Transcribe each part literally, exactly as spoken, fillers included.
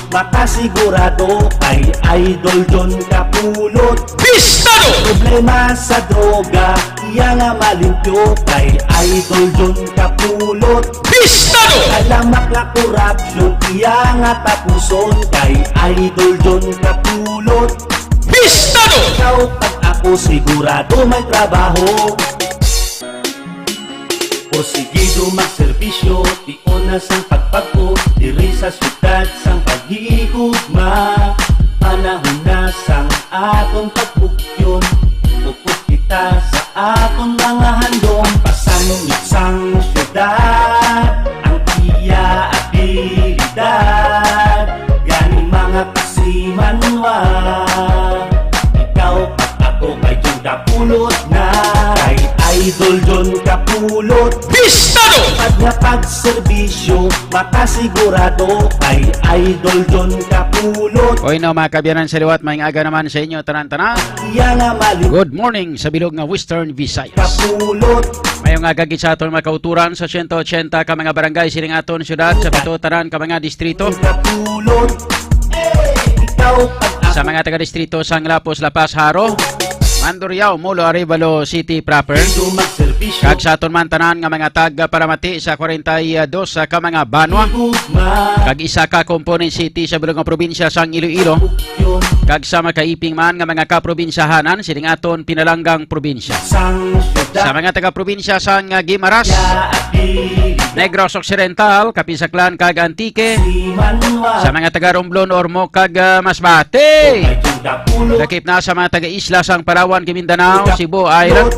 Makasigurado kay Idol John Kapulot. Bistado! Problema sa droga, iya nga malimpyo kay Idol John Kapulot. Bistado! Kalamak nga korupsyon, iya nga tapuson kay Idol John Kapulot. Bistado! Ikaw pag ako sigurado may trabaho. Porsigido magserbisyo, tion na sang pagpagpo, diri sa syudad sang paghigugma. Panahon na sang aton pagpugyon, upod kita sa aton mga handom. Pasangit sang syudad ang iya abilidad, gani mga kasimanwa. Ikaw pag ako kay John Kapulot na, kay Idol John Kapulot. Bistado! Pag nga pagserbisyo, makasigurado kay Idol John Kapulot. Oy, no, mga kaabyanan sa liwat, maayong aga naman sa inyo, tanan-tanan. Iya nga mali Good morning sa bilog nga Western Visayas. Kapulot. Mayong aga gid sa aton mga kauturan sa siyento otsenta ka mga barangay sining aton syudad, sa pito tanan ka mga distrito. Kapulot. Ikaw pag Sa mga taga-distrito sang Lapos, La Paz, Jaro, Mandurriao, Molo, Arevalo City proper. Kag sa aton man tanan nga mga tag-paramati sa kwarenta y dos ka mga banwa. Kag isa ka component city sa bilog nga probinsya sang Iloilo. Kag sa makaiping man nga mga kaprobinsyahanan sining aton pinalanggang probinsya. Sa mga taga-probinsya sang Guimaras, Negros Occidental, Capiz, Aklan, kag Antique. Sa mga taga-Romblon, Ormoc, kag, ah, Masbate. Lakip na sa mga taga-isla sang Palawan, Guindanao, Cebu Island.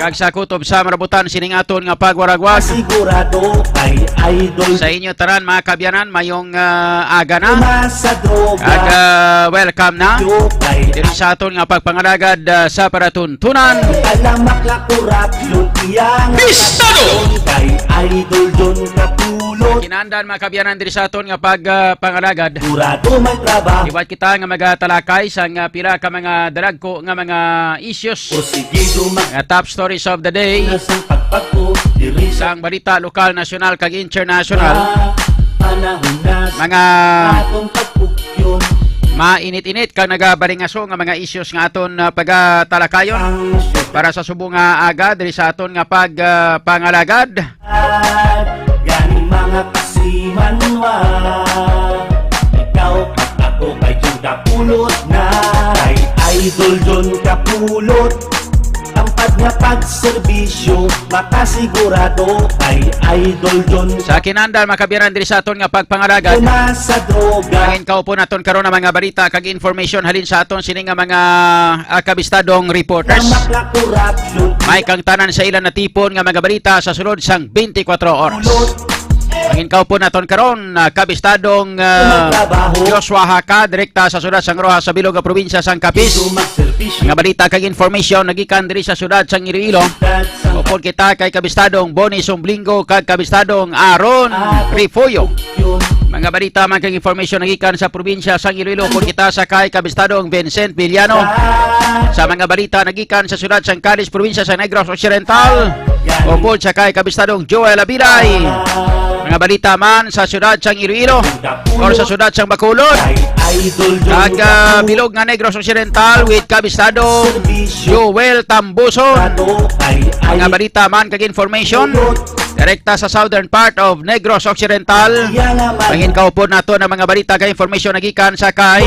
Kag sa kutob sa marabutan sining aton nga pagwaragwag. Sigurado kay Idol. Sa inyo tanan, mga kaabyanan, mayong, ah, aga na. Sa droga. Kag, ah, welcome na. Yo kay Diri sa aton nga pagpangalagad, ah, sa paratuntunan. Alamak nga korupsyon, iya nga Bistado! Kay Idol John Kapulot. Kinahanglan, mga kaabyanan, diri sa aton nga pag, ah, pangalagad. Sigurado may trabaho. Liwat kita nga magatalakay sa nga pila ka mga dalagko nga mga issues. Porsigido mag- Nga top stories of the day. Sa pagpagpo, diri sa Sang balita lokal, nasyonal, kag international. Panahon na sa Mga atong pagpugyon. Mainit-init kag nagabalingaso nga mga issues nga aton, ah, pagatalakayon. Ang para sa subong nga aga diri sa aton nga pag, ah, pangalagad. Gani mga kasimanwa, ikaw pag ako kay John Kapulot na. Kay Idol John Kapulot, tampad nga pagserbisyo, makasigurado kay Idol John. Sa kinahanglan, mga kaabyanan, diri sa aton nga pagpangalagad. Tuma sa droga. Ang inkaupo naton karon ang mga balita kag information halin sa aton sini nga mga, ah, kabistadong reporters. Lamak nga korupsyon. May kang tanan sa ilang natipon nga mga balita sa sulod sang twenty-four oras. Ang inkaupo naton karon, ah, kabistadong, ah, Joshua Haka, direkta sa syudad sang Roxas sa bilog nga probinsya sang Capiz. Mga balita kag information nagikan diri sa syudad sang Iloilo. Upod kita kay kabistadong Bonnie Sumblingo kag kabistadong Aaron Refollo. Mga balita man kag information nagikan sa probinsya sang Iloilo, upod kita sa kay kabistadong Vincent Villano. Sa mga balita nagikan sa syudad sang Cadiz, probinsya sa Negros Occidental, upod sa kay kabistadong Joel Abilay. Mga balita man sa syudad sang Iloilo or sa syudad sang Bacolod. Kag, ah, bilog nga Negros Occidental with kabistado Joel Tambuson. Mga balita man kag information direkta sa southern part of Negros Occidental. Manginkaupod nato ang mga balita kag information nagikan sa kay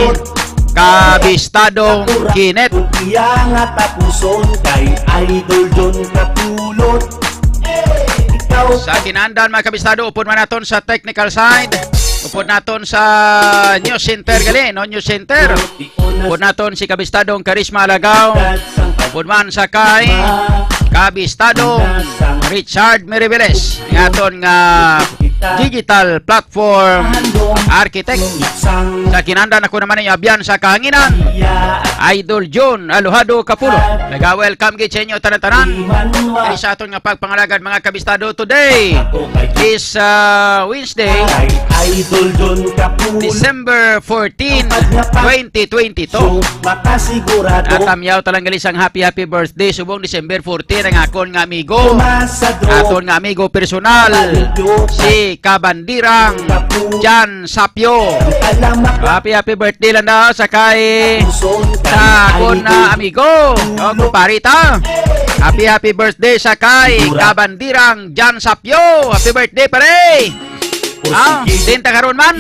Kabistadong Kenneth. Iya nga tapuson kay Idol John Kapulot. Ikaw Sa kinahanglan, mga kabistado, upod man naton sa technical side, upod naton sa news center gali, no, news center. Upod naton si kabistadong Karisma Alagaw. Upod man sa kay kabistadong Richard Meriveles, nga aton nga digital platform architect. Sa kinahanglan, ako naman ang abyan sa kahanginan, Idol John Alojado Kapulot. Naga-welcome gid sa inyo tanan-tanan. Diri sa aton nga pagpangalagad, mga kabistado, today is, uh, Wednesday, Idol John Kapulot. December fourteen, twenty twenty-two. Makasigurado. Atamyaw talang gali sang happy, happy birthday subong December fourteen ang akon nga amigo. Aton nga amigo personal, si Kabandirang Jan Sapyo. Happy, happy birthday lang daw sa kay sa akon na amigo. O, kumpare ta. Happy, happy birthday sa kay Kabandirang Jan Sapyo. Happy birthday, pare. Ah, din ta karon man.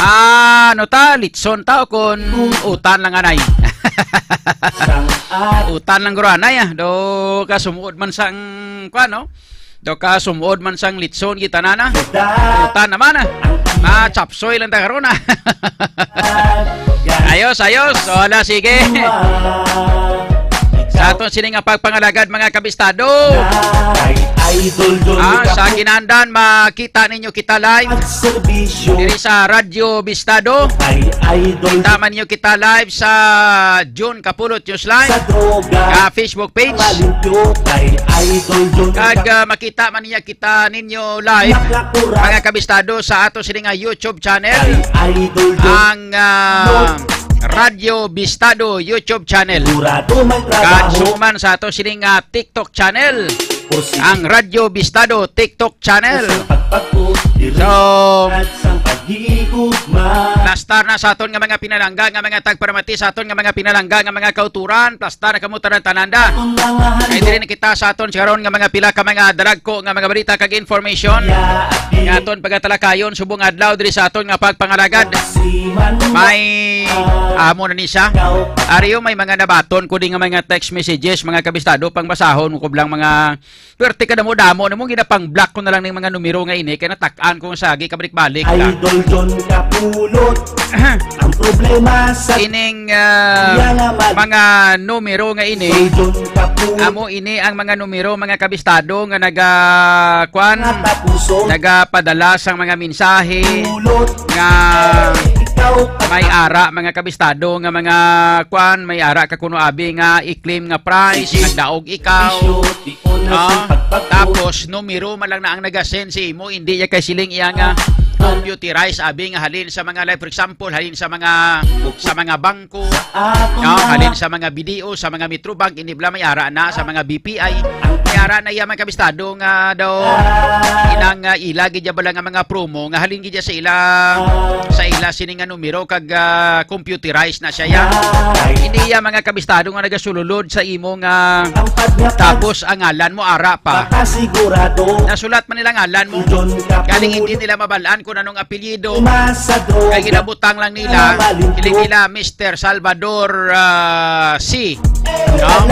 Ah, ano ta? Litson ta o kon utan lang anay? Utan lang guro anay, ah. Do ka sumuod man sang, kuwan, no? Do ka sumuod man sang litson kita na na. Utan naman, ah. Ma chapsoy lang ta karon, ah. Ayos, ayos. Wala, sige. Sa aton sini nga pagpangalagad, mga kabistado. Kay Idol John Ah, sa Caput. Kinandan, makita ninyo kita live Serbisyo. Diri sa Radyo Bistado. Kay Idol Kita man ninyo kita live sa June Kapulot News Live. Sa droga. Ka Facebook page. Malimpyo kay Idol John Kag Caput. Ah, makita man niya kita ninyo live, Maklakuran. Mga kabistado, sa ato sini nga YouTube channel. Kay Idol John Ang ah, Radyo Bistado YouTube channel. Sigurado may trabaho. Kag suman sa ato sini nga TikTok channel. Ang Radyo Bistado TikTok channel. So, plastar na sa aton nga mga pinalangga, nga mga tagparamati, sa aton nga mga pinalangga, nga mga kauturan, plastar na kamo tanan-tanan da. Kay diri na kita sa aton karon nga mga pila ka mga daragko nga mga balita kag information nga aton pagatalakayon subong adlaw diri sa aton nga pagpangalagad. May amo na ni siya. Ariyo, may mga nabaton ko di nga mga text messages, mga kabistado, pang basahon ko lang mga perte ka damo-damo nimo, ginapang-block ko na lang ning mga numero nga ini kay natak-an ko nga sagi kabalik-balik ka. Idol John Kapulot. Ang problema sa Ining ah, Yan naman. Mga numero nga ini, Idol John Kapulot. Amo ini ang mga numero, mga kabistado, nga naga kwan, Nga tapuson. Nagapadala sang mga mensahe Pulot. Nga Ikaw may ara, mga kabistado, nga mga kwan, may ara ka kuno abi nga i-claim nga prize, Sige. Nagdaog ikaw. Bisyo, di ko na Ah, sa pagpagod. Tapos numero man lang na ang nagasend sa imo, hindi niya kay siling iya nga computerize abi nga halin sa mga live, for example, halin sa mga sa mga bangko, Ako no, na. Halin sa mga B D O, sa mga Metrobank, hindi bala may ara na sa mga B P I. May ara na iya, mga kabistado, nga daw inang ah, ila gid bala nga mga promo nga halin gid sa ila sa ila sini nga numero kag ah, computerize na siya ya. Hindi iya, mga kabistado, nga nagasululod sa imo nga Ang pagyapan tapos ang ngalan mo ara pa. Makasigurado. Nasulat man nila ngalan mo. John Capulot. Galing hindi nila mabalaan kung anong apelyido. Masadro. Kay ginabutang lang nila. Malinto. Siling nila, Mister Salvador ah, C. No?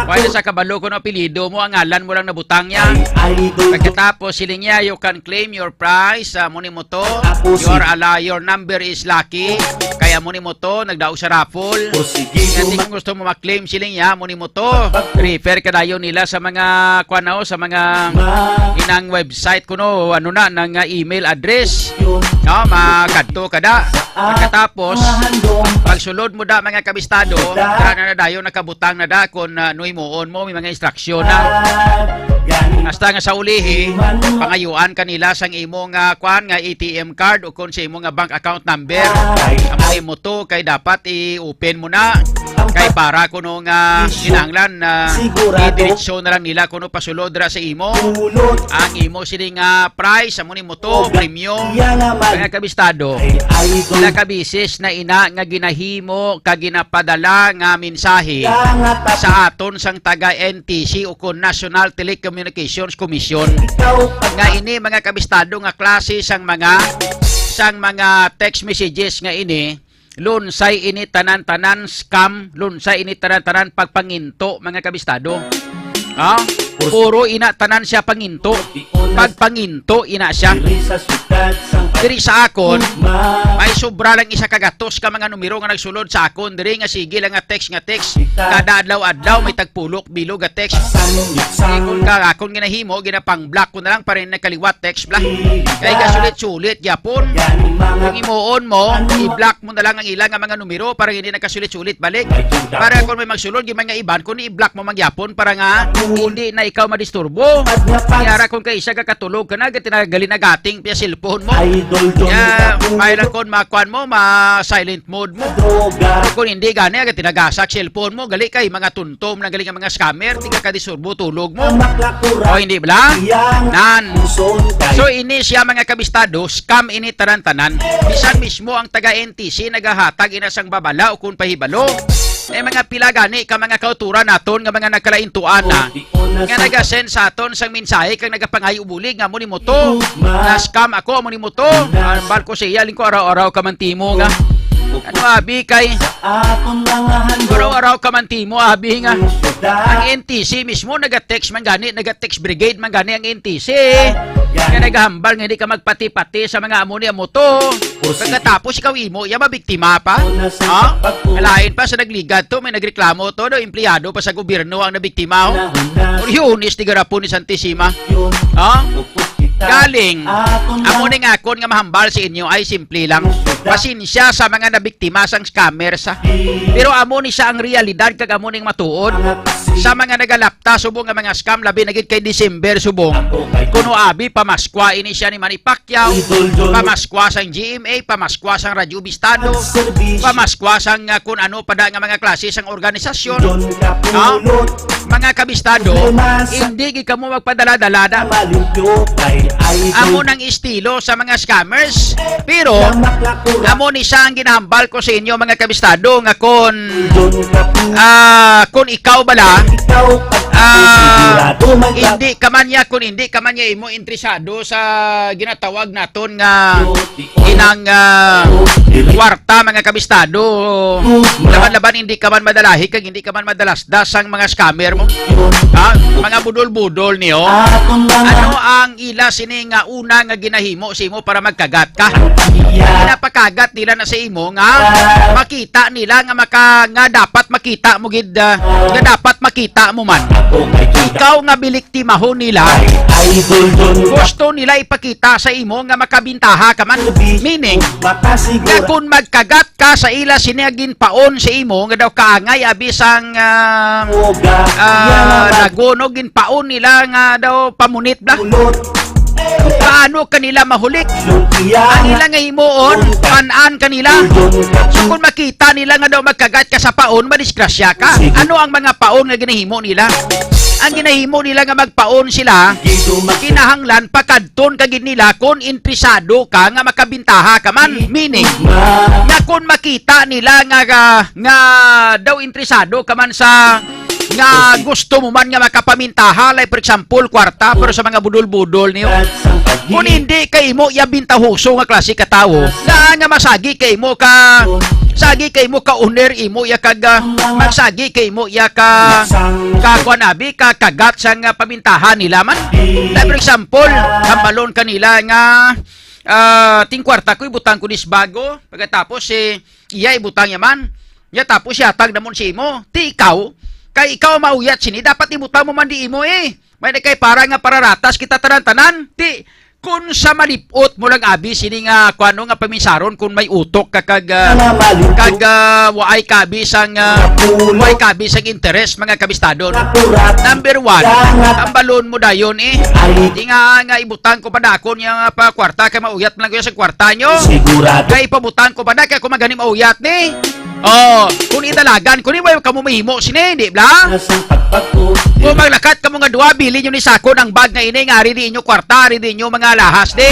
Wala sa kabalo kung apelyido mo, ang ngalan mo lang nabutang niya. Ay, idol. Pagkatapos, siling niya, you can claim your prize. Ah, mo ni mo to. Tapos, Your ala, your number is lucky. Kaya mo ni mo to, nagdaog sa raffle. Pursige, Kaya di guma- kung gusto mo ma-claim, siling niya, mo ni mo to. Refer ka dayon nila sa mga, kuwan, no, sa mga Ma- inang website kuno, ano na, nang ah, email address. Yun. No, makadto ka da. Pagkatapos, pagsulod mo da, mga kabistado, tara na na dayon, nakabutang na da kung ah, ano himuon mo, may mga instruction na. Hasta nga sa ulihi, pangayuan kanila sang imo nga kwan nga A T M card o kung sa imo nga bank account number. Amo imo to kay dapat i-open mo na. Kay para kuno nga kinahanglan na Sigurado. Idiretso na lang nila kuno pasulod ra sa imo. Ang imo sini nga prize, amo ni mo to, premyo. Mga kabistado, nakabisis na ina nga ginahimo ka ginapadala nga mensahe sa aton sang taga N T C o kon National Telecommunications Commission nga ini, mga kabistado, nga klase sang mga sang mga text messages nga ini, lunsay ini tanan-tanan scam, lunsay ini tanan-tanan pagpanginto, mga kabistado. Ha? Puro ina tanan siya panginto. Pagpanginto ina siya. Diri sa akon, may sobra lang isa ka gatos ka mga numero nga nagsulod sa akon diri nga sige lang nga text nga text. Kada adlaw-adlaw may tagpulok bilog nga text. Di kon ka akon ginahimo, ginapang-block ko na lang para hindi nagkaliwat text block. Kay kasulit-sulit gyapon. Kung himuon mo, i-block mo na lang ang ila nga mga numero para hindi nagkasulit-sulit balik. Para kung may magsulod, yung mga iban, kung i-block mo mangyapon para nga hindi na ikaw madisturbo. Kaya ra kung kaisa ka katulog ka na, gati na gali nagating pa cellphone mo. Kaya, may lang kon makuan mo, ma-silent mode mo. Pero kung hindi gani, aga tinagasak cellphone mo, gali kay mga tuntom na gali nga mga scammer, di ka kadisturbo tulog mo. O hindi bala? Nan. So, ini siya, mga kabistado, scam ini tanan-tanan. Bisan mismo ang taga N T C nagahatag ina sang babala o kung pahibalo. May mga pila gani ka mga kauturan naton nga mga nagkalaintuan na nga nagasend sa aton sang mensahe kag nagapangayo bulig nga amo ni mo to, na scam ako, amo ni mo to. Ambal ko sa iya, lingko araw-araw ka man timo nga. Ano abi kay araw-araw ka man timo abi nga. Ang N T C mismo naga-text man gani, naga-text brigade man gani ang N T C. Nga nagahambal nga hindi ka magpati-pati sa mga amo ni amo to. Pagkatapos ikaw imo, iya mabiktima pa? Ha? Kalain pa sa nagligad to, may nagreklamo to, daw empleyado pa sa gobyerno ang nabiktima, oh. Oriones di garapon ni Santissima. Ha? Galing. Amo ning akon nga mahambal sa inyo ay simple lang. Pasensya sa mga nabiktima sang scammers, ha. Pero amo ni siya ang realidad kag amo ning matuod sa mga nagalapta subong nga mga scam, labi na gid kay December subong. Kuno abi pamaskwa ini siya ni Manny Pacquiao, pamaskwa sang G M A, pamaskwa sang Radyo Bistado, pamaskwa sang, ah, kun ano pa da nga mga klase sang organisasyon. Ha? Mga kabistado, hindi gid kamo magpadala-dala na. Amo nang estilo sa mga scammers, pero amo ni siya ang ginahambal ko sa inyo, mga kabistado, nga kon, ah, kon ikaw bala, ah, hindi ka man niya, kung hindi ka man niya imo interesado sa ginatawag naton nga inang, ah, kwarta, mga kabistado, laban-laban hindi ka man madalahi kag hindi ka man madalasdas sang mga scammer mo. Ha? Mga budol-budol niyo. Ano ang ila sini nga una nga ginahimo sa imo para magkagat ka? Ginapakagat nila na sa imo nga makita nila nga maka-, nga dapat makita mo gid, ah, nga dapat makita mo man. Ikaw nga biliktimahon nila, gusto nila ipakita sa imo nga makabintaha ka man. Meaning, nga kung magkagat ka sa ila sini nga ginpaon sa imo, nga daw kaangay abi sang, ah, ah, lagono, ginpaon nila nga daw pamunit bla. Paano ka nila mahulik? Ang ila nga himuon, pan-an ka nila. So kung makita nila nga daw magkagat ka sa paon, madisgrasya ka. Ano ang mga paon nga ginahimo nila? Ang ginahimo nila nga magpaon sila, kinahanglan pakadton ka gid nila kung interesado ka nga makabintaha ka man. Meaning, nga kung makita nila nga, nga, nga daw interesado ka man sa, nga gusto mo man nga makapamintaha, like for example, kwarta, pero sa mga budol-budol niyo. Kung hindi kay imo iya bintahoso nga klase ka tawo, na nga masagi kay imo ka, sagi kay imo ka owner, imo iya kag, ah, magsagi kay imo iya ka, ka kuan abi, ka kagat sang, ah, pamintahan nila man. Like for example, hambalon kanila nga, ah, ting kwarta ko, ibutang ko dis bago, pagkatapos si iya ibutang niya man. Niya tapos siya tag namon si imo. Ti ikaw, kay ikaw mauyat sini, dapat ibutang mo man di imo eh. May na kay para nga pararatas kita tanan-tanan. Ti, kun sa malipot mo lang abi sini nga kuano nga pamisaron kun may utok ka kag, ah, kag, ah, waay kabi sang, ah, waay kabi sang interes, mga kabistado, no? Number one, ang balon mo dayon eh. Di nga, nga ibutang ko pa na ako niya nga pa kwarta kay mauyat man lang ko sa kwarta nyo. Kay ipabutang ko pa na kay ako magani mauyat ni. Oh, kung idalagan ko ni, way kamo mahimo sini, di bla? Kung maglakat kamo nga duha, bili nyo ni sako ng bag nga ini, nga ari di inyo kwarta, ari di inyo mga alahas, di?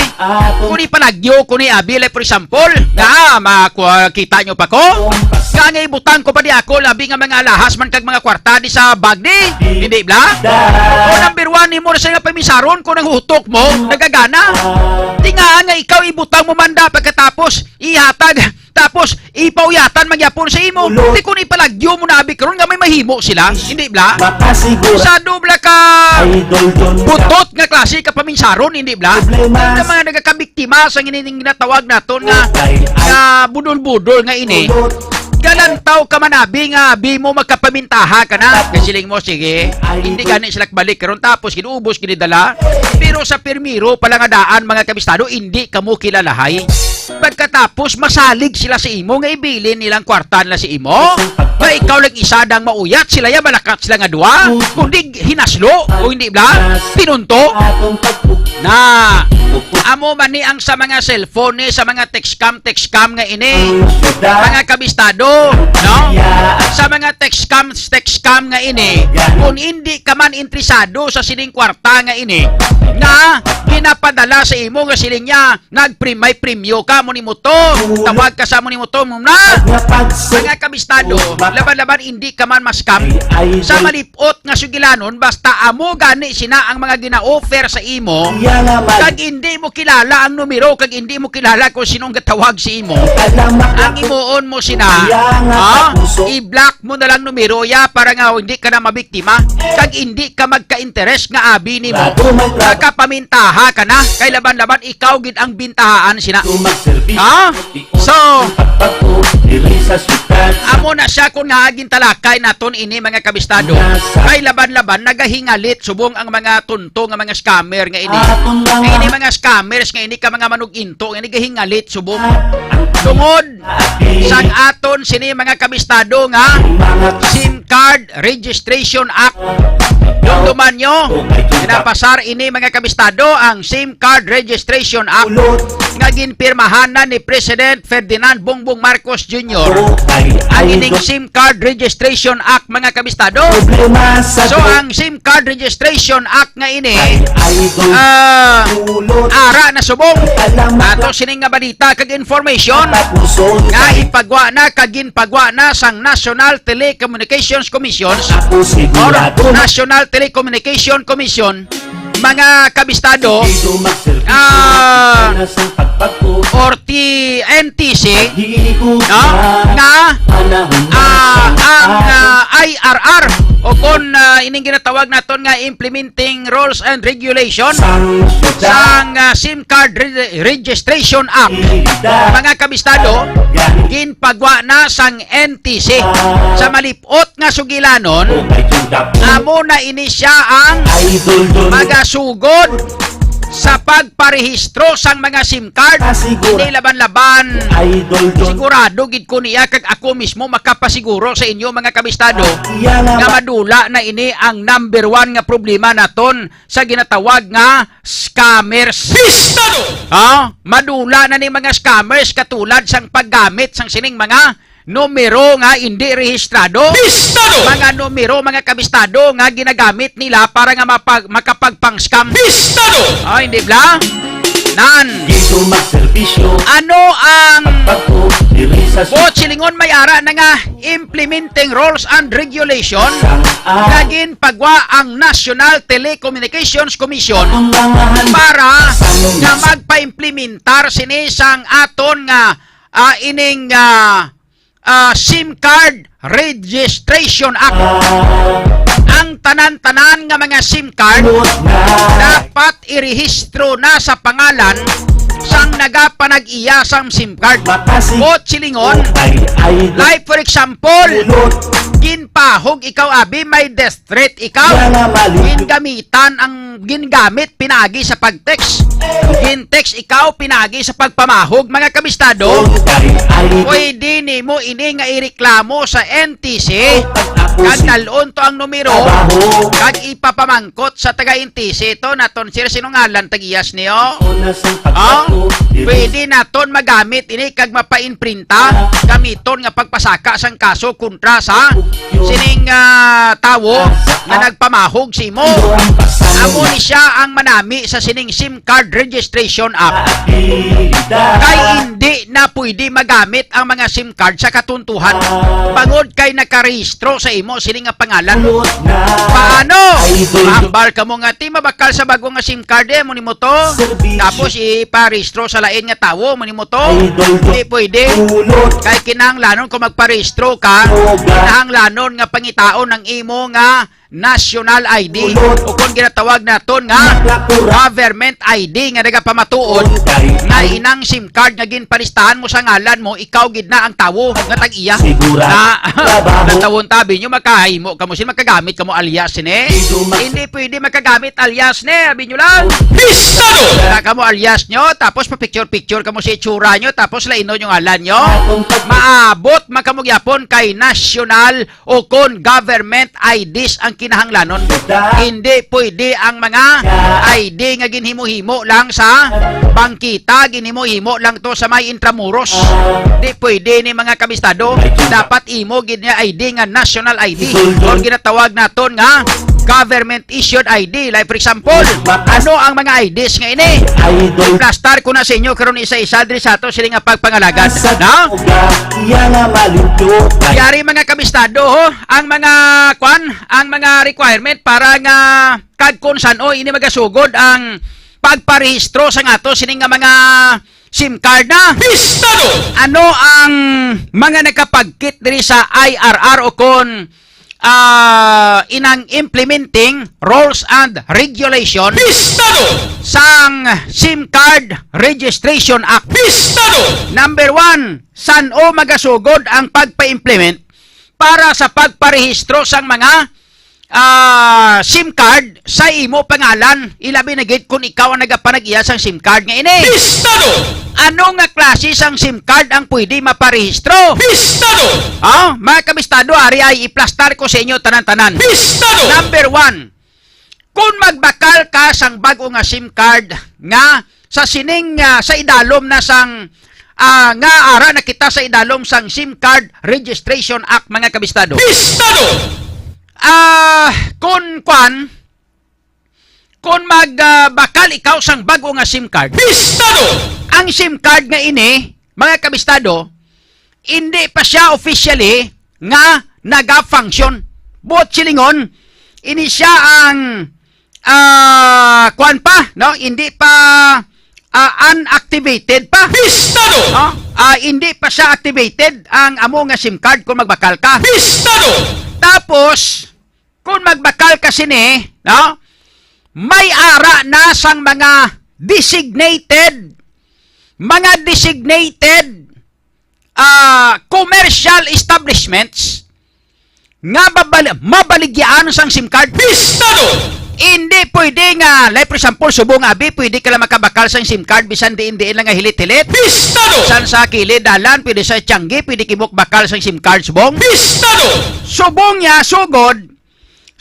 Kung ipalagyo ko ni abi, like, for example, nga, makita nyo pa ko? Nga nga ibutang ko pa di ako, labi nga mga alahas man kag mga kwarta di sa bag, di? Hindi bla? O number one, nimo na siya nga pamisaron kung ang utok mo, nagagana. Di nga nga ikaw ibutang mo man da pagkatapos, ihatag, tapos, ipauyatan man gyapon sa imo. Di kun ipalagyo mo na abi karon nga may mahimo sila, hindi bla? Sa dubla ka butot nga klase ka paminsaron, hindi bla? Ang mga nagakabiktima sa inining ginatawag naton nga, nga budol-budol nga ini. Galantaw ka man abi nga abi mo magkapamintaha ka na. Kay siling mo, sige, hindi gani sila kabalik karon tapos ginuubos, ginidala. Pero sa pirmiro pala nga daan, mga kabistado, hindi kamo kilalahay. Pagkatapos, masalig sila sa imo nga ibilin nilang kwarta nila sa imo. Nga Ay, ikaw lang isa dang mauyat, sila ya malakat sila nga duha. Kundi hinaslo, o hindi bala? Tinunto. Na, amo man ni ang sa mga cellphone ni, sa mga text scam, text scam nga ini. Mga kabistado, no? Sa mga text scam, text scam nga ini, kung hindi ka man interesado sa sining kwarta nga ini, nga ginapadala sa imo nga siling niya, nagpre-, may premyo ka, mo ni mo to. Tawag ka sa mo ni mo to, mo na. Mga kabistado, laban-laban hindi ka man ma-scam. Sa malipot nga sugilanon, basta amo gani sina ang mga gina-offer sa imo, kag hindi mo kilala ang numero, kag hindi mo kilala kung sino ang gatawag sa imo, ang imuon mo sina, ha? I-block mo na lang numero ya para nga hindi ka na mabiktima, kag hindi ka magka-interes nga abi nimo. Makapamintaha ka na, kay laban-laban ikaw gid ang bintahaan sina. Ha? So, amo na siya kung nga gintalakay naton ini, mga kabistado. Kay laban-laban nagahingalit subong ang mga tunto nga mga scammer nga ini. Nga ini mga scammers nga ini ka mga manug-into nga nagahingalit subong tungod sang aton sini, mga kabistado, nga SIM Card Registration Act. Dumduman nyo, pinapasar ini, mga kabistado, ang SIM Card Registration Act nga ginpirmahan na ni President Ferdinand Bongbong Marcos Junior. Ang ining SIM Card Registration Act, mga kabistado. So, ang SIM Card Registration Act nga ini, ah, ara na subong. Ato sining nga balita kag information nga ipagwa na kag ginpagwa na sang National Telecommunications Commission or National Telecommunication Commission, mga kabistado, ah, or T N T C, no? Nga, ah, ang, ah, I R R, o kon, ah, ining ginatawag naton nga implementing rules and regulation sang, ah, SIM Card Re-, Registration Act, mga kabistado, ginpagwa na sang N T C. Sa malip-, ot nga sugilanon, amo na ini siya ang magasugod sa pagparehistro sang mga SIM card. Hindi laban-laban. Sigurado gid ko niya, kag ako mismo makapasiguro sa inyo, mga kabistado, nga madula na ini ang number one nga problema naton sa ginatawag nga scammers. Bistado! Ha? Madula na ni mga scammers katulad sang paggamit sang sining mga numero nga indi rehistrado. Bistado! Mga numero, mga kabistado, nga ginagamit nila para nga mapag-, makapagpang-scam. Bistado! Oh, hindi bala? Nan. Dito magserbisyo. Ano ang Pagko, diri sa su- Buot silingon, may ara na nga implementing rules and regulation Sang a- nga ginpagwa ang National Telecommunications Commission Ang mga han- para Sang nga magpaimplementar sini sang aton nga, ah, ining, ah, ah, SIM Card Registration Act. Ang tanan-tanan nga mga SIM card dapat irehistro na sa pangalan sang nagapanag-iya sang SIM card. Buot silingon, like for example, ginpahog ikaw, abi, may death threat ikaw. Gingamitan ang gingamit pinaagi sa pag-text. Gin-text ikaw pinaagi sa pagpamahog, mga kabistado. Pwede nimo ini nga ireklamo sa N T C kag dal-on to ang numero kag ipapamangkot sa taga-N T C to naton, sir, sino ngalan tag-iyas niyo? Oh, pwede naton magamit ini kag mapa-imprinta gamiton nga pagpasaka sang kaso kontra sa sining, ah, tawo nga nagpamahog sa imo. Amo ni siya ang manami sa sining SIM Card Registration Act. Kay hindi na pwede magamit ang mga SIM card sa katuntuhan bangod kay nakarehistro sa imo sini nga pangalan. Paano? Maambal ka mo nga, "Ti, mabakal sa bago nga SIM card, eh, mo nimo to." Tapos iparehistro sa lain nga tawo, mo nimo to. Hindi pwede. Kay kinahanglanon kung magparehistro ka, kinahanglanon nga pangitaon ang imo nga national I D, o kon ginatawag naton nga government I D nga nagapamatuod nga inang SIM card nga ginpalistahan mo sa ngalan mo, ikaw gid na ang tawo nga tag-iya. Sigurado. Na, natawon ta, abi nyo, makahimo kamo sin, makagamit kamo alias sini. Hindi pwede makagamit alias ni, abi nyo lang. Pistado! Na kamo alias nyo, tapos pa-picture-picture kamo sa itsura nyo, tapos lainon yung ngalan nyo. Maabot man kamo gyapon kay national o kon government I Ds ang kinahanglanon. Hindi pwede ang mga I D nga ginhimo-himo lang sa bangkita, ginhimo-himo lang to sa may Intramuros. Di pwede ni, mga kabistado. Dapat imo gid nga I D nga national I D, or ginatawag naton nga government issued I D. Like, for example, ano ang mga I Ds nga ini? Idol. Iplastar ko na sa inyo karon isa-isa diri sa ato sini nga pagpangalagad, no? Iya nga malimpyo. Yari, mga kabistado, ho, ang mga, kwan, ang mga requirement para nga kag kung san-o ini magasugod ang pagparehistro sa ato sini nga mga SIM card na. Pistado! Ano ang mga nakapagkit diri sa I R R o kon, ah, inang implementing rules and regulation Pistado! Sang SIM Card Registration Act? Pistado! Number one, san-o magasugod ang pagpa-implement para sa pagparehistro sang mga, ah, SIM card sa imo pangalan, ilabi na gid kung ikaw ang nagapanag-iya sang SIM card nga ini. Pistado! Ano nga klase sang SIM card ang pwede maparehistro? Pistado! Ah, mga kabistado, ari ay iplastar ko sa inyo tanan-tanan. Pistado! Number one, kung magbakal ka sang bag-o nga SIM card nga sa sining, ah, sa idalom na sang, ah, nga ara na kita sa idalom sang SIM Card Registration Act, mga kabistado. Pistado! Ah, kun kwan, kun mag, ah, bakal ikaw sang bag-o nga SIM card, Pistado! Ang SIM card nga ini, mga kabistado, hindi pa siya officially nga naga-function. Buot silingon, ini siya ang, ah, kuwan pa, no? Hindi pa, ah, unactivated pa. Pistado! No? Ah, hindi pa siya activated ang amo nga SIM card kung magbakal ka. Pistado! Tapos, kung magbakal ka sini, no? May ara na sang mga designated, mga designated, ah, commercial establishments nga babal-, mabaligyaan sang SIM card. Pistado! Hindi pwede nga, like, for example, subong abi, pwede ka lang makabakal sang SIM card bisan diin-diin lang nga hilit-hilit. Pistado! San sa kilid dalan, pwede sa Tiangge, pwede kimo bakal sang SIM card subong. Pistado! Subong niya, sugod,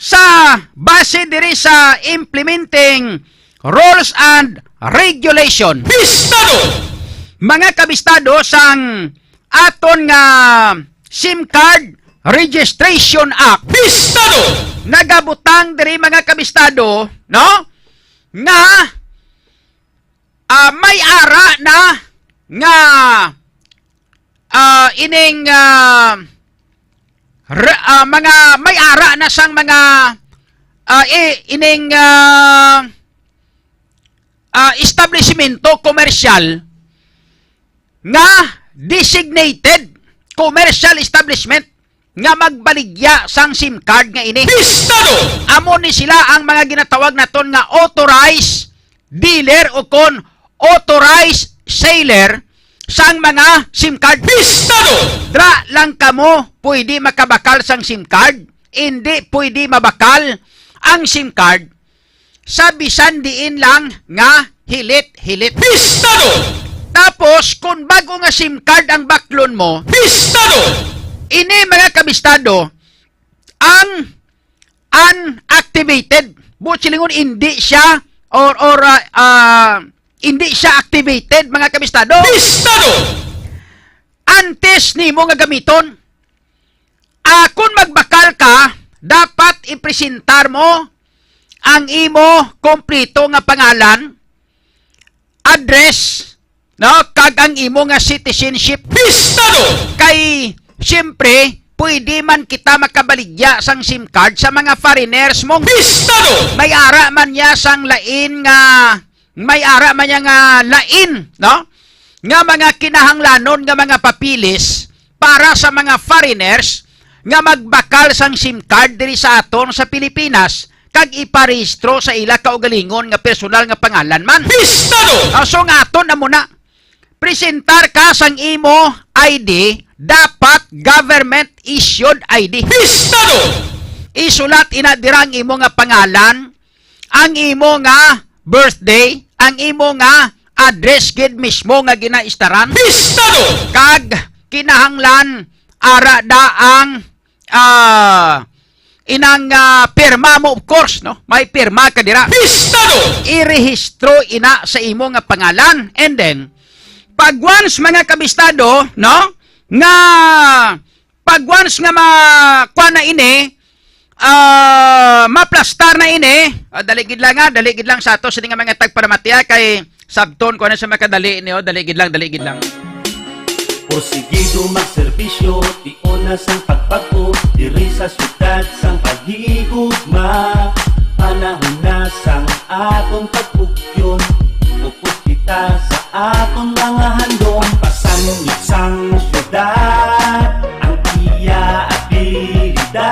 sa base diri sa implementing rules and regulation. Pistado! Mga kabistado, sang aton nga SIM Card Registration Act, Pistado! Nagabutang diri, mga kabistado, no? Nga ah, may ara na nga, ah, ining, ah, re-, ah, mga may ara na sang mga, ah, i-, ining, ah, ah, establishmento komersyal nga designated commercial establishment nga magbaligya sang SIM card nga ini. Pistado! Amo ni sila ang mga ginatawag naton nga authorized dealer o kon authorized seller sang mga SIM card. Pistado! Dra lang kamo pwede makabakal sang SIM card, hindi pwede mabakal ang SIM card sa bisan diin lang nga hilit-hilit. Pistado! Tapos, kung bago nga SIM card ang baklon mo, Pistado! Ini, mga kabistado, ang unactivated. Buot silingon, hindi siya, or, or, ah, ah, hindi siya activated, mga kabistado. Pistado! Antes nimo nga gamiton, ah, kung magbakal ka, dapat ipresentar mo ang imo kompleto nga pangalan, address, no, kag ang imo nga citizenship. Pistado! Kay, siyempre, pwede man kita makabaligya sang SIM card sa mga foreigners mong Pistado! May ara man niya sang lain nga, may ara man niya nga lain, no? Nga mga kinahanglanon nga mga papeles para sa mga foreigners nga magbakal sang SIM card diri sa aton sa Pilipinas kag iparehistro sa ila kaugalingon nga personal nga pangalan man. Pistado! Ah, so nga aton amo na, presentar ka sang imo I D, dapat government issued I D. Pistado! Isulat ina dira ang imo nga pangalan, ang imo nga birthday, ang imo nga address gid mismo nga ginaistaran. Pistado! Kag kinahanglan ara da ang, ah, inang, ah, pirma mo, of course, no? May pirma ka dira. Pistado! Irehistro ina sa imo nga pangalan. And then, pag once, mga kabistado, no? Nga, pag once nga ma-, kuha na ini, ah, maplastar na ini, ah, dali gid lang, ah, dali gid lang sa ato, sini nga mga tagparamatiya kay sabton ko na sa makadali niyo, dali gid lang, dali gid lang. Porsigido magserbisyo, tion na sang pagbag-o, diri sa syudad sang paghigugma. Panahon na sang aton pagpugyon, upod kita sa aton mga handom. Pasangyot sang syudad, ang iya abilidad,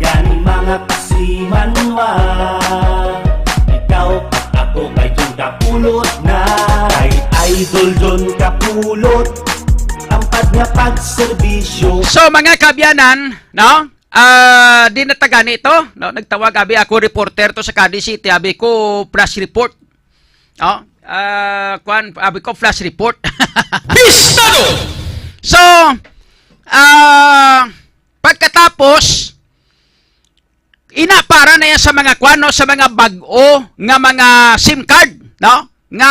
gani mga kasimanwa. Ikaw kag ako kay John Kapulot na. Kay Idol John Kapulot, tampad nga pagserbisyo. So, mga kaabyanan, no? Ah, di na ta gani to, no? Nagtawag abi ako, reporter to sa Cadiz City, abi ko flash report. No? Ah, kuan, abi ko flash report. Pistado! So, ah, pagkatapos, ina para na yan sa mga kuan, no, sa mga bag-o nga mga SIM card, no? Nga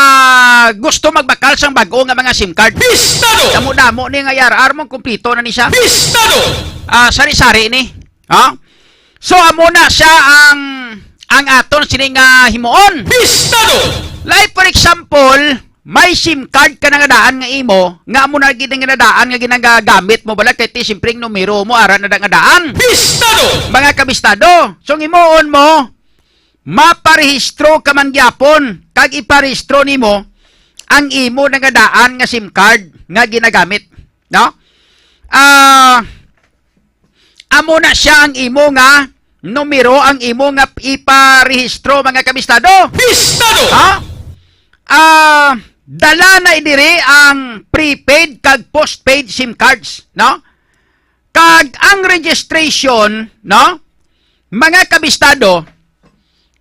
gusto magbakal sang bag-o nga mga SIM card. Pistado! Damo-damo ni nga I R R mo, kumplito na ni siya. Pistado! Ah, sari-sari ni. Ha? So, amo na siya ang, ang aton sini nga himuon. Pistado! Like, for example, may SIM card ka na nga daan nga imo, nga amo na gid nga daan nga ginagamit mo, bala kay ti, siyempre, ang numero mo, ara na da nga daan. Pistado! Mga kabistado, so, ang himuon mo, maparehistro ka man gyapon, kag iparehistro nimo ang imo na nga daan nga SIM card nga ginagamit, no? Ah, amo na siya ang imo nga numero, ang imo nga iparehistro, mga kabistado. Pistado! Ha? Ah, dala na diri ang prepaid kag postpaid SIM cards, no? Kag ang registration, no? Mga kabistado,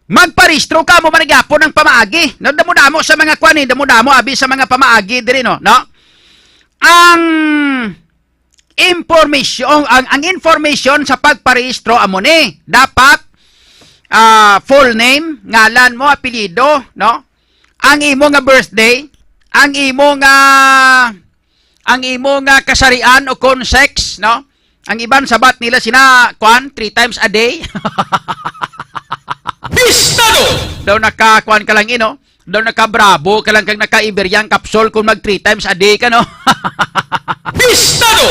magparehistro ka, amo man gyapon ang pamaagi. No, damo-damo sa mga kuan, eh, damo-damo abi sa mga pamaagi diri, no, no? Ang information, ang, ang information sa pagparehistro amo ni. Dapat, ah, full name, ngalan mo, apelyido, no? Ang imo nga birthday, ang imo nga, ang imo nga kasarian o kon sex, no? Ang iban sabat nila sina, kuan, three times a day. Pistado! Daw naka, kuan ka lang, ino? Daw naka Bravo ka lang kag naka Iberian capsule kung mag three times a day ka, no? Pistado!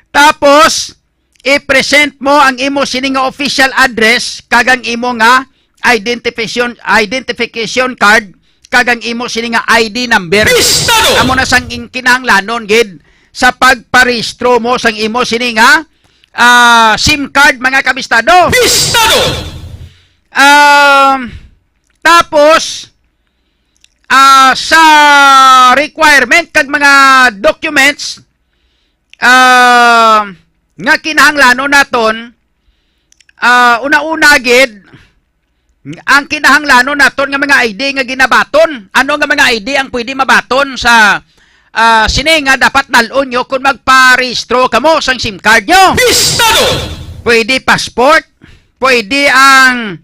Tapos, i-present mo ang imo sini nga official address kag ang imo nga identification, identification card kag ang imo sini nga I D number. Pistado! Amo na sang in-, kinahanglanon gid sa pagparehistro mo sang imo sini nga, ah, SIM card, mga kabistado. Pistado! Um, tapos, ah, sa requirement kag mga documents, ah, nga kinahanglanon naton, ah, una-una gid, ang kinahanglanon naton nga mga I D nga ginabaton. Ano nga mga I D ang pwede mabaton sa, ah, sini nga dapat nal-on nyo kung magparehistro kamo sang SIM card nyo? Pistado! Pwede passport, pwede ang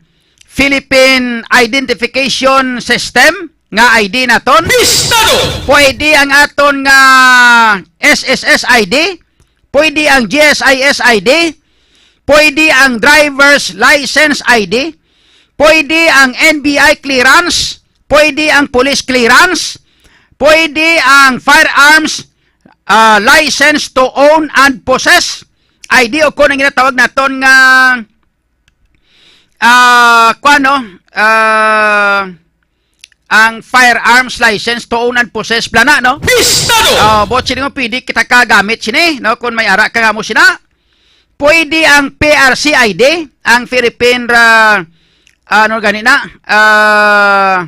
Philippine Identification System nga I D naton. Pistado! Pwede ang aton nga S S S I D, pwede ang G S I S I D, pwede ang driver's license I D, pwede ang N B I clearance, pwede ang police clearance, pwede ang firearms, ah, license to own and possess I D, o kon ang ginatawag naton nga, ah, kuan, no? Ah, ang firearms license to own and possess bala na, no? Pistado! Oh, buot sini nga pwede kita ka gamit sini, no? Kung may ara ka nga mo sina. Pwede ang P R C I D, ang Philippine, ah, ano gani na? Ah,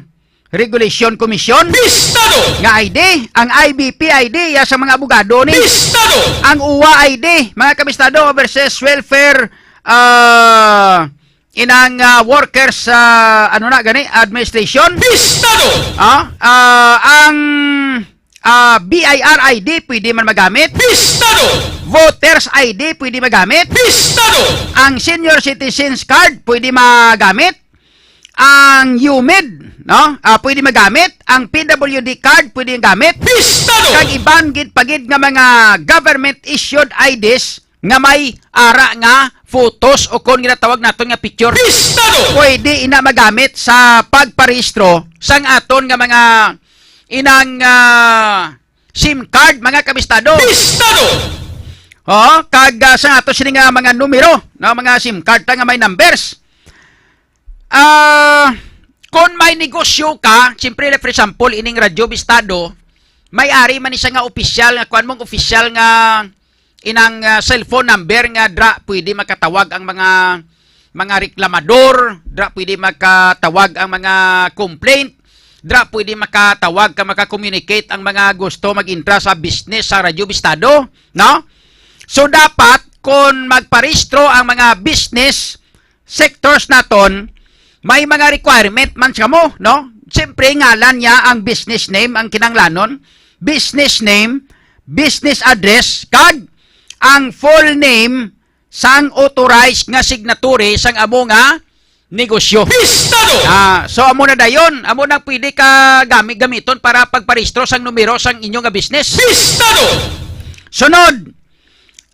Regulation Commission. Pistado! Nga I D, ang I B P I D, ya sa mga abogado ni. Pistado! Ang uwa I D, mga kabistado, Overseas Welfare, ah, inang, ah, workers, ah, ano na gani, administration. Pistado! Ah, ah, ang, ah, B I R I D pwede man magamit. Pistado! Voters I D pwede magamit. Pistado! Ang senior citizens card pwede magamit. Ang U M I D, no? Ah, pwede magamit. Ang P W D card pwede magamit. Pistado! Kag iban gid pa gid nga mga government issued I Ds nga may ara nga photos o kon ginatawag naton nga picture. Pistado! Pwede ina magamit sa pagparehistro sang aton nga mga inang, ah, SIM card, mga kabistado. Pistado! Oo, kag, ah, sa ato sini nga mga numero, no, mga SIM card ta nga may numbers. Ah, kung may negosyo ka, siyempre, like, for example, ining Radyo Bistado, may ari man ni siya nga opisyal, nga kuan mong opisyal nga inang, ah, cellphone number nga dra pwede makatawag ang mga, mga reklamador, dra pwede makatawag ang mga complaint, dra pwede makatawag ka, maka-communicate ang mga gusto mag-intra sa business sa Radyo Bistado, no? So, dapat, kung magparehistro ang mga business sectors naton, may mga requirement man sa mo, no? Siyempre, ngalan niya ang business name, ang kinanglanon, business name, business address, kag ang full name sang authorized nga signatory sang amo nga negosyo. Pistado! Ah, so amo na dayon, amo nang pwede ka gamit gamiton para pagparehistro sang numero sang inyo nga business. Pistado! Sunod,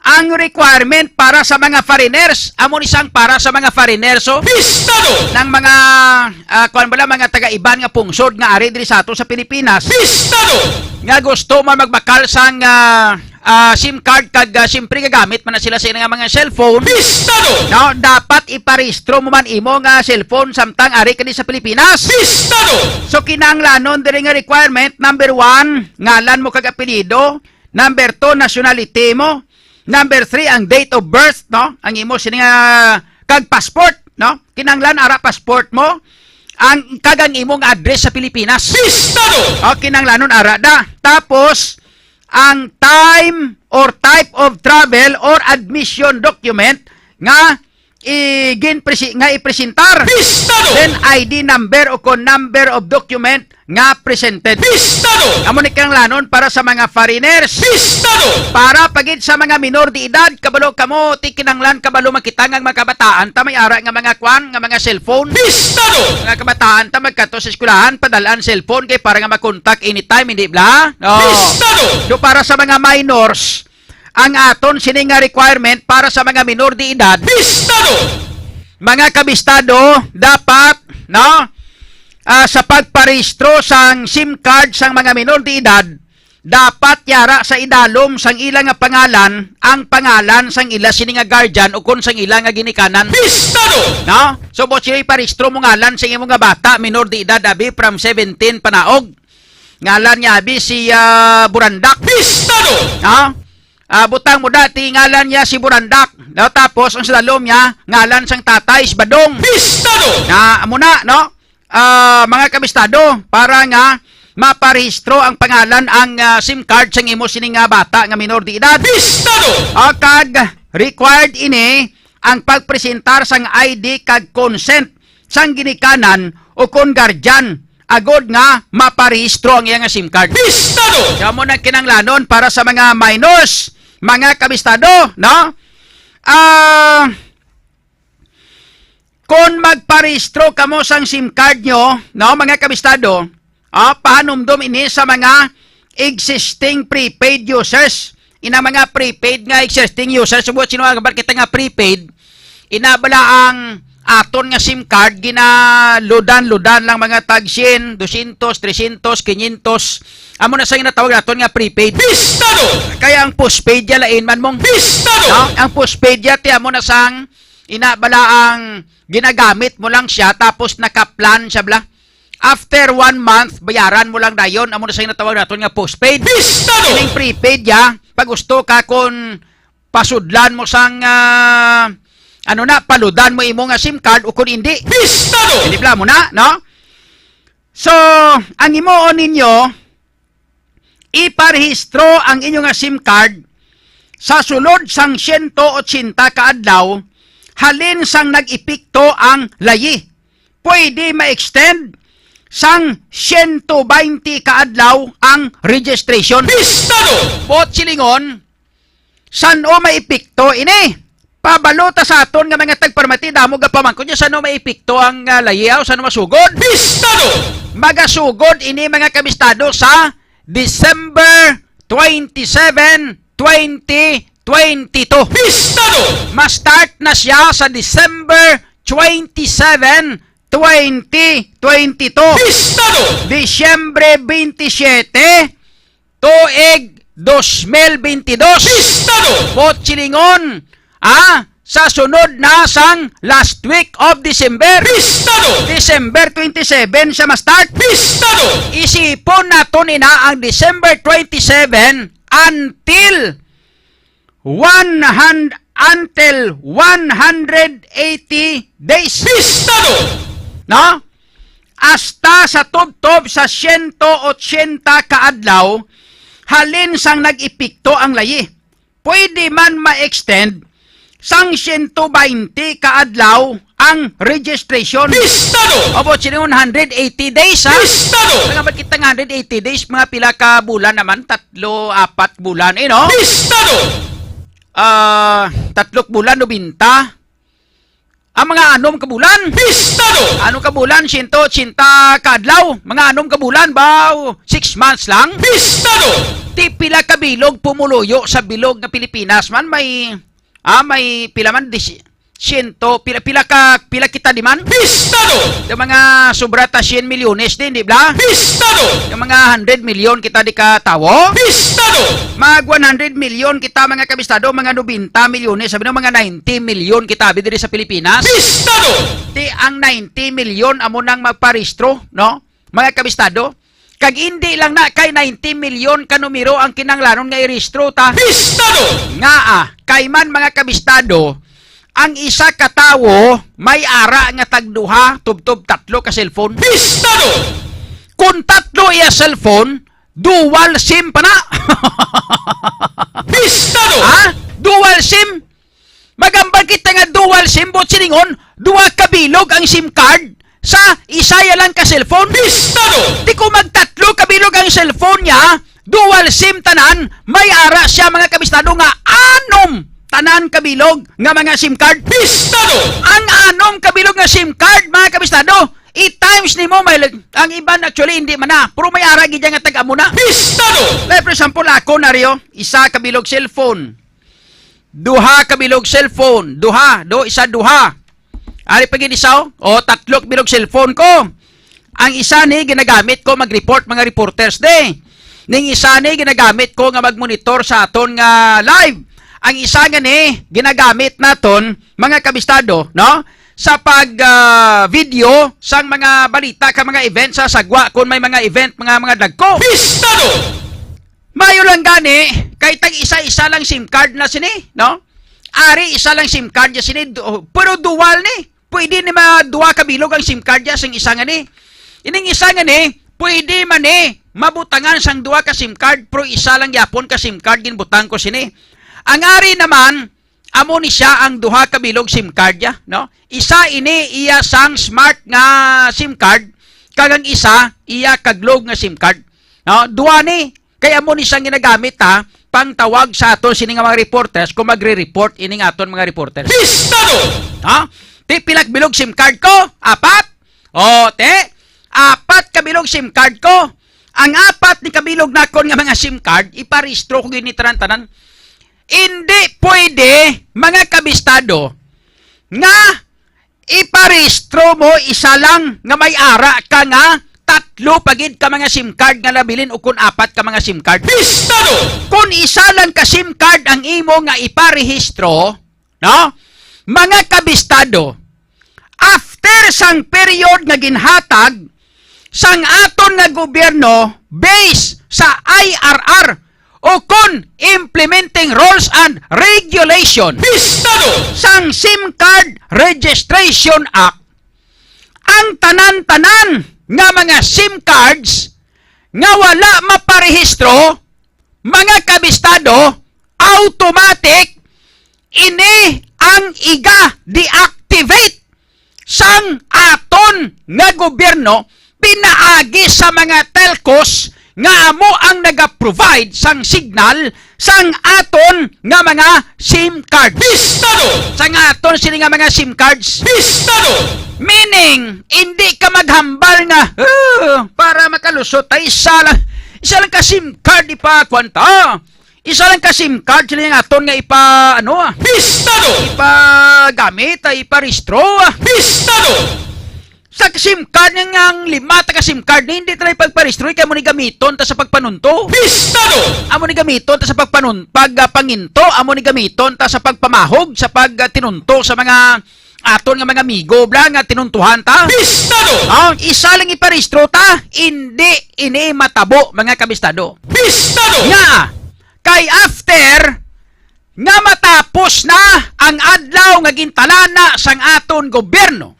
ang requirement para sa mga foreigners, amo ni sang para sa mga foreigners, so Pistado! Nang mga, ah, kuwan bala, mga taga-iban nga pungsod nga ari diri sa ato sa Pilipinas. Pistado! Nga gusto man magbakal sang, ah, ah, SIM card kag, ah, siyempre gagamit man na sila sa ilang mga cellphone. Pistado! No, dapat iparehistro mo man imo nga cellphone samtang ari ka ni sa Pilipinas. Pistado! So, kinahanglanon diri nga requirement, number one, ngalan mo kag apelyido. Number two, nationality mo. Number three, ang date of birth, no? Ang imo sini nga kag passport, no? Kinahanglan ara passport mo. Ang, kag ang imong address sa Pilipinas. Pistado! O, kinahanglanon ara da. Tapos, ang time or type of travel or admission document nga i-, ginpresi-, nga ipresentar. Pistado! Then I D number o kon number of document nga presented. Pistado! Amo ni kinahanglanon para sa mga foreigners. Pistado! Para pa gid sa mga minor de edad, kabalo kamo, ti kinahanglan kabalo makita nga mga kabataan ta may ara nga mga kwan, nga mga cellphone. Pistado! Mga kabataan ta magkadto sa eskwelahan, padal-an cellphone kay para nga makontak anytime, hindi bala? No. Pistado! So para sa mga minors, ang aton sini nga requirement para sa mga minor de edad. Pistado! Mga kabistado, dapat, no, ah, sa pagparehistro sang SIM card sang mga minor de edad, dapat yara sa idalom sang ila nga pangalan ang pangalan sang ila sini nga guardian o kon sang ila nga ginikanan. Pistado! No? So, buot sini parehistro mo ngalan sa imo nga bata, minor de edad, abi, from seventeen panaog. Ngalan niya, abi, si, ah, Burandak. Pistado! No? Ah, butang mo dati, ngalan niya si Burandak. No? Tapos, ang sa dalom niya, ngalan sang tatay, si Badong. Pistado! Na, amo na, no? Ah, mga kabistado, para nga maparehistro ang pangalan ang, ah, SIM card sang imo sini nga bata nga minor de edad. Pistado! O, kag required ini ang pagpresentar sang I D kag consent sang ginikanan o kon guardian agod nga maparehistro ang iya nga SIM card. Pistado! Kaya mo nang kinanglanon para sa mga minors, mga kabistado, no? Ah, kon magparehistro kamo sang SIM card nyo, no, mga kabistado, ah, pahanumdom ini sa mga existing prepaid users. Inang mga prepaid nga existing users, buot sini nga gamit kita nga prepaid, ina bala ang aton nga SIM card, ginaludan-ludan lang mga tag syen, dosyentos, tresyentos, kinyentos. Amo na sa ginatawag naton nga prepaid. Pistado! Kaya ang postpaid ya lain man mong. Pistado! No? Ang postpaid ya, ti amo na sang ina bala ang ginagamit mo lang siya, tapos naka-plan siya bala. After one month, bayaran mo lang dayon. Amo na sing natawag naton nga postpaid. Pistado! Ining prepaid, ya. Pag gusto ka kung pasudlan mo sang, ah, ano na, paludan mo imo nga SIM card o kung hindi. Pistado! Hindi pala mo na, no? So, ang himuon ninyo, iparehistro ang inyo nga SIM card sa sulod sang siyento otsenta ka adlaw halin sang nag-epekto ang layi. Pwede ma-extend sang siyento baynte ka adlaw ang registration. Pistado! Buot silingon, san-o maepekto ini? Pabalo ta sa aton nga mga tagparamati, damo gapamangkot niya, san-o maepekto ang, ah, layi, o san-o masugod? Pistado! Magasugod ini, mga kabistado, sa December twenty-seven, twenty twenty-two. Pistado! Ma-start na siya sa December twenty-seven, twenty twenty-two. Pistado! Disyembre twenty-seven, tuig dos mil twenty-dos. Pistado! Buot silingon, ah, sa sunod na sang last week of December. Pistado! December twenty-seven siya ma-start. Pistado! Isipon naton ina ang December twenty-seven until one hundred, until one hundred eighty days. Pistado! No? Hasta sa tubtob sa siyento otsenta ka adlaw halin sang nag-epekto ang layi. Pwede man ma-extend sang siyento baynte ka adlaw ang registration. Pistado! About sini one hundred eighty days, ha? Pistado! Mga ba't kita nga hundred eighty days, mga pila ka bulan naman? Tatlo, apat bulan, eh, no? Pistado! Ah, tatlo ka bulan, nobenta. Ang mga anom ka bulan. Pistado! Anom ka bulan, siyento otsenta ka adlaw. Mga anom ka bulan ba? Six months lang? Pistado! Ti pila ka bilog pumuluyo sa bilog nga Pilipinas man may, ah, may pila man, dis-, siyento, pila, pila ka, pila kita di man? Pistado! Yung mga sobra ta siyam milyones din, di ba? Pistado! Yung mga hundred milyon kita di ka tawo? Pistado! Mag one hundred milyon kita, mga kabistado, mga nobenta milyones, sabi ng mga ninety milyon kita, abi diri sa Pilipinas. Pistado! Ti ang ninety milyon amo nang magparehistro, no? Mga kabistado, kag hindi lang na kay ninety milyon ka numero ang kinahanglanon nga irehistro ta. Pistado! Nga, ah, kay man, mga kabistado, ang isa ka tawo may ara nga tagduha, tubtob tatlo ka cellphone. Pistado! Kung tatlo iya cellphone, dual SIM pa na. Pistado! Ha? Dual SIM? Magambal kita nga dual SIM, buot silingon, duha ka bilog ang SIM card sa isa ya lang ka cellphone. Pistado! Di ko magtatlo ka bilog ang cellphone niya, dual SIM tanan, may ara siya, mga kabistado, nga anom tanan ka bilog nga mga SIM card. Pistado! Ang anom ka bilog nga SIM card, mga kabistado, i-times nimo, may lag-, ang iban actually hindi man na, pero may ara gid nga tag-amo na. Pistado! Like, for example, ako, Nario, isa ka bilog cellphone. Duha ka bilog cellphone. Duha. Do, isa, duha. Ari pa gid isa, oh. O, tatlo ka bilog cellphone ko. Ang isa ni ginagamit ko mag-report, mga reporters, de. Ning isa ni ginagamit ko nga mag-monitor sa aton nga live. Ang isa nga ni ginagamit naton, mga kabistado, no? Sa pag, ah, video sang mga balita ka mga event sa sagwa, kung may mga event, mga, mga dagko. Pistado! Mayo lang gani, kay tag isa-isa lang SIM card na sini, no? Ari, isa lang SIM card ya sini, du-, pero dual ni. Pwede ni ma-, duha ka bilog ang SIM card ya sing isa nga ni. Ining isa nga ni, pwede man ni mabutangan sang duha ka SIM card, pero isa lang yapon ka SIM card ginbutang ko sini. Ang ari naman, amo ni siya ang duha ka bilog SIM card ya, no? Isa ini iya sang smart nga SIM card, kag ang isa iya ka Globe nga SIM card. No? Duha ni, kay amo ni siyang ginagamit, ha, pangtawag sa aton sini nga mga reporters kung magre-report ining aton mga reporters. Pistado! Ha? Ti, pila ka bilog SIM card ko? Apat? O, te, apat ka bilog SIM card ko. Ang apat ni kabilog nakon nga mga SIM card, iparehistro ko gid ni tanan-tanan. Hindi pwede, mga kabistado, nga iparehistro mo isa lang nga may ara ka nga tatlo pa gid ka mga SIM card nga nabilin o kun apat ka mga SIM card. Pistado! Kun isa lang ka SIM card ang imo nga iparehistro, no? Mga kabistado, after sang period nga ginhatag sang aton nga gobyerno based sa I R R o kon Implementing Rules and Regulation Bistado! sang SIM Card Registration Act, ang tanan-tanan nga mga SIM cards nga wala maparehistro, mga kabistado, automatic ini ang iga-deactivate sang aton nga gobyerno pinaagi sa mga telcos nga amo ang naga-provide sang signal sang aton nga mga SIM card. Bistado! Sang aton sini nga mga SIM cards. Bistado! Meaning, hindi ka maghambal nga, "Ah, para makalusot, ay isa lang, isa lang ka SIM card ipakuan ta. Isa lang ka SIM card sila nga aton nga ipa, ano, ah, Bistado! ipagamit, ah, iparehistro, ah." Bistado! Sa SIM card nga ang lima ta ka SIM card, hindi ta na ipagparehistro, kay amo ni gamiton ta sa pagpanunto. Bistado! Amo ni gamiton ta sa pagpanun-, pag, ah, panginto, amo ni gamiton ta sa pagpamahog, sa pag, ah, tinunto sa mga aton nga mga amigo, bla, nga tinuntuhan ta. Bistado! Ah, isa lang iparehistro ta, hindi ini matabo, mga kabistado. Bistado! Nga, kay after nga matapos na ang adlaw nga gintalana sang aton gobyerno,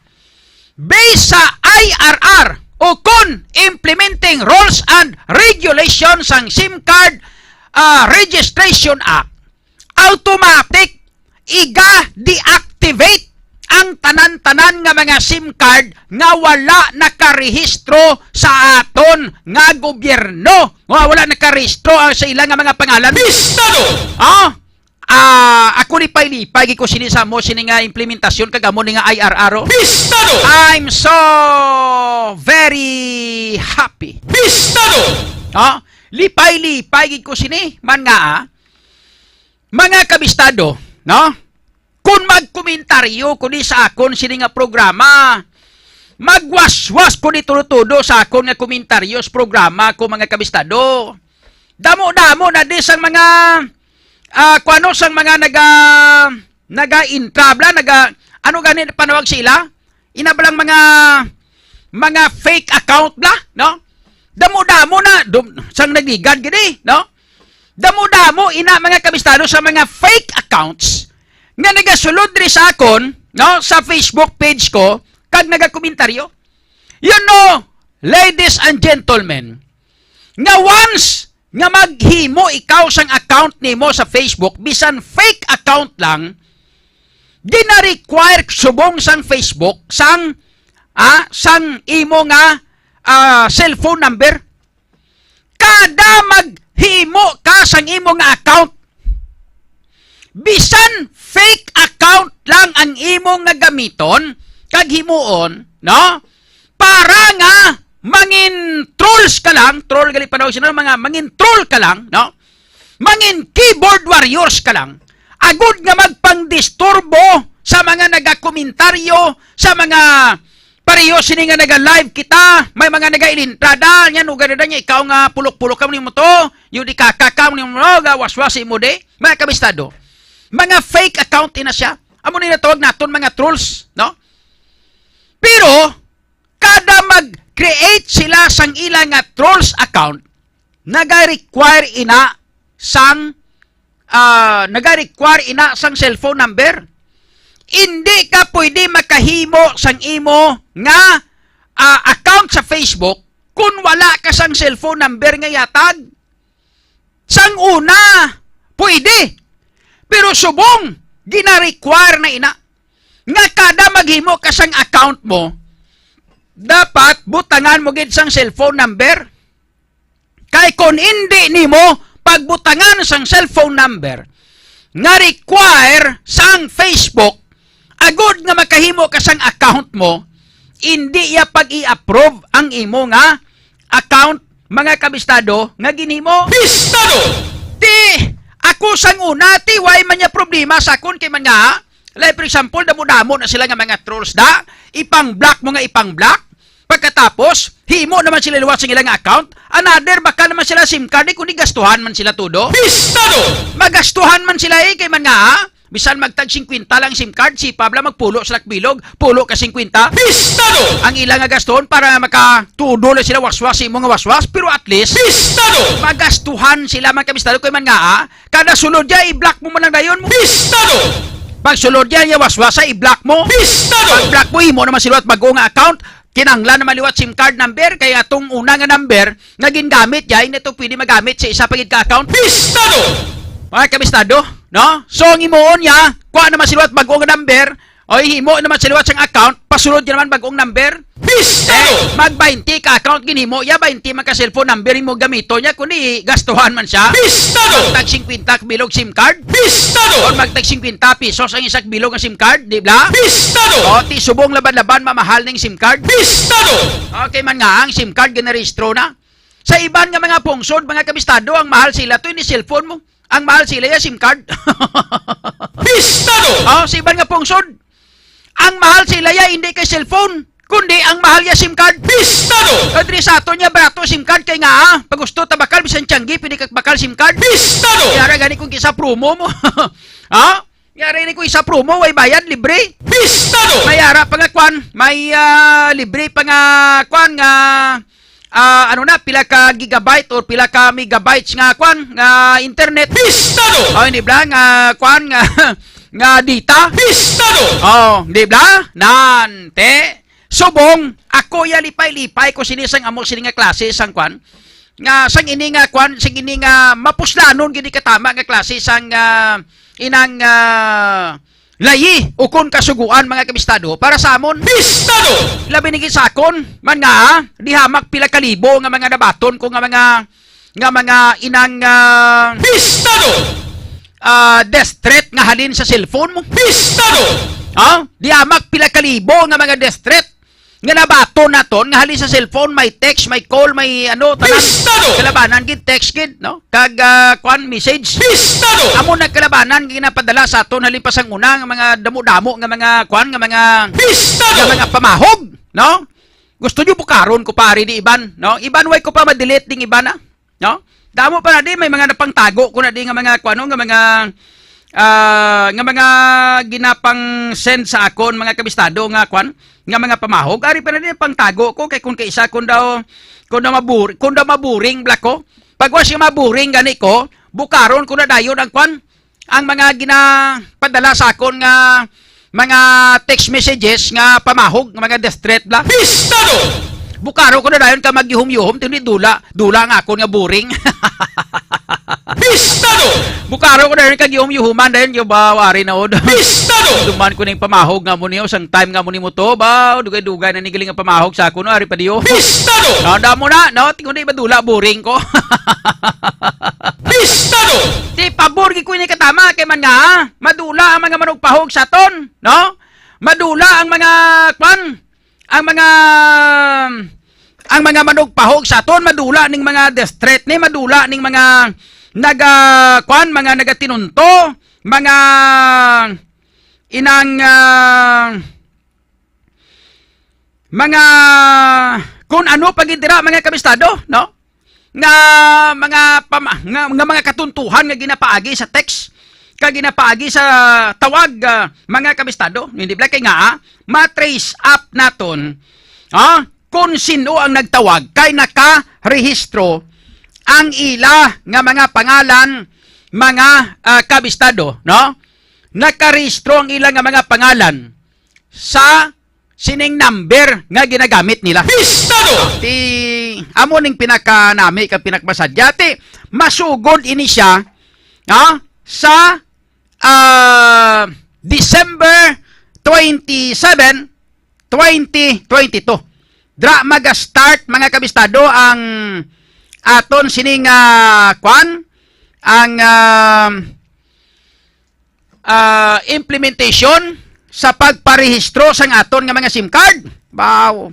based sa I R R o kon Implementing Rules and Regulations sang SIM Card, ah, Registration Act, automatic iga-deactivate ang tanan-tanan nga mga SIM card nga wala nakarehistro sa aton nga gobyerno, nga wala nakarehistro ang sa ila nga mga pangalan. Bistado! Ah, ah, ako lipay-lipay gid ko sini sa amo sini nga implementasyon kag amo ni nga I R R, oh. Bistado! I'm so very happy. Bistado! Ah, lipay-lipay gid ko sini man nga, ah, mga kabistado, no? Kung magkomentaryo ko di sa akon sini nga programa, magwaswas ko di tudo-tudo sa akon nga komentaryo sa programa ko, mga kabistado. Damo-damo na di sang mga, ah, kuno sang mga naga-, naga-intrabla, naga-, ano gani panawag sila? Ina ba lang mga, mga fake account bla, no? Damo-damo na, dum-, sang nagligad gid, eh, no? Damo-damo ina, mga kabistado, sa mga fake accounts nga nagasulod diri sa akon, no, sa Facebook page ko, kag nagakomentaryo. You know, ladies and gentlemen, nga once nga maghimo ikaw sang account nimo sa Facebook, bisan fake account lang, gina-require subong sang Facebook sang, ah, sang imo nga, ah, cellphone number. Kada maghimo ka sang imo nga account, bisan fake account lang ang imo nga gamiton kag himuon, no? Para nga mangin trolls ka lang, troll gali panawag sila, mga mangin troll ka lang, no? Mangin keyboard warriors ka lang, agud nga magpangdisturbo sa mga nagakomentaryo, sa mga pareho sini nga naga-live kita, may mga nagailintrada, nya nuga na niya, ikaw nga pulok-pulok ka mo nimo to, yung di kakaka mo nimo, ga waswas imo di, mga kabistado. Mga fake account ina siya. Amo ni natawag naton mga trolls, no? Pero, kada mag-create sila sang ila nga trolls account, naga-require ina sang, ah, naga-require ina sang cellphone number. Hindi ka pwede makahimo sang imo nga, ah, account sa Facebook kung wala ka sang cellphone number nga yatag. Sang una, pwede. Pero subong, gina-require na ina nga kada maghimo ka sang account mo, dapat butangan mo gid sang cellphone number. Kay kung hindi nimo pagbutangan sang cellphone number nga require sang Facebook, agud nga makahimo ka sang account mo, hindi iya pag-i-approve ang imo nga account, mga kabistado, nga ginhimo. Bistado! Ti, ako sang una, ti, way man niya problema sa akon kay man nga, like, for example, damo-damo na sila nga mga trolls da, ipang-block mo nga ipang-block. Pagkatapos, himo naman sila liwat sa ilang account, another, baka naman sila SIM card, eh, kundi gastuhan man sila todo. Bistado! Magastuhan man sila, eh, kay man nga, ha? Bisan magtag singkwenta lang SIM card, si Pabla magpulo sa bilog, pulo ka singkwenta. Pistado! Ang ila nga gaston para makatudo lang sila waswas sa imo nga waswas, pero at least, Pistado! Magastuhan sila, mga kabistado, kay man nga, ah, kada sulod niya, i-block mo man lang dayon mo. Pistado! Pag sulod niya, niya waswasa, i-block mo. Pistado! Pag block mo, imo naman sila at bago nga account, kinanglan naman liwat SIM card number, kay atong una nga number nga gingamit, yay, na to pwede magamit sa isa pa gid ka account. Pistado! Mga kabistado, no? So, ang himuon niya, kuha naman sila at bago nga number, o himo naman sila at sang account, pasulod niya naman bagong number. Pistado! Eh, mag twenty ka account ginhimo, ya twenty man ka cellphone number imo gamito niya, kundi gastuhan man siya. Pistado! Tag singkwenta ka bilog SIM card. Pistado! Or magtag singkwenta pesos ang isa ka bilog nga SIM card, di ba? Pistado! O, ti subong laban-laban mamahal ning SIM card. Pistado! Okay man nga, ang SIM card ginarehistro na. Sa iban nga mga pungsod, mga kabistado, ang mahal sila to, hindi cellphone mo. Ang mahal sila ya SIM card. Pistado! Oh, sa iban nga pungsod, ang mahal sila ya, hindi kay cellphone, kundi ang mahal ya SIM card. Pistado! Kadri sa aton niya, barato SIM card kay nga, ah, pag gusto ta bakal, bisan tiyanggi, pwede ka bakal SIM card. Pistado! Yara gani kung kisa promo mo. Ha? Yari ni ko isa promo, way bayad, libre. Pistado! May ara pa nga kwan, may, ah, libre pa nga kwan nga, ah, ano na, pila ka gigabyte or pila ka megabytes nga kwan, nga internet. Pistado! O, hindi bla, nga kwan, nga, nga data. Pistado! O, hindi bla? Nan, te. Subong, ako ya lipay-lipay ko sini sang amo sini nga klase sang kwan, nga sang ini nga kwan, sang ini nga mapuslanon gid katama nga klase sang, ah, inang, ah, layi ukon kasuguan, mga kabistado, para sa amon. Pistado! Labi ni gid sa akon, man nga, ah, di hamak pila ka libo nga mga nabaton ko nga mga, nga mga inang, ah, Pistado! Ah, death threat nga halin sa cellphone mo. Pistado! Ha? Di hamak pila ka libo nga mga death threat nga nabaton naton nga halin sa cellphone, may text, may call, may ano, tanan. Pistado! Kalabanan gid, text gid, no? Kag, ah, kwan, message. Pistado! Amo na kalabanan nga ginapadala sa aton halin pa sang una nga mga damo-damo nga mga kwan, nga mga, Pistado! Nga mga pamahog, no? Gusto nyo bukaron ko pare di iban, no? Iban, way ko pa ma-delete ding iban, ah. No? Damo pa na di, may mga napangtago ko na di nga mga, kuano, nga mga, ah, nga mga ginapang-send sa akon, mga kabistado nga, kwan, nga mga pamahog. Ari pa na di, pangtago ko, kay kung kaisa, kung daw, kung daw mabur-, kung daw maburing, bla ko. Pag wa siya maburing, gani ko, bukaron ko na dayon ang, kwan, ang mga ginapadala sa akon nga mga text messages nga pamahog, nga mga death threat bla. Pistado! Bukaro ko na dayon ka magyuhom-yuhom, tindi dula, dula nga akon nga boring. Pistado! Bukaro ko na dayon ka gihom-yuhuman dayon, yo ba, wari na od. Pistado! Duman ko ning pamahog nga mo niyo, sang time nga mo nimo to, ba, dugay-dugay na ni galing nga pamahog sa akon, no, ari pa diyo. Pistado! No, damo na, no, tingon di ba dula, boring ko. Pistado! Ti pabor gid ko ini katama kay man nga, madula ang mga manugpahog sa aton, no? Madula ang mga, kwan, ang mga, ang mga manugpahog sa aton, madula ning mga death threat ni, madula ning mga naga, kwan, mga nagatinunto, mga inang, ah, mga kun ano pa gid dira, mga kabistado, no? Nga mga pama-, nga, nga mga katuntuhan nga ginapaagi sa text, kag ginapaagi sa tawag, ah, mga kabistado, hindi bala kay nga, ah, ma-trace up naton, ah, kung sino ang nagtawag kay nakarehistro ang ila nga mga pangalan, mga, ah, kabistado, no? Nakarehistro ang ila nga mga pangalan sa sining number nga ginagamit nila. Pistado! Ti, amo ning pinakanami kag pinakamasadya. Ti, masugod ini siya, ha, sa, ah, December twenty-seven, twenty twenty-two. Dra maga-start, mga kabistado, ang aton sining, ah, kwan, ang, ah, ah, implementation sa pagparehistro sang aton nga mga SIM card. Wow.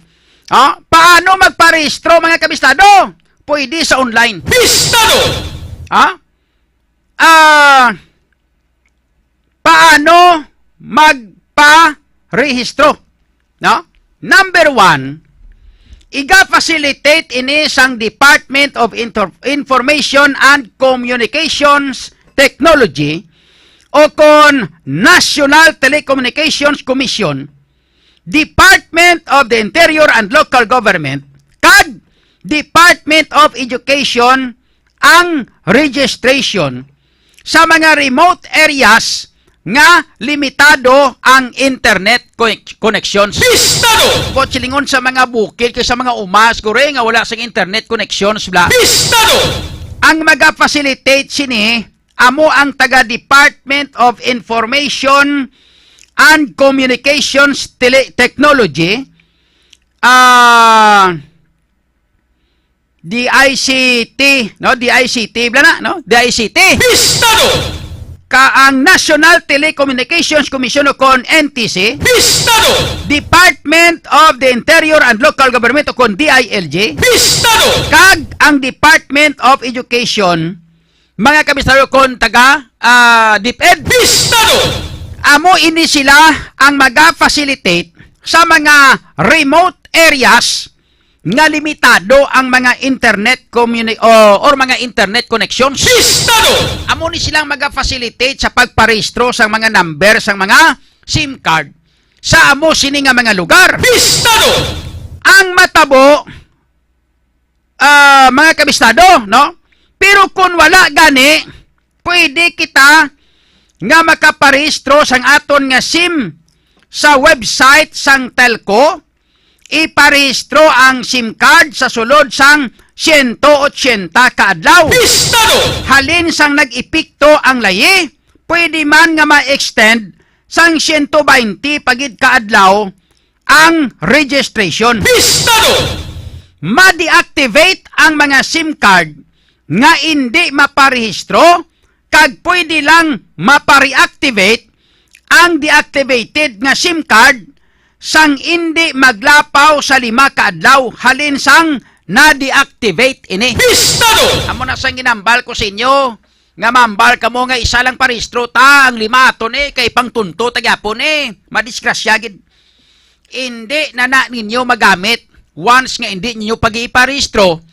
Ah, paano magparehistro, mga kabistado? Pwede sa online. Pistado! Ha? Ah, paano magparehistro? No? Number one, iga-facilitate ini sang Department of Inter-, Information and Communications Technology o kon National Telecommunications Commission, Department of the Interior and Local Government, kag Department of Education ang registration sa mga remote areas nga limitado ang internet co-, connections. Bistado! Kung silingon sa mga bukid kag sa mga umas, guro, nga wala sang internet connections, bla. Bistado! Ang maga-facilitate sini amo ang taga Department of Information and Communications Tele-, Technology, ah, D I C T, no? D I C T, bla na, no? D I C T. Bistado! Ka ang National Telecommunications Commission o kon N T C. Bistado! Department of the Interior and Local Government o kon D I L G. Bistado! Kag ang Department of Education, mga kabistado, kon taga, ah, DepEd. Bistado! Amo ini sila ang maga-facilitate sa mga remote areas nga limitado ang mga internet communi-, o, or mga internet connections. Bistado! Amo ni silang maga-facilitate sa pagparehistro sang mga number sang mga SIM card sa amo sini nga mga lugar. Bistado! Ang matabo, ah, mga kabistado, no? Pero kung wala gani, pwede kita nga makaparehistro sang aton nga SIM sa website sang telco. Iparehistro ang SIM card sa sulod sang siyento otsenta ka adlaw. Bistado! Halin sang nag-epekto ang layi, pwede man nga ma-extend sang siyento baynte pa gid ka adlaw ang registration. Bistado! Ma-deactivate ang mga SIM card nga indi maparehistro, kag pwede lang mapareactivate ang deactivated nga SIM card sang indi maglapaw sa lima ka adlaw halin sang na-deactivate ini. Bistado! Amo na sang ginambal ko sa inyo, nga mambal kamo nga isa lang parehistro ta, ang lima aton, eh, kay pangtunto ta gyapon, eh. Madisgrasya gid. Indi na na ninyo magamit once nga indi ninyo pag-iparehistro,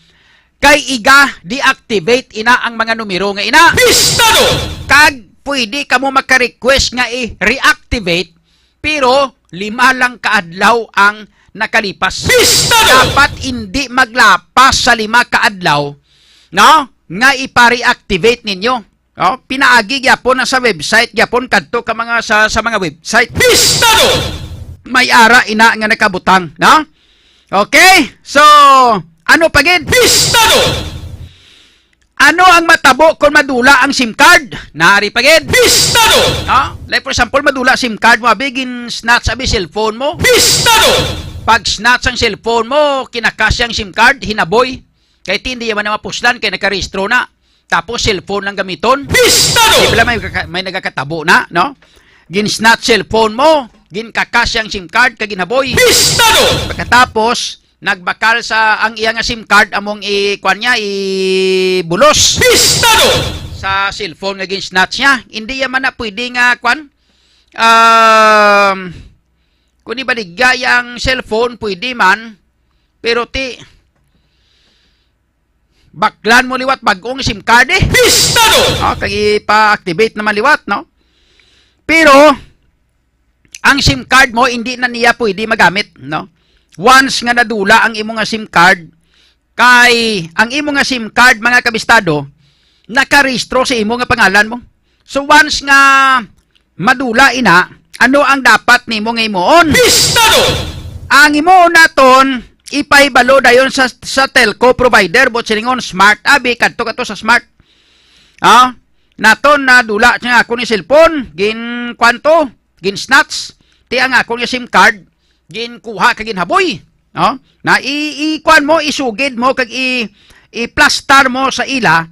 kay iga-deactivate ina ang mga numero nga ina. Bistado! Kag pwede kamo maka-request nga i-reactivate, pero lima lang ka adlaw ang nakalipas. Bistado! Dapat indi maglapas sa lima ka adlaw, no, nga ipa-reactivate ninyo. Oh, pinaagi gyapon na sa website gyapon, kadto ka mga sa, sa mga website. Bistado! May ara ina nga nakabutang, no? Okay? So, ano pa gid? Bistado! Ano ang matabo kung madula ang SIM card? Nari pa gid. Bistado! No? Like, for example, madula SIM card mo, abi, gin-snatch, abi, cellphone mo. Bistado! Pag snatch ang cellphone mo, kinakasya ang SIM card, hinaboy. Kay ti, hindi man na mapuslan, kay nakarehistro na. Tapos, cellphone lang gamiton. Bistado! Di ba may, may nagakatabo na, no? Gin-snatch cellphone mo, ginkakasya ang SIM card, kag ginhaboy. Bistado! Pagkatapos, nagbakal sa ang iya nga SIM card among i-, kuwan niya, ibulos. Bistado! Sa cellphone nga gin-snatch niya. Hindi man na pwede nga, kuwan, um, kung ibaligya ang cellphone, pwede man. Pero ti, baklan mo liwat bag-ong SIM card, eh. Bistado! Oh, kag ipa-activate naman liwat, no? Pero, ang SIM card mo, hindi na niya pwede magamit, no? Once nga nadula ang imo nga SIM card, kay ang imo nga SIM card, mga kabistado, nakarehistro sa imo nga pangalan mo. So, once nga madula ina, ano ang dapat nimo nga himuon? Bistado! Ang himuon naton, ipahibalo dayon sa, sa telco provider, buot silingon, Smart, abi, kadto ka to sa Smart. Ah, naton nadula nga akon ni cellphone, gin kwanto, gin snatch, ti ang akon nga SIM card, gin kuha kag ginhaboy. No? Na i, i kwan mo, isugid mo, kag i, i-plastar mo sa ila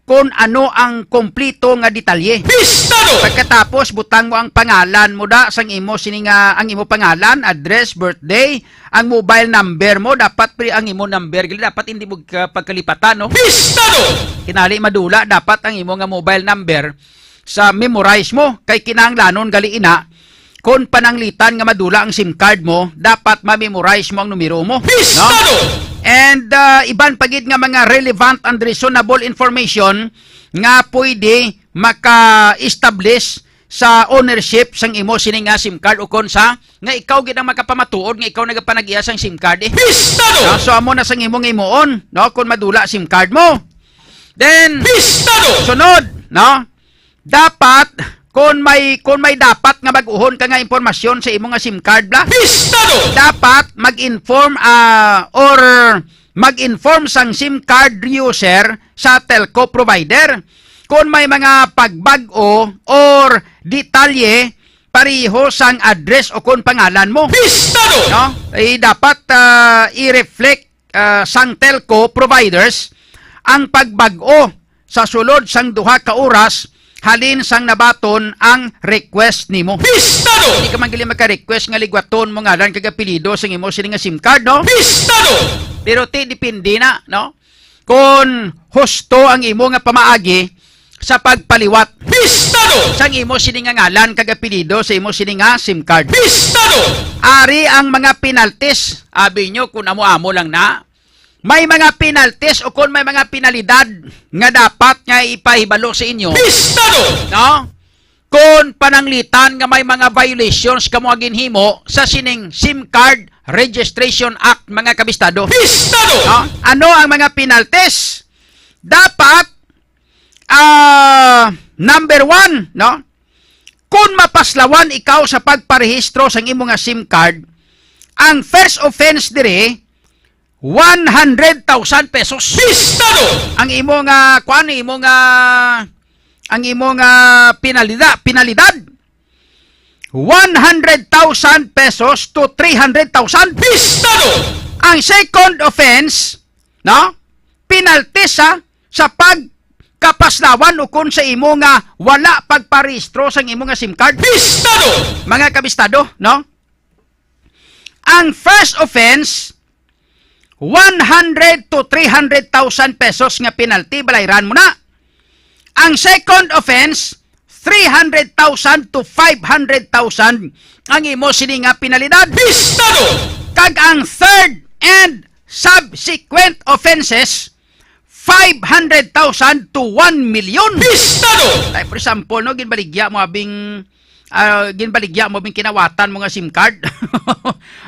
kung ano ang kompleto nga detalye. Bistado! Pagkatapos, butang mo ang pangalan mo da, sang imo sini nga, ang imo pangalan, address, birthday, ang mobile number mo, dapat pre ang imo number, gali dapat hindi mo ka-, pagkalipatan, no? Bistado! Kinali madula, dapat ang imo nga mobile number sa memorize mo, kay kinahanglanon gali ina, kon pananglitan nga madula ang SIM card mo, dapat ma-memorize mo ang numero mo. Bistado! No? And, ah, iban pa gid nga mga relevant and reasonable information nga pwede maka-establish sa ownership sang imo sini nga SIM card, ukon sa nga ikaw gid ang makapamatuod nga ikaw nagapanag-iya sang SIM card, eh. Pista, no? Ah, so amo na sang imong himuon, no, kung madula SIM card mo. Then, Pista, no? Sunod, no? Dapat, kung may, kung may dapat nga bag-uhon ka nga impormasyon sa imo nga SIM card, bla, Pista, no? Dapat mag-inform, ah, or mag-inform sang SIM card user sa telco provider kung may mga pagbag-o or detalye pareho sang address o kung pangalan mo. Pista, no? No? Eh, dapat, ah, i-reflect, ah, sang telco providers ang pagbag-o sa sulod sang duha ka oras halin sang nabaton ang request nimo. Pista, no? Hindi ka man gali magka-request nga ligwaton mo ngalan kag apelyido sang imo sini nga SIM card, no? Pista, no? Pero ti, depende na, no? Kon husto ang imo nga pamaagi sa pagpaliwat, Pista, no? Sang imo sini nga ngalan kag apelyido sa imo sini nga SIM card. Pista, no? Ari ang mga penalties. Abi nyo, kung amo-amo lang na, may mga penalties o kung may mga penalidad nga dapat nga ipahibalo sa inyo. Pista, no? No? Kung pananglitan nga may mga violations kamo nga ginhimo sa sining SIM card Registration Act, mga kabistado. Pista, no? No? Ano ang mga penalties? Dapat, ah, number one, no? Kung mapaslawan ikaw sa pagparehistro sang imo nga SIM card, ang first offense diri, one hundred thousand pesos. Pista, no? Ang imo nga, kuan, imo nga, ang imo nga pinalida, pinalidad, one hundred thousand pesos to three hundred thousand. Pista, no? Ang second offense, no? Penalty sa, sa pagkapaslawan ukon sa imo nga wala pagparehistro sang imo nga SIM card. Pista, no? Mga kabistado, no? Ang first offense, one hundred to three hundred thousand pesos nga penalty, balayran mo na. Ang second offense, three hundred thousand to five hundred thousand ang imo sini nga penalidad. Pista, no? Kag ang third and subsequent offenses, five hundred thousand to one million. Pista, no? Like, for example, no, ginbaligya mo abing, ah, ginbaligya mo abing kinawatan mo nga SIM card.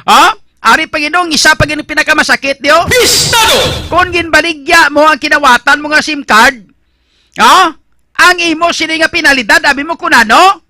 Ha? Ari pa gid, no, isa pa gid ang pinakamasakit, di, oh. Pista, no? Kung ginbaligya mo ang kinawatan mo nga SIM card, ha? Ang imo sini nga penalidad, abi mo kung ano?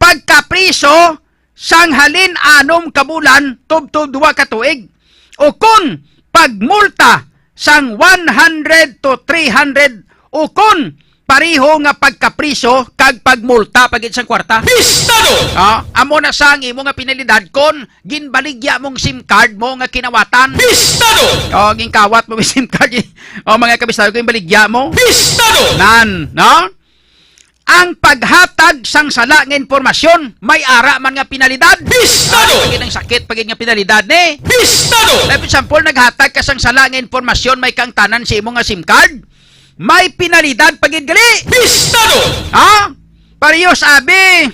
Pagkapriso sang halin anom ka bulan tubtob duha ka tuig, o kon pagmulta sang one hundred to three hundred, o kon pareho nga pagkapriso kag pagmulta pa gid sang kwarta. Pista, no? Ah, amo na sa ang imo nga penalidad kon ginbaligya mong SIM card mo nga kinawatan. Pista, no? O, ginkawat mo ang SIM card. O, mga kabistado, ginbaligya mo. Pista, no? Nan, no? Ang paghatag sang sala nga impormasyon, may ara man nga penalidad. Pista, no? Pagid ang sakit, pagid nga penalidad ni. Pista, no? Like, for example, naghatag ka sang sala nga impormasyon, may kaangtanan sa imo nga SIM card, may penalidad pagid gali. Pista, no? Ha? Parehas abi,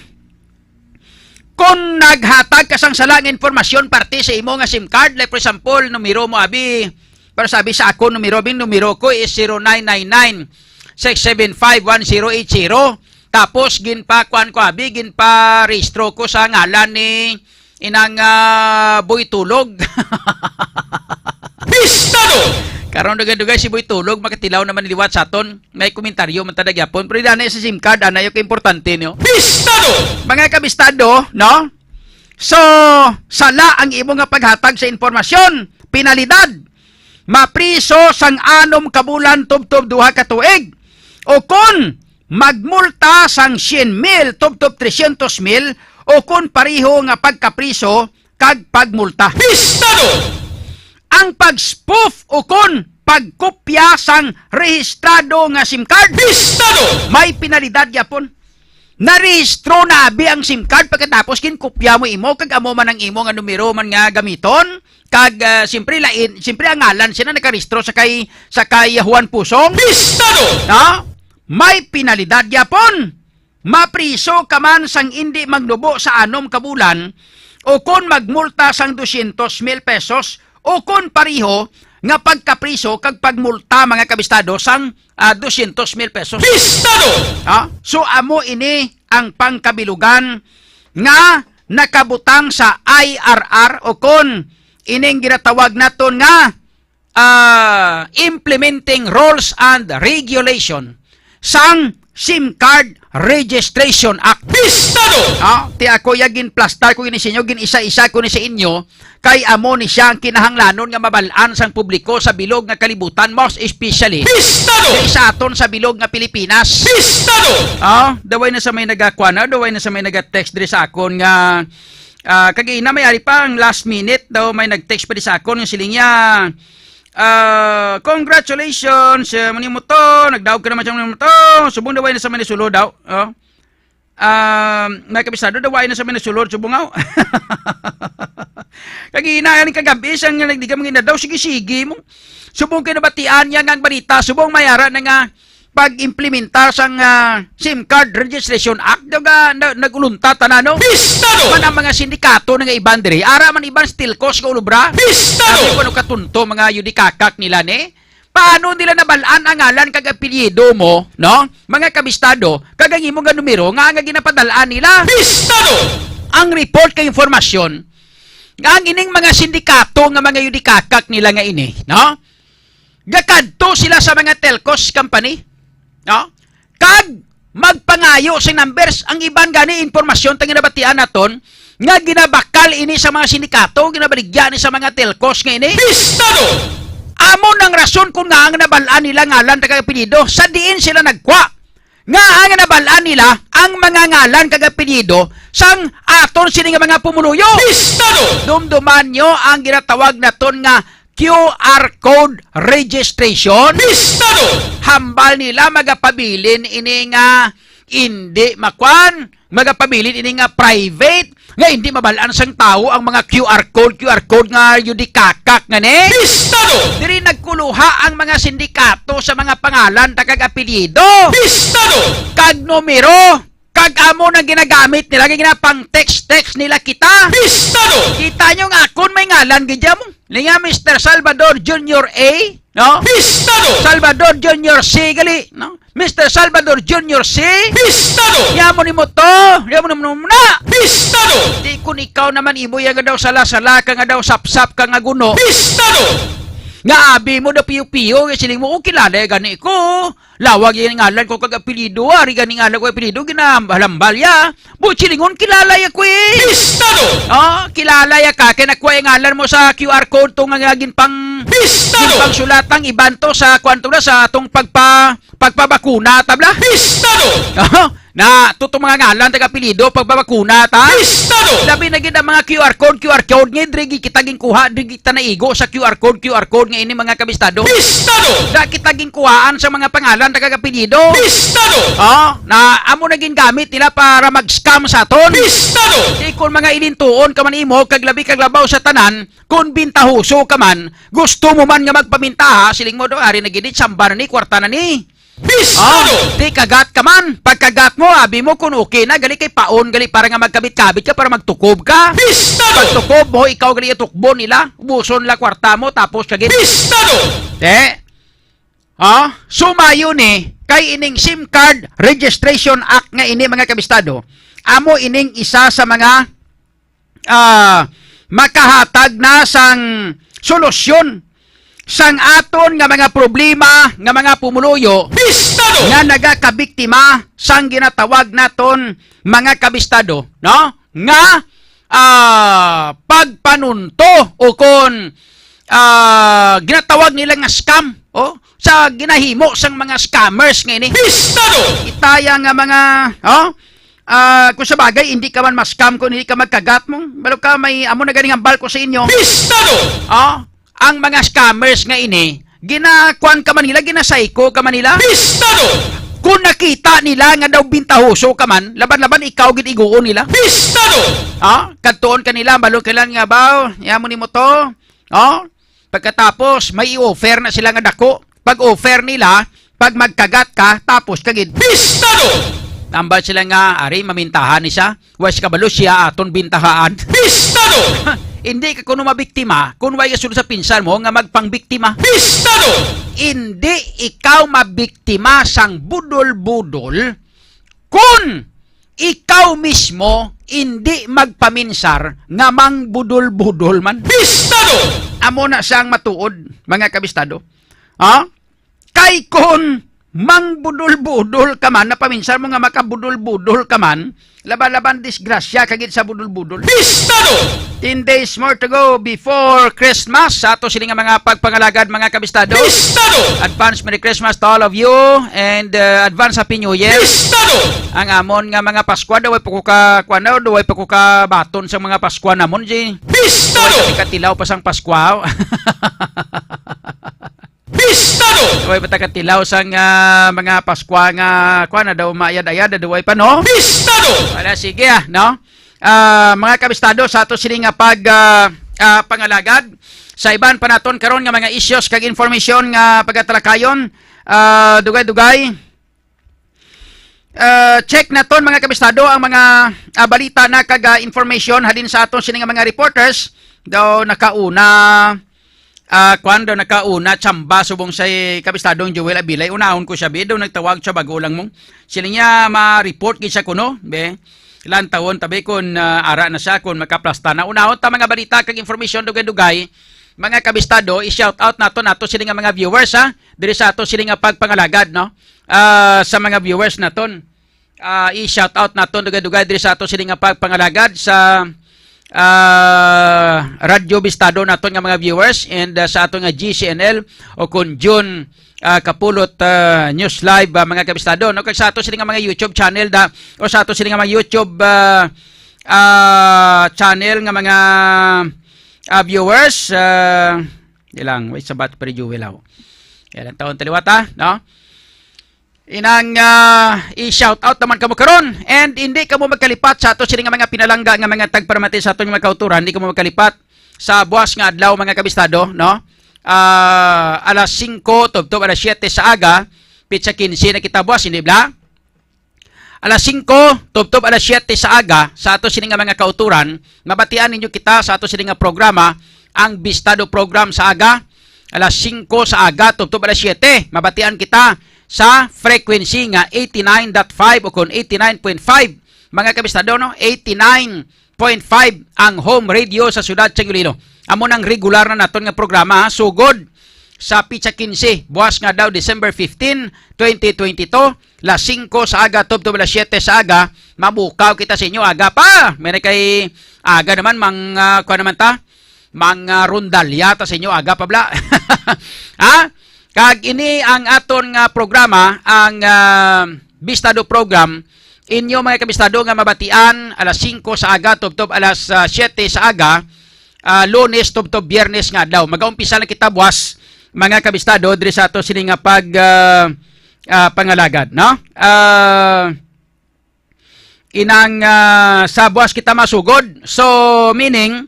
kung naghatag ka sang sala nga impormasyon parte sa imo nga SIM card, like, for example, numero mo abi, para sabi sa akon, numero, bing, numero ko is zero nine nine nine, six seven five, one zero eight zero. Tapos, ginpakuan ko abi, ginparehistro ko sa ngalan ni inang, ah, Boy Tulog. Pista, no? Karon, dugay-dugay si Boy Tulog, makatilaw naman liwat sa aton. May komentaryo man ta na gyapon. Pero dana sa SIM card, ana yung importante, no? Pista, no? Mga kabistado, no? So, sala ang imo nga paghatag sa impormasyon, penalidad. Mapriso sang anom ka bulan tubtob duha ka tuig. O kon magmulta sang syen mil tubtob tresyentos mil, o kon pareho nga pagkapriso kag pagmulta. Pista, no? Ang pag-spoof o kon pagkopya sang rehistrado nga SIM card. Pista, no? May penalidad gyapon. Narehistro na abi ang SIM card, pagkatapos ginkopya mo imo kag amo man ang imo nga numero man nga gamiton, kag, ah, siyempre lain, siyempre ang ngalan sina nakarehistro sa kay, sa kay Juan Pusong. Pista, no? Ha? May penalidad gyapon. Mapriso ka man sang indi magnubo sa anom ka bulan, o kon magmulta sang dosyentos mil pesos, o kon pareho nga pagkapriso kag pagmulta, mga kabistado, sang, ah, dosyentos mil pesos. Pista, no? Ha? So, amo ini ang pangkabilugan nga nakabutang sa I R R, o kon ining ginatawag naton nga, ah, Implementing Rules and Regulation sang SIM Card Registration Act. Pistado! Ah, ti ako ya ginplastar ko gini sa inyo, gin-isa-isa ko ni sa inyo, kay amo ni siya ang kinahanglanon nga mabal-an sang publiko sa bilog nga kalibutan, most especially Pistado! Diri sa aton sa bilog nga Pilipinas. Pistado! Ah, daway na sa may nagakuan, ah, daway na sa may nagatext diri sa akon nga, ah, kag ina may ari pa ang last minute daw may nagtext pa di sa akon nga siling niya, ah, "Congratulations, ah, manimo to, nagdaog ka naman sa manimo to." Subong daway na sa may nasulod daw. Oh. Um, may kabisado daw, wala na sa may nasulod, subong aw. Kag ina, ani kagabi, siyang nagdiga, mga daw, sige-sige mo. Subong kay nabatian niya nga ang balita, subong may ara na nga pag-implementar sang, ah, SIM Card Registration Act, daw nga na, nag-uluntat, ano, no? Pistado! Man ang mga sindikato na nga iban diri, ara man iban stilkos nga ulubra. Pistado! Sabi ko, ano katunto, mga yudikakak nila, ni? Paano nila nabal-an ang ngalan kag apelyido mo, no? Mga kabistado, kag ang imo nga numero nga, nga ginapadalaan nila? Pistado! Ang report kay informasyon nga ang ining mga sindikato nga mga yudikakak nila nga ini, no? Gakadto sila sa mga telcos company, no? Kag magpangayo sing numbers. Ang iban gani impormasyon ta ginabatian naton nga ginabakal ini sa mga sindikato, ginabaligya ni sa mga telcos nga ini. Pistado! Amo nang rason kung nga ang nabal-an nila ngalan kag apelyido, sa diin sila nagkwa. Nga ang nabal-an nila ang mga ngalan kag apelyido sang aton sini nga mga pumuluyo. Pistado! Dumduman nyo ang ginatawag naton nga Q R code registration. Pistado! Hambal nila magapabilin ini nga indi makwan, magapabilin ini nga private, nga indi mabal-an sang tawo ang mga Q R code, Q R code nga yudikakak nga ni. Pistado! Diri nagkuluha ang mga sindikato sa mga pangalan ta kag apelyido. Pistado! Kag numero, kag amo nang ginagamit nila, nga ginapang text-text nila kita. Pistado! Kita nyo nga akon may ngalan gid mo. Linga Mister Salvador Junior A, no? Pistado! Salvador Junior C gali, no? Mister Salvador Junior C. Pistado! Yamo nimo to, yamo nimo na. Pistado! Di kun ikaw naman imo ya nga daw sala-sala ka, nga daw sapsap ka nga guno. Pistado! Nga abi mo daw piyo-piyo, nga siling mo, "O, kilala gani ko. Lawag yung ngalan ko kag apelyido, ari gani ngalan ko apelyido, ginahambal-hambal ya." Buot silingon, kilala ya ko eh. Pistado! Oh, kilala ya ka, kay nakuha yung ngalan mo sa Q R code to nga, nga ginpang, Pistado! Ginpangsulatang iban to sa, kuwan to na, sa atong pagpa-, pagpabakuna, tabla. Pistado! Oh, na, tuto mga ngalan, taga apelyido, pagpabakuna, ta? Pistado! Labi na gid ang mga Q R code, Q R code, nga diri gid kita ginkuha, diri kita naigo sa Q R code, Q R code nga ini, mga kabistado. Pistado! Da kita ginkuhaan sa mga pangalan, taga apelyido. Pistado! Oh, na amo na gingamit nila para mag-scam sa aton. Pistado! Di kon mga ilintuon ka man imo, kag labi kag labaw sa tanan, kon bintahoso ka man, gusto mo man nga magpamintaha, siling mo do, ari na gid, samba na ni, kwarta na ni. Pistado! Oh, di kagat ka man. Pagkagat mo, abi mo kung okay na, gali kay paon, gali para nga magkabit-kabit ka, para magtukob ka. Pistado! Pagtukob mo, ikaw gali itukbo nila, ubuson nila kwarta mo, tapos ka gid. Pistado! Te, ha? Sumayo ni kay ining SIM Card Registration Act nga ini, mga kabistado, amo ining isa sa mga, ah, makahatag na sang solusyon sang aton nga mga problema nga mga pumuluyo, Pistado! Nga nagakabiktima sang ginatawag naton, mga kabistado, no? Nga, ah, pagpanunto o kon, ah, ginatawag nila nga scam, oh, sa ginahimo sang mga scammers nga ini. Pistado! Itaya nga mga, oh, ah, kung sa bagay, hindi ka man ma-scam kung hindi ka magkagat mo. Balo ka, may amo na ganing hambal ko sa inyo. Pistado! Oh, ang mga scammers nga ini, ginakuan ka man nila, ginasayko ka man nila. Pistado! Kung nakita nila nga daw bintahoso ka man, laban-laban ikaw gid iguon nila. Pistado! Ah, kadtuon ka nila, balo ka lang nga ba, yamo nimo to. Oh, pagkatapos may i-offer na sila nga dako. Pag-offer nila, pag magkagat ka, tapos ka gid. Pistado! Tambal sila nga, ari, mamintahan ni siya. Wa siya kabalo, siya aton bintahaan. Pistado! Hindi ka kuno mabiktima kung way ka sulod sa pinsan mo nga magpangbiktima. Pistado! Hindi ikaw mabiktima sang budol-budol kung ikaw mismo hindi magpaminsar nga mangbudol-budol man. Bistado! Amo na siya ang matuod, mga kabistado. Ha? Kay kon mangbudol-budol ka man, napaminsar mo nga makabudol-budol ka man, laban-laban disgrasya ka gid sa budol-budol. Bistado! Ten days more to go before Christmas. Sa ato sini nga mga pagpangalagad, mga kabistado. Bistado! Advance Merry Christmas to all of you and, uh, advance Happy New Year. Bistado! Ang amon nga mga Paskwa, daw way pa ko ka, kuwan daw, daw way pa ko ka baton sa mga Paskwa namon, G. Bistado! Daw way pa katilaw pa sang Paskwa. Bistado! Way pa ta katilaw sang, ah, mga Paskwa nga, kuwan na daw, maayad-ayad, daw way pa, no? Bistado! Wala, sige, ah, no? Ah, mga kabistado, sa ato sini nga pag, ah, ah, pangalagad, sa iban pa naton karon nga mga issues kag information nga pagatalakayon, ah, dugay-dugay. Ah, check naton, mga kabistado, ang mga, ah, balita na kag, ah, information halin sa aton sini nga mga reporters. Daw nakauna, ah, kwan, daw nakauna, tsamba subong sa kabistadong Joel Abilay. Unahon ko siya, bi, daw nagtawag siya bago lang mong. Sila niya ma-report gid siya kuno, be. Lantawon tabi kun, ah, ara na siya, kun makaplasta na. Unahon ta mga balita kag information dugay-dugay, mga kabistado, i-shout out nato nato sini nga mga viewers, ha, diri sa ato sini nga pagpangalagad, no? Ah, sa mga viewers naton. Ah, i-shout out naton dugay-dugay diri sa ato sini nga pagpangalagad sa, ah, Radyo Bistado naton nga mga viewers and, ah, sa ato nga G C N L o kun June, ah, Kapulot, ah, News Live, ah, mga kabistado, no? Kag sa ato sini nga mga YouTube channel da o sa ato sini nga mga YouTube, ah, ah, channel nga mga, ah, viewers, ah, di lang, wait, sabat pa rin Jewel, aw. Yan ang taon taliwata, no? Inang, ah, i-shout out naman kamo karon. And hindi kamo magkalipat sa ato sini nga mga pinalangga nga mga tagparamati sa aton nga mga kauturan. Hindi kamo magkalipat sa buwas nga adlaw, mga kabistado, no? Ah, alas singko tubtob alas siyete sa aga, pitsa kinse na kita buwas, hindi bla? Alas singko tubtob alas siyete sa aga, sa ato sini nga mga kauturan, mabatian ninyo kita sa ato sini nga programa, ang Bistado Program sa aga. Alas singko sa aga tubtob alas siyete, mabatian kita sa frequency nga eighty-nine dot five o kon eighty-nine point five, mga kabistado, no? Eighty-nine point five ang home radio sa siyudad sang Iloilo. Amo nang regular na naton nga programa, ha? Sugod sa pitsa kinse, buwas nga daw December fifteen, twenty twenty-two, las singko sa aga tubtob las siyete sa aga, mabukaw kita sa inyo aga pa. May na kay aga naman, mang, ah, kuwan naman ta, mang, ah, rondalya ta sa inyo aga pa bla. Ha? Kag ini ang aton nga programa, ang, ah, Bistado Program. Inyo, mga kabistado, nga mabatian alas singko sa aga tubtob alas, ah, siyete sa aga, ah, Lunes tubtob Biyernes nga adlaw. Magaumpisa na kita buwas, mga kabistado, diri sa ato sini nga pag, ah, ah, pangalagad, no? Ah, inang, ah, sa buwas kita masugod. So, meaning,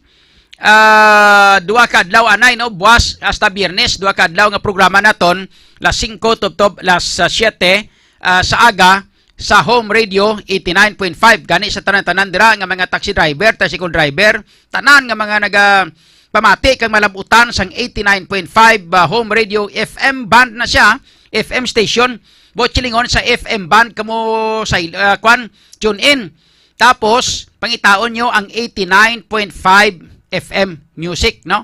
ah, duha ka adlaw anay, no? Buwas hasta Biyernes, duha ka adlaw nga programa naton, las singko tubtob las, ah, siyete, ah, sa aga, sa Home Radio eighty-nine point five. Gani sa tanan-tanan dira nga mga taxi driver, tricycle driver, tanan nga mga naga pamati kag malabutan sang eighty-nine point five, ah, Home Radio F M band na siya, F M station. Buot silingon sa F M band kamo sa, ah, kwan, tune in. Tapos, pangitaon nyo ang eighty-nine point five F M music, no?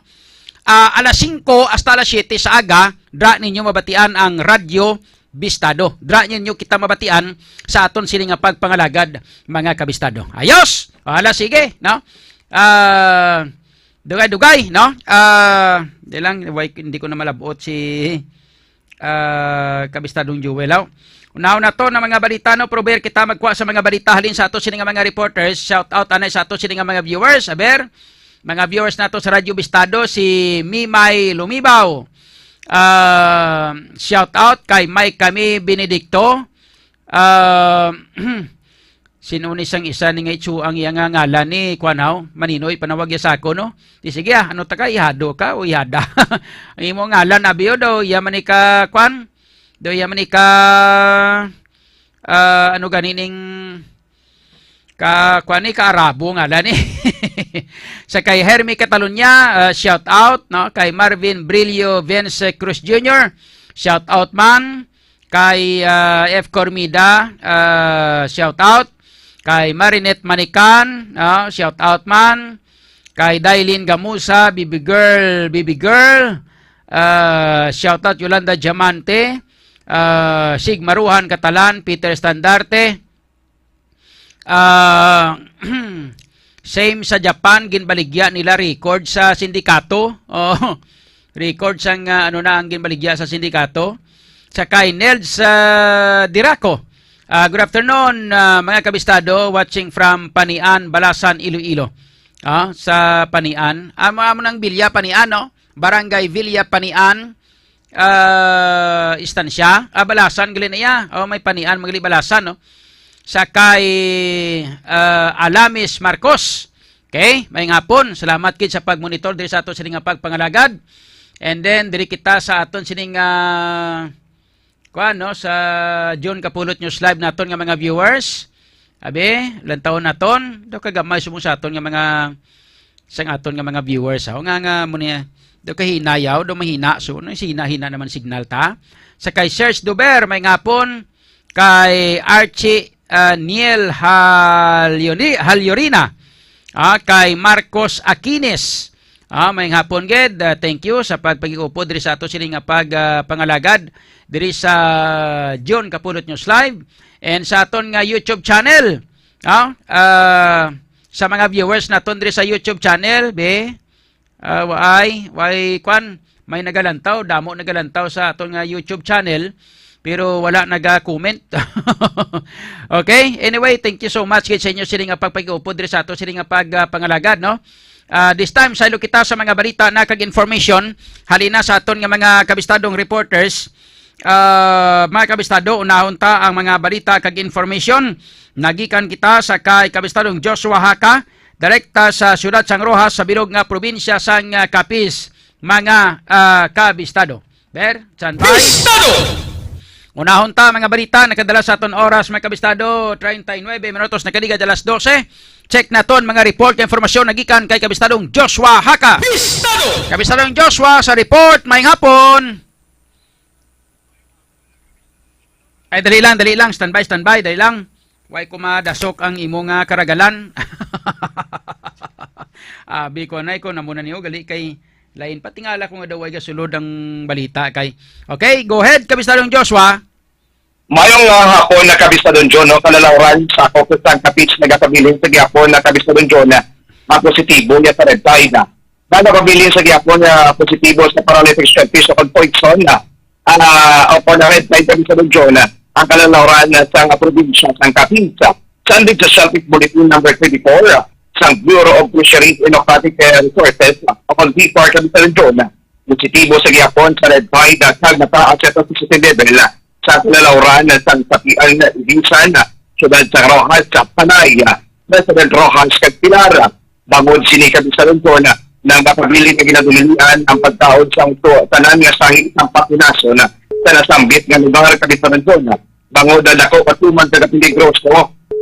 Ah, alas singko hasta alas siyete sa aga, dra ninyo mabatian ang Radyo Bistado. Dra ninyo kita mabatian sa aton sini nga pagpangalagad, mga kabistado. Ayos! Ala, sige, no? Ah, dugay-dugay, no? Ah, di lang, way, hindi ko na malabot si, ah, kabistadong Jewel, aw. Unaw na to na mga balita, no? Prover kita magkuha sa mga balita halin sa ato sini nga mga reporters. Shout out anay sa ato sini nga mga viewers. Aber, mga viewers nato sa Radyo Bistado, si Mimay Lumibaw. Ah, shout out kay Mike Kami Benedicto. Ah, sino ni sang isa ni nga itsu ang iya nga ngalan ni, kwan, haw? Maninoy, panawag ya sa ako, no? Di sige, ah, ano ta ka, ihado ka o ihada? Ang imo ngalan, abi, o, daw, iya man ni ka, kwan? Daw, iya man ni ka, ah, ano gani ning, ka, kwan ni, ka Arabo ngalan ni. Sa kay Hermie Catalunya, ah, shout out, no? Kay Marvin Brillo Vince Cruz Junior, shout out man. Kay, ah, F Cormida, ah, shout out. Kay Marinette Manican, ah, shout out man. Kay Dailin Gamusa, Baby Girl, Baby Girl. Ah, shout out Yolanda Diamante. Ah, Sig Maruhan Catalan, Peter Estandarte. Ah, same sa Japan, ginbaligya nila record sa sindikato. Oh, record sang, ah, ano na ang ginbaligya sa sindikato. Sa kay Nels, ah, Diraco. Ah, good afternoon, ah, mga kabistado, watching from Panian, Balasan, Iloilo. Ah, sa Panian. Amo, amo nang Villa Panian, no? Barangay Villa Panian, ah, istansya. Ah, Balasan, gali na iya. Oh, may Panian, magali Balasan, no? Sa kay, ah, Alamis Marcos. Okay, may ngapon. Salamat gid sa pagmonitor diri sa ato sini nga pagpangalagad. And then, diri kita sa aton sining, ah, kuan, no, sa June Kapulot News Live naton nga mga viewers. Abi, lantawon naton, daw kagamay subong sa aton nga mga, sang aton nga mga viewers, ha? O nga, nga mo niya, daw kahinayaw, daw mahina, so, no, hina-hina naman signal ta. Sa kay Serge Duber, may ngapon, kay Archie, ah, Niel Halyoni-, Halyorina, ah, kay Marcos Aquines. Ah, may hapon gid. Ah, thank you sa pagpag-iupod diri sa ato sini nga pag, ah, pangalagad diri sa June Kapulot News Live and sa aton nga YouTube channel. Ah, ah, sa mga viewers naton diri sa YouTube channel, be, ah, waay, way kwan, may nagalantaw, damo nagalantaw sa aton nga YouTube channel, pero wala naga-comment. Okay? Anyway, thank you so much gid sa inyo sini nga pagpag-upod diri sa ato sini nga pag, ah, pangalagad, no? Ah, this time, saylo kita sa mga balita na kag information halina sa aton nga mga kabistadong reporters. Ah, mga kabistado, unahon ta ang mga balita kag information. Nagikan kita sa kay kabistadong Joshua Haka, direkta sa siyudad sang Roxas sa bilog nga probinsya sang, ah, Capiz, mga, ah, kabistado. Ber, standby. Kabistado! Unahon ta, mga balita, nakadala sa aton oras, mga kabistado, treinta y nueve minutos, nakaliga alas doce. Check naton mga report kag informasyon nagikan kay kabistadong Joshua Haka. Kabistado! Kabistadong Joshua sa report, may hapon. Ay, dali lang, dali lang. Standby, standby, dali lang. Way ko madasok ang imo nga karagalan. Abi ko, anay ko, namo na niyo, gali kay lain. Patingala ko nga daw ay gasulod ang balita kay. Okay, go ahead, Kabistadong Joshua. Mayong, ah, hapon na Kabistadong John, no? Kalalawran sa ako sa Santa Cruz, nagapabilin sa gihapon na Kabistadong John, ah, positibo niya sa red tide, ah. Nagapabilin sa gihapon na positibo sa paralytic shellfish o poison, ah, ah, o po na red tide Kabistadong John, ah, ang kalalawran, ah, sa probinsya sang Capiz. Sundid sa Shelfish Bulletin number twenty-four, ah, sang Bureau of Fisheries and Aquatic, eh, Resources, ah, o BFAR Kabistadong John, ah, positibo sa gihapon sa red tide, ah, kag nataas sa toxicity level, ah, sa kalalawran, ah, sang Sapian, ah, Ibisan, ah, siyudad sa Roxas, sa Panay, ah, President Roxas kag Pilar, ah, bangod sini Kabistadong John, ah, nagapabilin nga ginadulilian ang pagkaon sa to-, tanan nga sahi sang papunason, ah, sa nasambit nga lugar Kabistadong John, ah, bangod ang dako katuman sa peligroso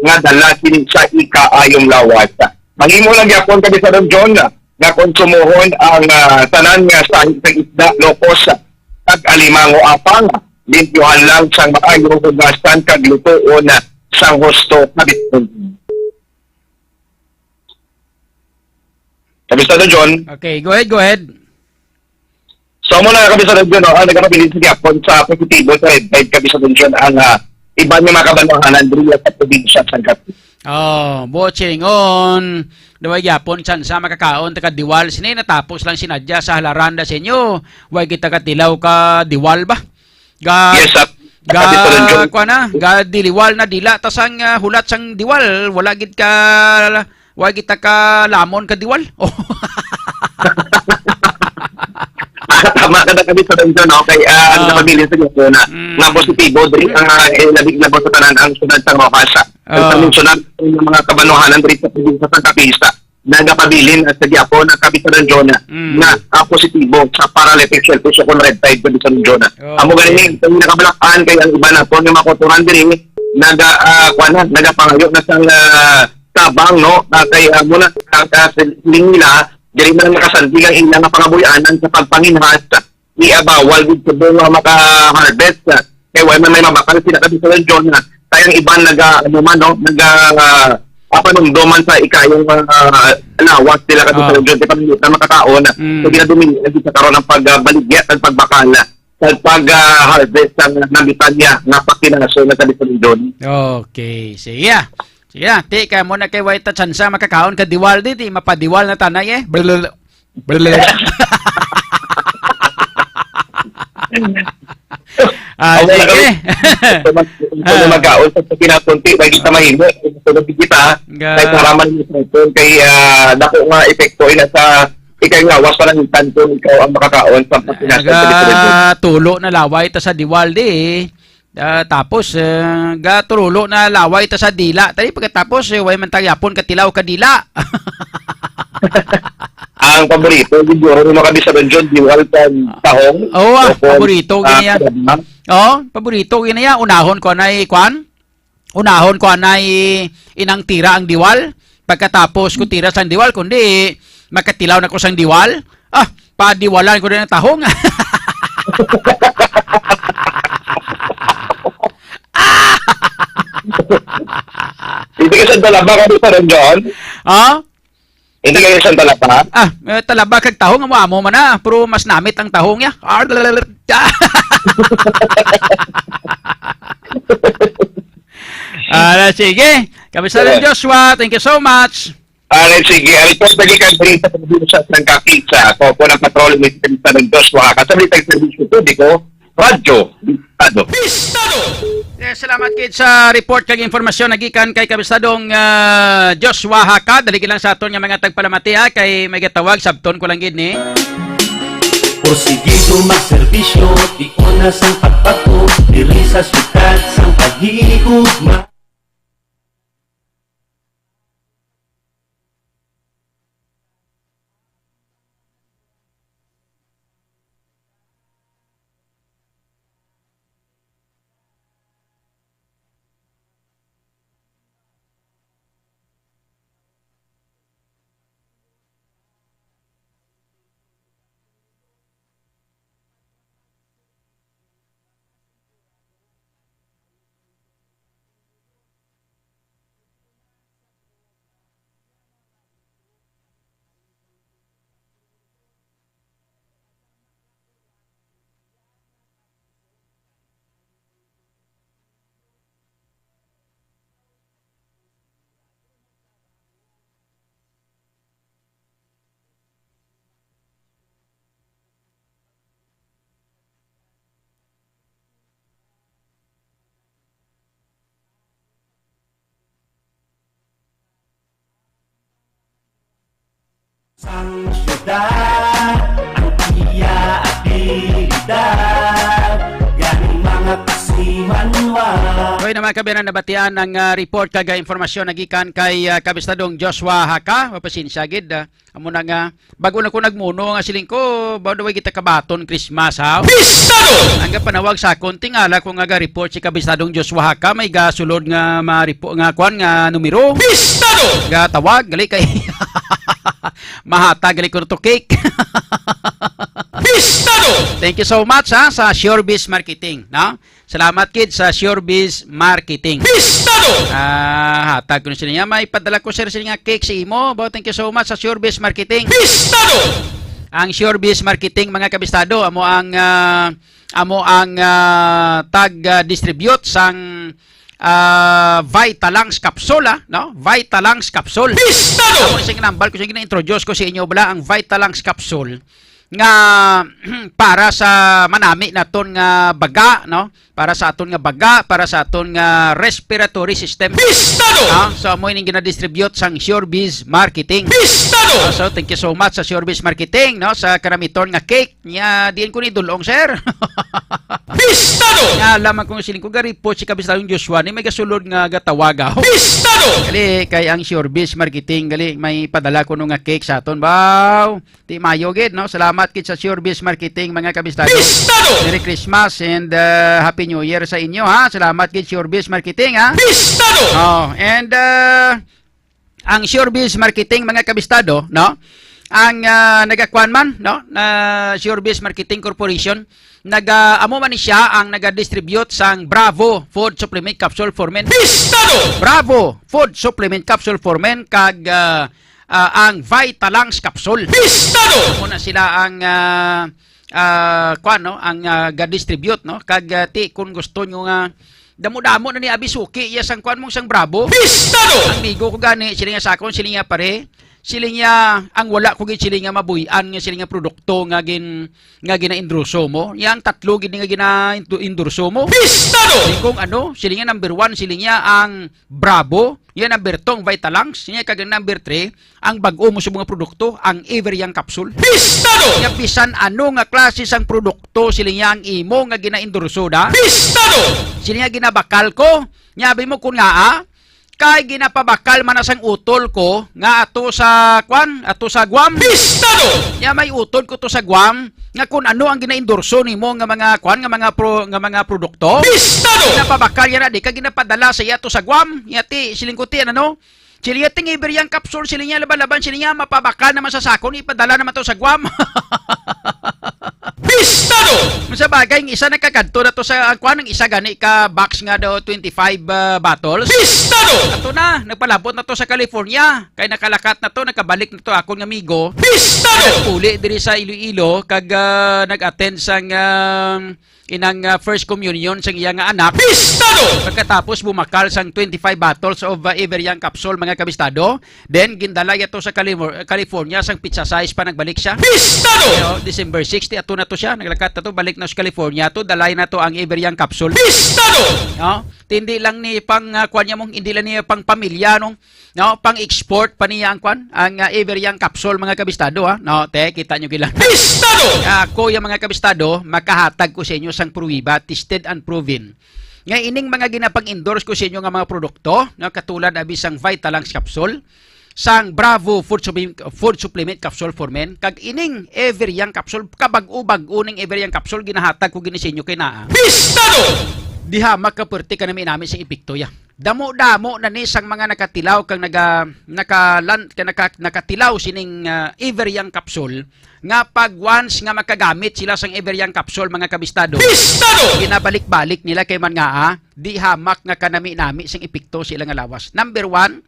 nga dala kini sa ikaayong lawas. Mahimo lang gyapon Kabistadong John, ah, nga konsumohon ang, ah, tanan nga sahi sa isda, lokos, ah, kag alimango apang limpyohan lang sang maayo, hugasan kag lutoon, ah, sang husto. Kabistadong John. Kabistado, John. Okay, go ahead, go ahead. So, amo na, Kabistado John, no? Ang nagapabilin sa gihapon sa positibo sa red tide, Kabistado John, ang, ah, iban nga mga kabanwahanan diri sa probinsya sang Capiz. Oh, buot silingon, daw way gihapon tsansa makakaon ta ka diwal. Sini natapos lang sinadya sa halaran da sa inyo. Way kita katilaw ka diwal ba? Ga, Yes, sir. ga, Kabistado John. Kuan na, ga diliwal na dila ta sang, ah, hulat sang diwal. Wala gid ka, wa gid ta ka lamon ka diwal. Oh. Ah, tama ka na, Kabistado John, no? Kay, ah, ang Ah. napabilin sa Luzon na, Mm. nga positibo, diri ang, ah, eh, labi na po sa tanan ang siyudad sa Roxas. Ah. Ang mensyonado ng mga kabanwahanan diri sa probinsya sa Capiz, nagapabilin sa gihapon ang Kabistado John Mm. na, ah, positibo sa paralytic shellfish o kung red tide, Kabistado John. Oh, Amo gani, okay. Ang nakabalak-an kay ang iba na po nga mga kautoran diri, naga, ah, kuwan na, nagapangayo na sang, ah, tabang, no? Ah, kay, ah, muna, ang, ah, siling nila, diri man nakasandig ang ilang nga pangabuy-anan sa pagpanginhas, iya bawal gid subong nga maka-harvest, ah, kay wala man may mabakal sila, Kabistado John, ah, Kaya ang iban naga, ano man, no, naga, ah, panumduman sa ikayong, ah, lawas nila kasi Oo. sa June, di pa nila makakaon. Mm. So, ginadumili lagi sa karon ang pagbaligya at pagbakal sa pag, ah, harvest sa namitan niya nga pakinaso na sa Luzon. Okay. Sige, ah. Sige, ah. Ti, kaya mo na kay White at Sansa makakaon ka diwal di, di mapadiwal na tanay, eh. Blablabla. Blablabla. Ah, Ako na sige. kami. Ito mag-, ito na Ah. mag-aon sa pagkinapunti, lagi sa mahimo. Ito na kita. Ga- Kay para man yung cellphone, kay, ah, dako nga epekto ina sa ikay nga, was pa lang yung tanto, ikaw ang makakaon sa pagkinaso sa Ga-, tulo na laway ta sa diwal di, eh. Ah, tapos, eh, gaturulo na laway ta sa dila. Tani pagkatapos, eh, way man ta yapon katilaw ka dila. Ang paborito, siguro, ng mga Bisaya John, di wal kang tahong. Oo, ah, O kung, paborito, ah, gini yan. kadama. Oo, paborito, gini yan. Unahon ko na, eh, kwan? Unahon ko anay inang tira ang diwal. Pagkatapos ko tira sang diwal, kundi makatilaw na ko sang diwal. Ah, padiwalan ko din ang tahong. Hindi ka sa dalaba ka sa John? Ah? Hindi kayo sa talaba? Ah, eh, talaba kag tahong, amo-amo man na. Pero mas namit ang tahong niya. Ah, sige. Kabisado Sige. Joshua, thank you so much. Alright, sige. Ang report na gikan diri sa probinsya sang Capiz, sa Kopo ng Patrol ni Kabisado Joshua. Kasabay tag serbisyo publiko, Radyo Bistado. Bistado! Yes, salamat kid sa report kag impormasyon nagikan kay Kabistadong, ah, Joshua Haka. Dali lang sa aton nga mga tagpalamati, ha, kay may gatawag, sabton ko lang gid ni. Porsigido magserbisyo, tion na sang pagbato, diri sa siyudad sang paghigugma. Sang syudad, ang iya abilidad, gani mga kasimanwa. Okay na, mga kabayan, nabatian ang, ah, report kag, ah, impormasyon nagikan kay, ah, Kabistadong Joshua Haka. Mapasensya gid, ah, amo na nga, bago na ko nagmuno nga siling ko, ba daw kita kabaton Christmas, ha? Bistado! Ang panawag sa akon, tingala ko nga ga-report si Kabistadong Joshua Haka, may gasulod nga ma-repo-, nga kwan nga numero. Bistado! Gatawag, gali kay mahatag gali ko to cake. Bistado! Thank you so much, ha, sa Sure Biz Marketing, no? Salamat gid sa Sure Biz Marketing. Bistado! Ah, hatag ko na sila niya. May padala ko, sir, sila nga cake sa imo. Bo, thank you so much sa Sure Biz Marketing. Bistado! Ang Sure Biz Marketing, mga kabistado, amo ang, ah, amo ang, ah, tag, ah, distribute sang, ah, Vitalux capsule, ah, no? Vitalux capsule. Bistado! Amo sing nambal ko, sing gina-introduce ko sa inyo, bala, ang Vitalux capsule nga para sa manami naton nga baga, no? Para sa aton nga baga, para sa aton nga respiratory system. Bistado! No? So, amo ining ginadistribute sang Sure Biz Marketing. Bistado! No? So, thank you so much sa Sure Biz Marketing, no? Sa kanamiton nga cake. Nya, diin ko ni dulong, sir? Bistado! Nya, alam man kung siling ko, garipot si Kabistadong Joshua, ni may gasulod nga gatawag, ah. Bistado! Gali, kay ang Sure Biz Marketing, gali, may padala ko nga cake sa aton, baw. Ti mayo gid, no? Salamat gid sa Sure Biz Marketing, mga kabistado. Bistado! Merry Christmas and, uh, Happy New Year sa inyo, ha? Salamat gid, Sure Biz Marketing, ha? Bistado! Oh, and, uh, ang Sure Biz Marketing, mga kabistado, no? ang, ah, nagakuan man, no, na si Orbis Marketing Corporation, naga, amo man ni siya ang naga-distribute sang Bravo Food Supplement Capsule for Men. Pistado! Bravo Food Supplement Capsule for Men kag, ah, ah, ang Vitalance Capsule. Pistado! Amo na sila ang, ah, ah, kuan, no, ang, ah, ga-distribute, no? Kag, ah, ti, kung gusto nyo nga damo-damo na ni abi suki iya sang kuan mong sang Bravo. Pistado! Ang migo ko gani, sila nga sakon, sila nga pare, sila nga ang wala ko gid sila nga mabuy-an nga sila nga produkto nga gin-, nga ginaendorso mo. Yang tatlo gid nga ginaendorso mo. Pistado! Kung ano, sila nga number one, sila nga ang Bravo, yang number two ang Vitalance, sila kag number three, ang bag-o mo sa mga produkto, ang Ever Young Capsule. Pistado! Nga bisan ano nga klase sang produkto, sila nga ang imo nga ginaendorso da. Pistado! Sila nga ginabakal ko, nga abi mo kun nga, ah, kay ginapabakal man na sang utol ko nga ato sa, kwan, ato sa Guam. Pistado! Nga may utol ko to sa Guam, nga kun ano ang ginaendorso nimo nga mga, kwan, nga mga pro-, nga mga produkto. Pistado! Ginapabakal yan na, di ka ginapadala sa iya to sa Guam. Nga ti, siling ko ti, ano, no? Sila ting Ever Young Capsule, sila niya laban-laban, sila niya mapabakal naman sa sakon, ipadala naman to sa Guam. Pistado! Sa bagay, ang isa nakakadto na to sa, ang kuan, ang isa gani ka box nga daw twenty-five, ah, bottles. Pistado! Ato na, nagpalabot na to sa California. Kay nakalakat na to, nakabalik na to akon nga amigo. Pistado! Nagpuli diri sa Iloilo, kag, ah, nag-attend sang, ah, inang, ah, first communion sang iya nga anak. Pistado! Pagkatapos bumakal sang twenty-five bottles of, ah, Ever Young Capsule, mga kabistado. Then, gindala niya to sa Cali-, California, sang pizza size pa nagbalik siya. Pistado! Pero December six, ti ato na to siya. Naglakat na to, balik na sa California to, dalay na to ang Ever Young Capsule. Pistado! No? Hindi lang ni pang, ah, kwan niya mong, hindi lang niya pang pamilya, no? No? Pang-export pa niya ang kwan, ang, ah, Ever Young Capsule, mga kabistado, ha? No, te, kita nyo gila. Pistado! Ako, yung mga kabistado, makahatag ko sa inyo sang pruwiba, tested and proven. Nga ining mga ginapang-endorse ko sa inyo nga mga produkto, no, katulad abi sang Vitalance Capsule, sang Bravo Food Supplement, Food Supplement Capsule for Men, kag ining Ever Young Capsule, kabag-o-bag-o ning Ever Young Capsule, ginahatag ko gini sa inyo kay naa. Pistado! Diha, makaperti ka nami-nami sa epekto ya. Damo-damo na ni sang mga nakatilaw kang naga-, nakalan-, ka-, naka-, nakatilaw sining, ah, Ever Young Capsule nga pag once nga makagamit sila sang Ever Young Capsule, mga kabistado, Pistado! Ginabalik-balik nila kay man nga, ah, di hamak nga kanami-nami sing epekto sa ila nga lawas. Number one,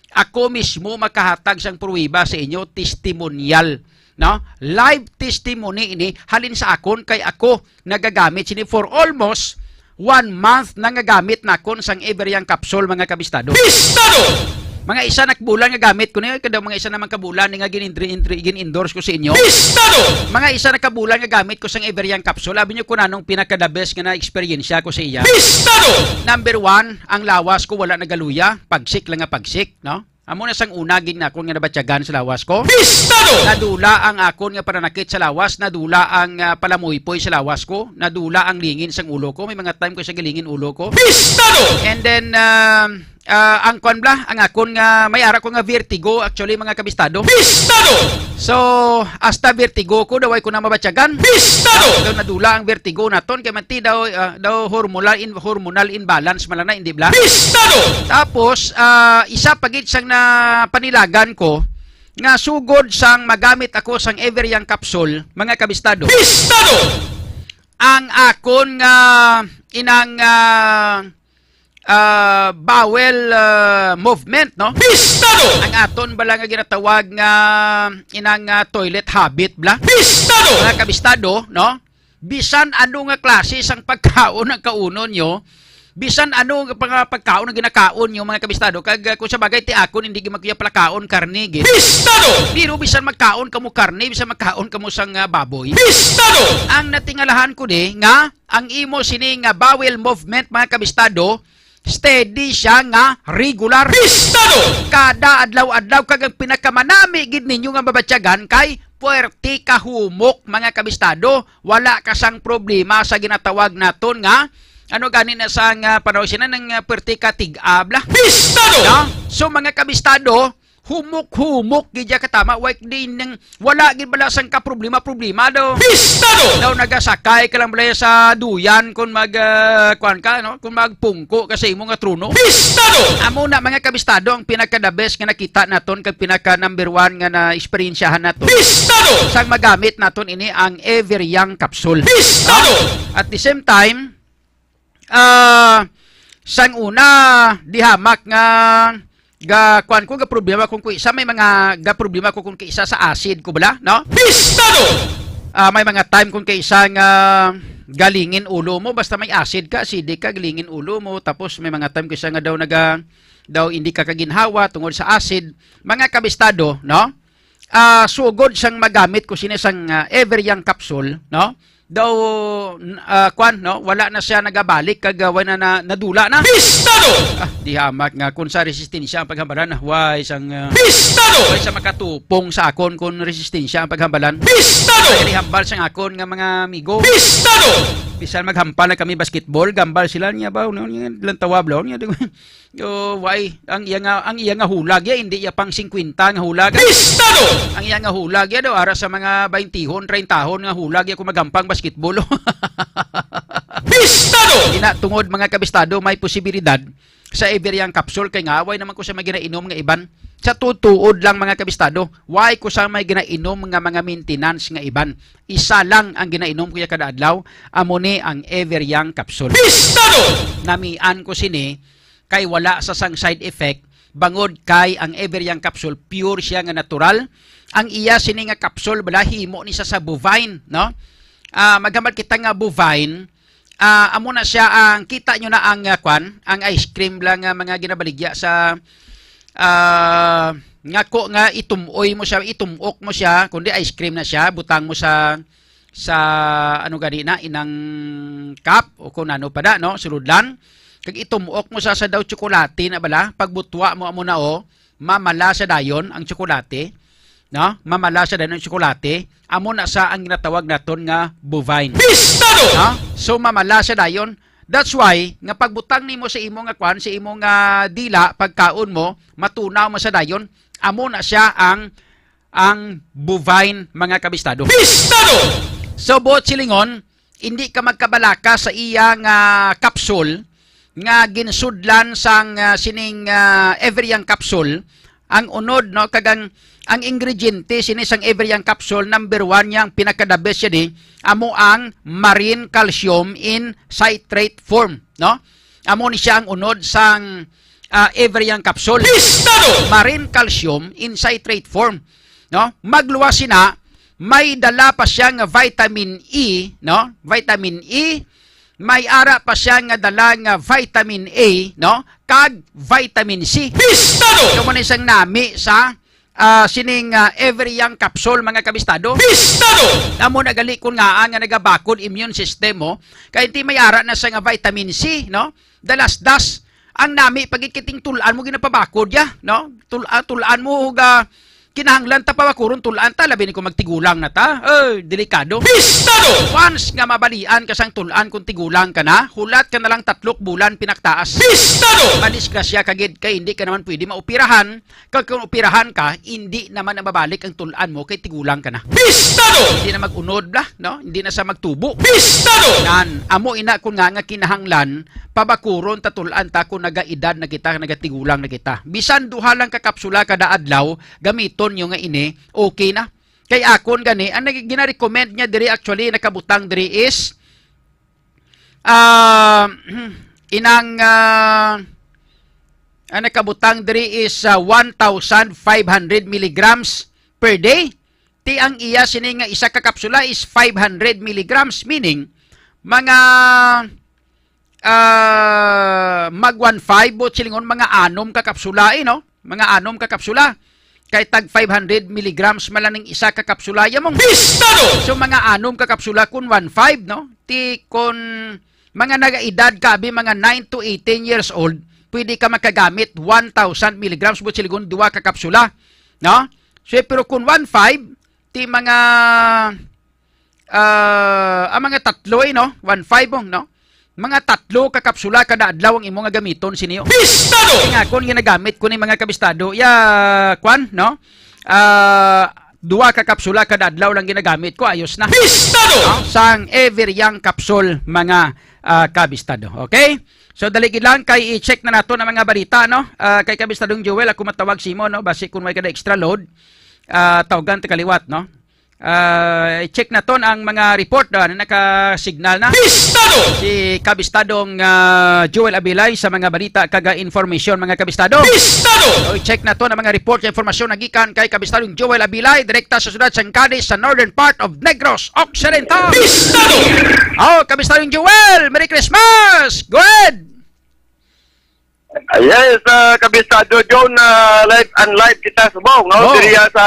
ako mismo makahatag sang pruweba sa inyo, testimonial, no? Live testimony ini halin sa akon, kay ako nagagamit sini for almost one month na nga gamit nakon sang Ever Young Capsule, mga kabistado. Pistado! Mga isa na ka bulan nga gamit ko ni, kada mga isa naman ka bulan ni nga gin-endri-, gin-endorse ko sa inyo. Pistado! Mga isa na ka bulan nga gamit ko sang Ever Young Capsule. Abi nyo kung anong pinaka-the best nga na-experience ko sa iya. Pistado! Number one, ang lawas ko wala nagaluya. Pagsik lang nga pagsik, no? Amo na sang una gid nakon nga nabatyagan sa lawas ko. Pistado! Nadula ang akon nga pananakit sa lawas, nadula ang, ah, palamuypoy sa lawas ko, nadula ang lingin sang ulo ko. May mga time ko sa gilingin ulo ko. Pistado! And then, um, ah, ang kwan bla, ang akon nga may ara ko nga vertigo, actually, mga kabistado. Pistado! So, hasta vertigo ko, daw ay ko na mabatyagan. Pistado! Daw nadula ang vertigo naton, kay manti daw, ah, daw hormonal in-, hormonal imbalance man lang na, hindi bla? Pistado! Tapos, ah, isa pa gid sang napanilagan ko, nga sugod sang magamit ako sang Ever Young Capsule, mga kabistado. Pistado! Ang akon nga inang, ah, ah, bowel, ah, movement, no? Pistado! Ang aton bala nga ginatawag nga inang, ah, toilet habit, bla? Pistado! Mga kabistado, no? Bisan ano nga klase sang pagkaon ang kaunon nyo, bisan ano nga pag-, pagkaon ang ginakaon nyo, mga kabistado, kag, ah, kung sa bagay, ti akon, hindi gyud man ko ya palakaon karne, gid. Pistado! Pero bisan magkaon kamo karne, bisan magkaon kamo sang, ah, baboy. Pistado! Ang natingalahan ko di nga, ang imo sini nga bowel movement, mga kabistado, steady siya nga regular. Pistado! Kada adlaw-adlaw, kag ang pinakamanami gid ninyo nga mabatyagan kay puwerte ka humok, mga kabistado. Wala ka sang problema sa ginatawag naton nga, ano gani na sa nga panahon sina nang, ah, puwerte ka tig-a bla. Pistado! No? So, mga kabistado, humok-humok gid ya katama, way di nang, wala gid bala sang kaproblema-problema daw. Pistado! Daw nagasakay ka lang bala sa duyan kung mag, ah, kuwan ka, no? Kung magpungko ka sa imo nga trono. Pistado! Amo na, mga kabistado, ang pinaka-the best nga nakita naton kag pinaka-number one nga na-eksperyensyahan naton. Pistado! Sang magamit naton ini ang Ever Young capsule. Pistado! At the same time, ah, sang una, di hamak nga ga kuan ko, ga problema ko kung isa, may mga ga problema ko kung kaisa sa acid ko bala, no? Pistado! Ah, may mga time kung kaisa nga galingin ulo mo, basta may acid ka, acidic ka, galingin ulo mo, tapos may mga time kaisa nga daw naga, daw hindi ka kaginhawa tungod sa acid. Mga kabistado, no? Ah, sugod sang magamit ko sini sang, ah, Ever Young capsule, no? Daw, n-, ah, kwan, no? Wala na siya nagabalik kag, ah, wala na, na, nadula na. Pistado! Ah, di hamak nga kung sa resistensya ang paghambalan, ah, way sang, ah, Pistado! Way sa makatupong sa akon kung resistensya ang paghambalan. Pistado! Ay, hambal sang akon nga mga amigo. Pistado! Bisan maghampal na kami basketball, gambal sila niya ba? Ano, niya, lang tawab lang niya. Yo, why? Ang iya nga, ang iya nga hulag ya, hindi ya pang singkwenta nga hulag. Pistado! Ang iya nga hulag ya daw, ara sa mga baintihon, treyntahon nga hulag ya kung magampang basketball. Pistado! Ina, tungod, mga kabistado, may posibilidad sa Ever Young capsule kay nga, way naman ko sa mga ginainom nga iban. Sa tutuod lang, mga kabistado, way ko sa may ginainom nga mga maintenance nga iban. Isa lang ang ginainom ko ya kada adlaw, amo ni ang Ever Young capsule. Pistado! Namian ko sini, kay wala sa sang side effect, bangod kay ang Ever Young capsule, pure siya nga natural. Ang iya sini nga capsule, bala, himo ni sa, sa bovine, no? Ah, maghambal kita nga bovine, ah, amo na siya ang, kita nyo na ang, ah, kwan, ang ice cream lang nga mga ginabaligya sa, ah, nga ko nga itumoy mo siya, itumok mo siya, kundi ice cream na siya, butang mo sa, sa, ano gani na, inang cup, o kung ano pa da, no, suludlan. Kag itumok mo sa, sa daw tsokolate na bala, pagbutwa mo amo na, o, mamala sa dayon ang tsokolate, no? Mamala sa dayon ang tsokolate, amo na sa ang ginatawag naton nga bovine. Pistado! No? So, mamala sa dayon. That's why, nga pagbutang nimo sa imo nga kwan, sa imo nga dila, pagkaon mo, matunaw mo sa dayon, amo na siya ang, ang bovine, mga kabistado. Pistado! So, buot silingon, hindi ka magkabalaka sa iya nga capsule nga ginsudlan sang, ah, sining, ah, Ever Young capsule. Ang unod, no, kag ang, ang ingrediente sini sang Ever Young capsule, number one, yang pinaka-the best siya di, amo ang marine calcium in citrate form, no? Amo ni siya ang unod sang, ah, Ever Young capsule. Pistado! Marine calcium in citrate form, no? Magluwas sina, may dala pa siya nga vitamin E, no? Vitamin E, may ara pa siya nga dala nga vitamin A, no? Kag vitamin C. Pistado! Amo ni sang nami sa, ah, sining, ah, Ever Young capsule, mga kabistado. Pistado! Amo na gali kung ngaa nga nagabakod immune system mo, kay hindi may ara na sa nga vitamin C, no? Dalasdas, ang nami pagit kiting tul-an mo ginapabakod ya, no? Tul-, ah, tul-an mo ga kinahanglan ta pabakuron, tul-an ta, labi ni kung magtigulang na ta. Eh, delikado. Pistado! Once nga mabalian ka sang tul-an kung tigulang ka na, hulat ka na lang tatlok bulan pinaktaas. Pistado! Madisgrasya ka gid kay hindi ka naman pwede maoperahan. Kag kung operahan ka, hindi naman na mabalik ang tul-an mo kay tigulang ka na. Pistado! Hindi na mag-unod bla, no? Hindi na sa magtubo. Pistado! Nan, amo ina kun nga nga kinahanglan, pabakuron ta, tul-an ta kung nagaedad na kita, nagatigulang na kita. Bisan duha lang ka kapsula kada adlaw, gamiton nyo nga ini, okay na. Kay akon gani, ang nag-, gina-recommend niya diri, actually, nakabutang diri is, ah, inang, ah, ang nakabutang diri is, ah, one thousand five hundred milligrams per day. Ti ang iya sini nga isa ka kapsula is five hundred milligrams, meaning mga, ah, mag one five, buot silingon, mga anom ka kapsula, eh, no? Mga anom ka kapsula. Kay tag five hundred milligrams man lang ning isa ka kapsula, ya mong Pistado! So, mga anom ka kapsula kun one five, no? Ti kun mga nagaedad ka, abi, mga nine to eighteen years old, pwede ka makagamit one thousand milligrams, buot silingon, duha ka kapsula, no? So, pero kun one five, ti mga, ah, ang mga tatlo, eh, no? One five, oh, no? mga tatlo ka kapsula kada adlaw ang imo nga gamiton sini. Bistado! Kay nga, kung ginagamit ko ni mga kabistado, ya, kwan, no? Ah, duha ka kapsula kada adlaw lang ginagamit ko, ayos na. Bistado! No? Sang Ever Young Capsule, mga, ah, kabistado. Okay? So, dali gid lang kay i-check na nato ang mga balita, no? Ah, kay Kabistadong Joel, ako matawag simo, no? Basi kung may kada extra load, ah, tawagan ta kaliwat, no? Ah, i-check naton ang mga report, ah, na naka-signal na. Bistado! Si Kabistadong, ah, Joel Abilay sa mga balita kag, ah, informasyon, mga kabistado. Bistado! So, i-check naton ang mga report sa informasyon na gikan kay Kabistadong Joel Abilay, direkta sa siyudad sang Cadiz, sa northern part of Negros Occidental. Bistado! Oh, Kabistadong Joel, Merry Christmas! Go ahead! Yes, ah, Kabistado John, ah, live and live kita subong, no? Oh. Diriya sa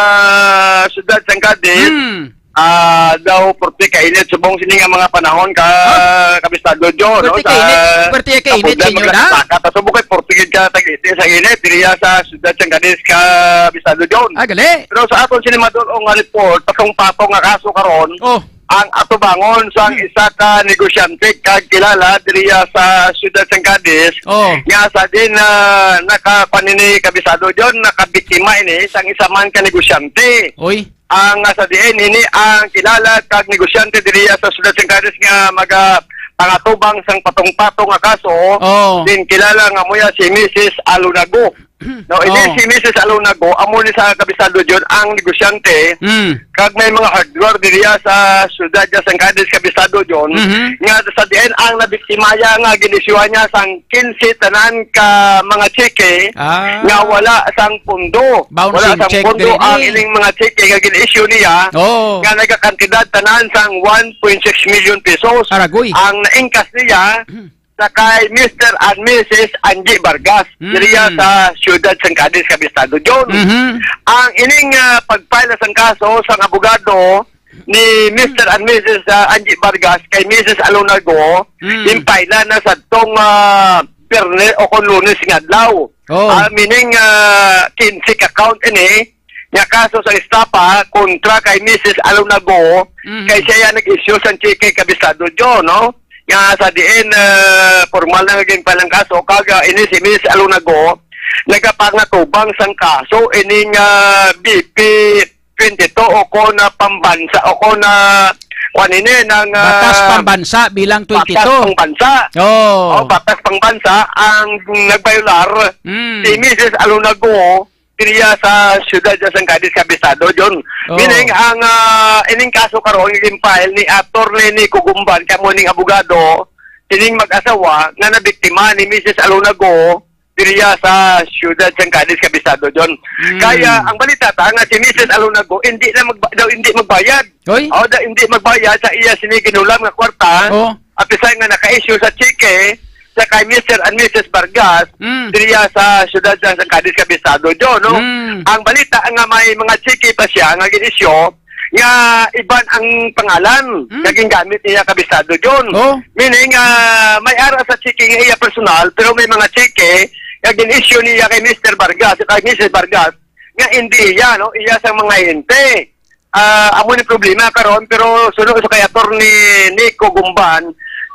siyudad sang Cadiz. Hmm. Ah, daw porte kainit subong sini nga mga panahon ka, Ah. Kabistado John, no? Porte Sa kainit, porte kainit sa inyo na? Sa subong kay porte gid ka tag-init sa init diriya sa siyudad sang Cadiz, Kabistado John. Ah, gali. Pero sa aton sini madul-ong nga report, patong-patong nga kaso karon, Oh. ang atubangon sang Hmm. isa ka negosyante kag kilala diriya sa siyudad sang Cadiz, Oh. nga sa din, ah, nakakuan ini, Kabisado John, nakabiktima ini sang isa man ka negosyante. Oy. Ang, ah, sa diin ini ang kilala kag negosyante diriya sa siyudad sang Cadiz nga maga-, pangatubang sang patong-patong nga kaso, Oh. din kilala nga muya si Missus Alunago. No, ini Oh. si Missus Alunago, amo ni sa Kabisado John ang negosyante, Mm. kag may mga hardware diriya sa siyudad niya sang Cadiz, Kabisado John, Mhm. nga sa diin ang nabiktima niya nga ginisyuhan niya sang quince tanan ka mga tseke Ah. nga wala sang pondo. Bouncing Wala sang check pondo diri ang ni. ining mga tseke nga gin-issue niya Oh. nga nagakantidad tanan sang one point six million pesos. Aragoy. Ang naingkas niya, Mhm. sa kay Mister and Missus Angie Vargas, Mm. diriya sa siyudad sang Cadiz, Kabistado John. Mhm. Ang ining, ah, pag-file na sang kaso sang abogado ni Mister and Missus, ah, Angie Vargas kay Missus Alonargo, Mm. ginpailan na sa tong, ah, Biyernes o kon Lunes nga adlaw. Oh. Ah, meaning, ah, quince ka count ini, nga kaso sa estafa kontra kay Missus Alonargo, Mm. kay siya yan nag-issue sang cheque, Kabistado John, no? Nga sa diin, ah, formal na nga ginpalang kaso, kag, ah, ini si Missus Alonargo, nagapangatubang sang kaso, ining, ah, B P twenty-two o kon, ah, pambansa, o kon, ah, kwan ini, nang, ah, Batas pambansa bilang batas twenty-two. pambansa. Oh. Oh, batas pambansa ang nagbayular Mm. si Missus Alonargo, diriya sa siyudad sa San Cadiz, Kabisado, John. Oh. Meaning, ang, ah, ining kaso karon, ginfile ni Attorney Nico Gumban, kamo ning abogado, ining mag-asawa nga nabiktima ni Missus Alonago diriya sa siyudad San Cadiz, Kabisado, John. Mm. Kaya, ang balita ta nga si Missus Alonago, hindi na magba-, daw hindi magbayad. Hoy? O, da, hindi magbayad sa iya sini ginulam nga kwarta. Oh. Apisan nga naka-issue sa cheque sa kay Mister and Missus Vargas, Mm. diriya sa siyudad sa, sa Cadiz, Kabisado, John, no? Mm. Ang balita nga may mga cheque pa siya nga gin-issue nga iban ang pangalan Mm. nga gingamit niya, Kabisado, John. Oh. Meaning, ah, may ara sa cheque nga iya personal, pero may mga cheque nga gin-issue niya kay Mister Vargas, kay Missus Vargas, nga hindi iya, no? Iya sang mga ente. Ah, amo ni problema karon, pero suno sa kay Attorney Nico Gumban,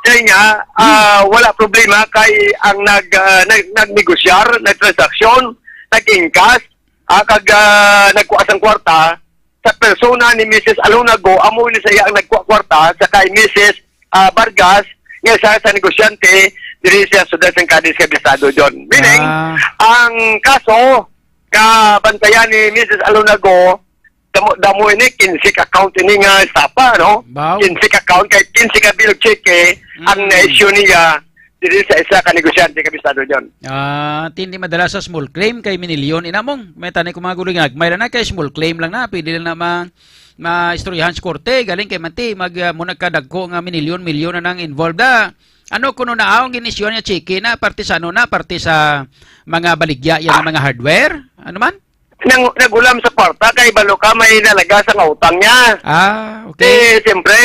siya niya, Hmm. ah, wala problema kay ang nag, ah, nag-, nagnegosyar, nagtransaksyon, nag-ingkas, ah, kag, ah, nagkuha sang kwarta sa persona ni Missus Alonago, amo ni siya ang nagkuha kwarta sa kay Missus, ah, Vargas, nga isa sa negosyante diri sa siyudad sang Cadiz, Kabisado, John. Meaning, Ah. ang kaso nga bantayan ni Missus Alonago, damo, damo ini, quince ka account ini nga estafa, no? Wow. Quince ka account, kay quince ka bill cheque ang Mm. na-issue niya diri sa isa ka negosyante, Kabisado, John. Ah, tindi madala sa small claim kay minilyon. Inamong, may tanay ko mga guling, may na kay small claim lang na, pwede lang na ma-, maistoryahan sa korte, galing kay manti, mag, ah, mo nagkadagko nga minilyon-milyon na nang involved na. Ano kuno na ang gin-issue niya cheque na, parte sa ano na, parte sa mga baligya yan, mga hardware? Ano man? Nang, nagulam sa kwarta kay balo ka may nalaga sa nga utang niya. Ah, okay. Eh, siyempre,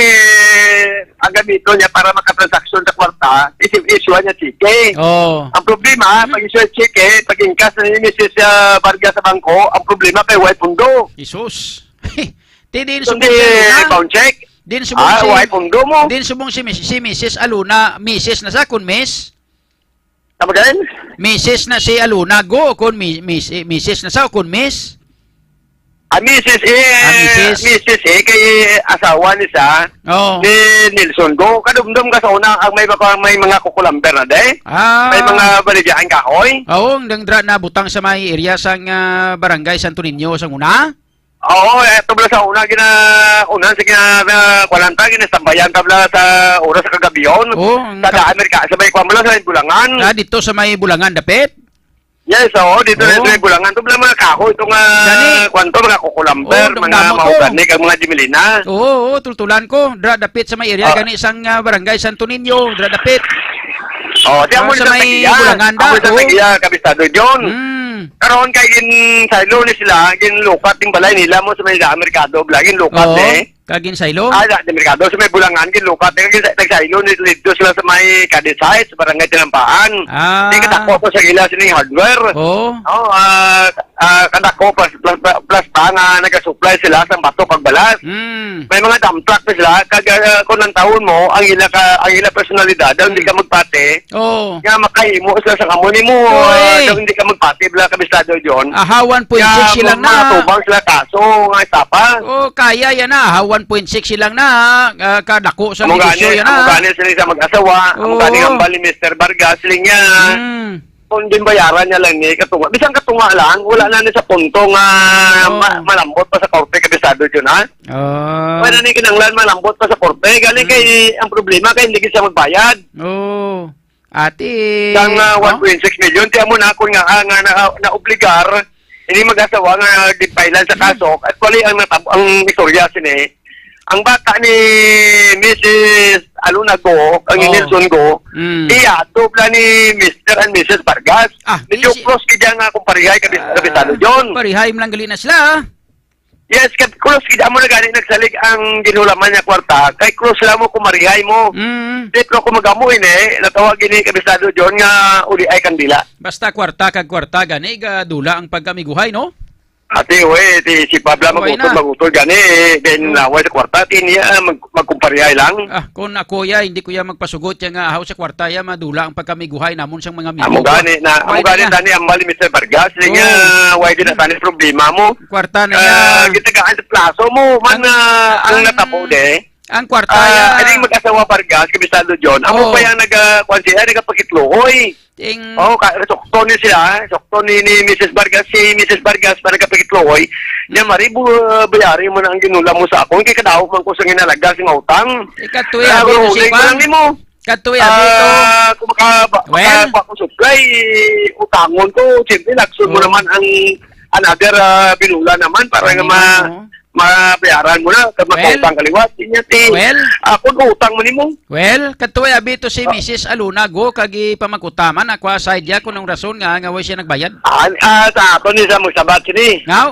ang gamiton niya para makatransaksyon sa kwarta, isi-, issue niya cheque. Oh. Ang problema, Hmm. pag issue cheque, pag-ingkas na ni Missus, ah, Vargas sa bangko, ang problema kay way pundo. Jesus. Tindi Kundi, subong sa luna. bound check. Din subong Ah, si, way pundo mo. Din subong si Miss, si Missus Aluna, Missus na sa kun Miss? Tama din? Missus na si Aluna, go, kun mi-, Miss, eh, Missus na sa kun Miss? Ah, Missus eh, Ah, Missus. Missus eh, kay asawa ni sa Oo. ni Nelson Go. Kadumdum ka sa una, ang may mga, may mga kukulamber na, de? Ah. May mga baligyaang kahoy? Oo, ang dang dra na butang sa may area sang, ah, Barangay Santo Niño sang una? Oo, eh, ito pala sa una, gina-, una, sige, na, na, kwan lang ta, ginasambayan ta pala sa oras sa kagabion. Oo, ang Sa kap- daan, Amerika, sa may kwan mo lang, sa may Bulangan. Ah, dito sa may Bulangan, dapit? Yes, oo, dito na Oo. sa may Bulangan. Ito pala mga kahoy, ito nga, Gani. kwan to, mga kukulamber, Oo, mga damdamo ko. mahogani, kag mga dimelina. Oo, oo, tultulan ko. Dra, dapit sa may area, Ah. gani sang, ah, Barangay Santo Niño, dra, dapit. Oh, di Ah, amo sa sa may tagiya. Bulangan da, Amo sa oh. tagiya, Kabistado John. Mm. Karon kay gin saylo ni sila, ginlukat yung balay nila mo sa may daan merkado, bla, ginlukat Oo, eh. Kag ginsaylo? Ah, da, di merkado, sa may Bulangan, ginlukat eh, kag gin-, nagsaylo ni dito sila sa may Kadisay, sa Barangay Tinampaan. Ah. Di kadako to sa ila sining hardware. Oo. Oh, ah, ah, kadako plus, plus, plus pa nga nagasupply sila sa bato kag balas. Mm. May mga dump truck na sila, kag, ah, kung ang taon mo, ang ila ka, ang ila personalidad, ang di ka Mm. magpati, Oo. Nga makahimo sila sa kamo nimo, Oy. ah, daw hindi ka magpati, bla, Kabistado John. Aha, one point six Nga silang mga na. tubang sila kaso nga estapa. Oh, kaya yan na. Aha, one point six silang na. Ah, kadako sa Amo negosyo gani, yan amo na. gani sila sa mag-asawa, amo Oo. gani ang bali, Mister Vargas, siling niya. Mm. Kung din bayaran niya lang ni katunga. Bisan katunga lang, wala na ni sa punto nga Oo. ma-, malambot pa sa korte, Kabistado John, ha? Ah. Wala na ni kinanglan malambot pa sa korte. Gani Mm. kay ang problema kay hindi siya magbayad. Oo. Ati, Sang, ah, oh? one point six million, ti amo na akon nga, ah, nga na, naobligar, ini mag-asawa nga gipilan sa Mm. kaso. Actually, ang natab-, ang istorya sini, ang bata ni Missus Aluna Go, ang Oh. Nelson Go, Mm. iya, dubla ni Mister and Missus Vargas. Ah, Medyo di si close gid nga akong parihay, kabi-, Ah, kabisado, John. Parihay man lang gali na sila. Yes, kay close gid amo na gani nagsalig ang ginhulaman niya kwarta, kay close lang mo kung marihay mo. Mm. Di, pero kung mag-amo ini, natawag gini kabisado John nga uli ay kandila. Basta kwarta kag kwarta gani, gadula ang pagkamiguhay, no? Ati, we, ti si Pabla Okay magutod, na. magutod gani, then Mm. naway sa kwarta, ti niya, ah, mag-, magkumparihay lang. Ah, kung ako ya, hindi ko ya magpasugot ya nga, ahaw sa kwarta ya, madula ang pagkamiguhay namon sang mga amigo Amo ko. gani na, amo Why na gani nga? tani ang mali, Mister Vargas, di Oo. nga, why di na Mm. tani problema mo? Kwarta na Ah, ya. gitagaan sa plaso mo, man, Ang, ah, ang ang, natabo, de. ang kwarta Ah, ya. aning mag-asawa Vargas, kabisado John, amo Oo. pa yang naga-, kwan siya, nagapakitluoy. Ting Oh, ka, sukton ni sila, sukton ni, ni Missus Vargas, si Missus Vargas pa nagapakitluoy. Niya, Mm. mari, bu-, bayari mo na ang ginula mo sa akon, kay kadaot man ko sa ginalaga sing utang. Ikaw, tuwi, Ah, abi, no, si uling ko Kwan? lang nimo. Kadto, abi, to. Ah, kung maka-, ba-, Well, maka-, ba ko supply, utangon ko. Siyempre, lagson mo Oh. naman ang another, ah, binula naman para nga Ano ma-, naman, oh? mabayaran mo na, kag Well, makautang ka liwat. Inya ti, well, ah, kung utang mo nimo. Well, kadto, abi, to si Ah. Missus Aluna, go, kag ipamangkutaman, ako, aside ya, kung ang rason nga, nga way siya nagbayad. Ah, ah, sa ato ni sa magsabat sini. Ngaw?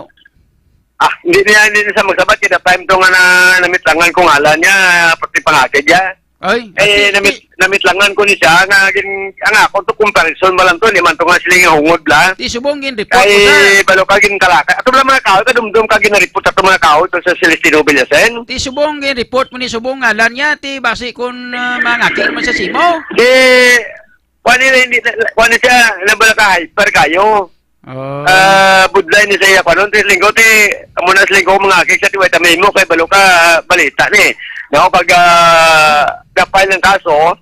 Ah, hindi niya, hindi niya sa magsabat, kaya time to nga na, namitlangan kung ngalan niya, pati pangakid niya. Ay, Eh, ati, namit-, ti namitlangan ko ni siya, nga gin-, ang ako to comparison mo lang to, hindi man to nga sila nga hungod la. Ti subong gin-report mo Kay sa balo ka gin-, kalaka. Ato lang mga kahoy, kadumdum ka gin-report sa mga kahoy to sa Celestino Villasen. Ti subong gin-report mo ni subong ngalan niya, ti basi kun, ah, mangakit man sa simo. Di, kuwan nila, hindi, kuwan na siya, nabala ka hyper kayo. Oh. Ah, budlay ni sa iya, kuwan, ti linggo, ti, amo na sa linggo, mga akik sa tiway tamay mo, kay balo ka, balita ni. No, pag, ah, dapay ng kaso,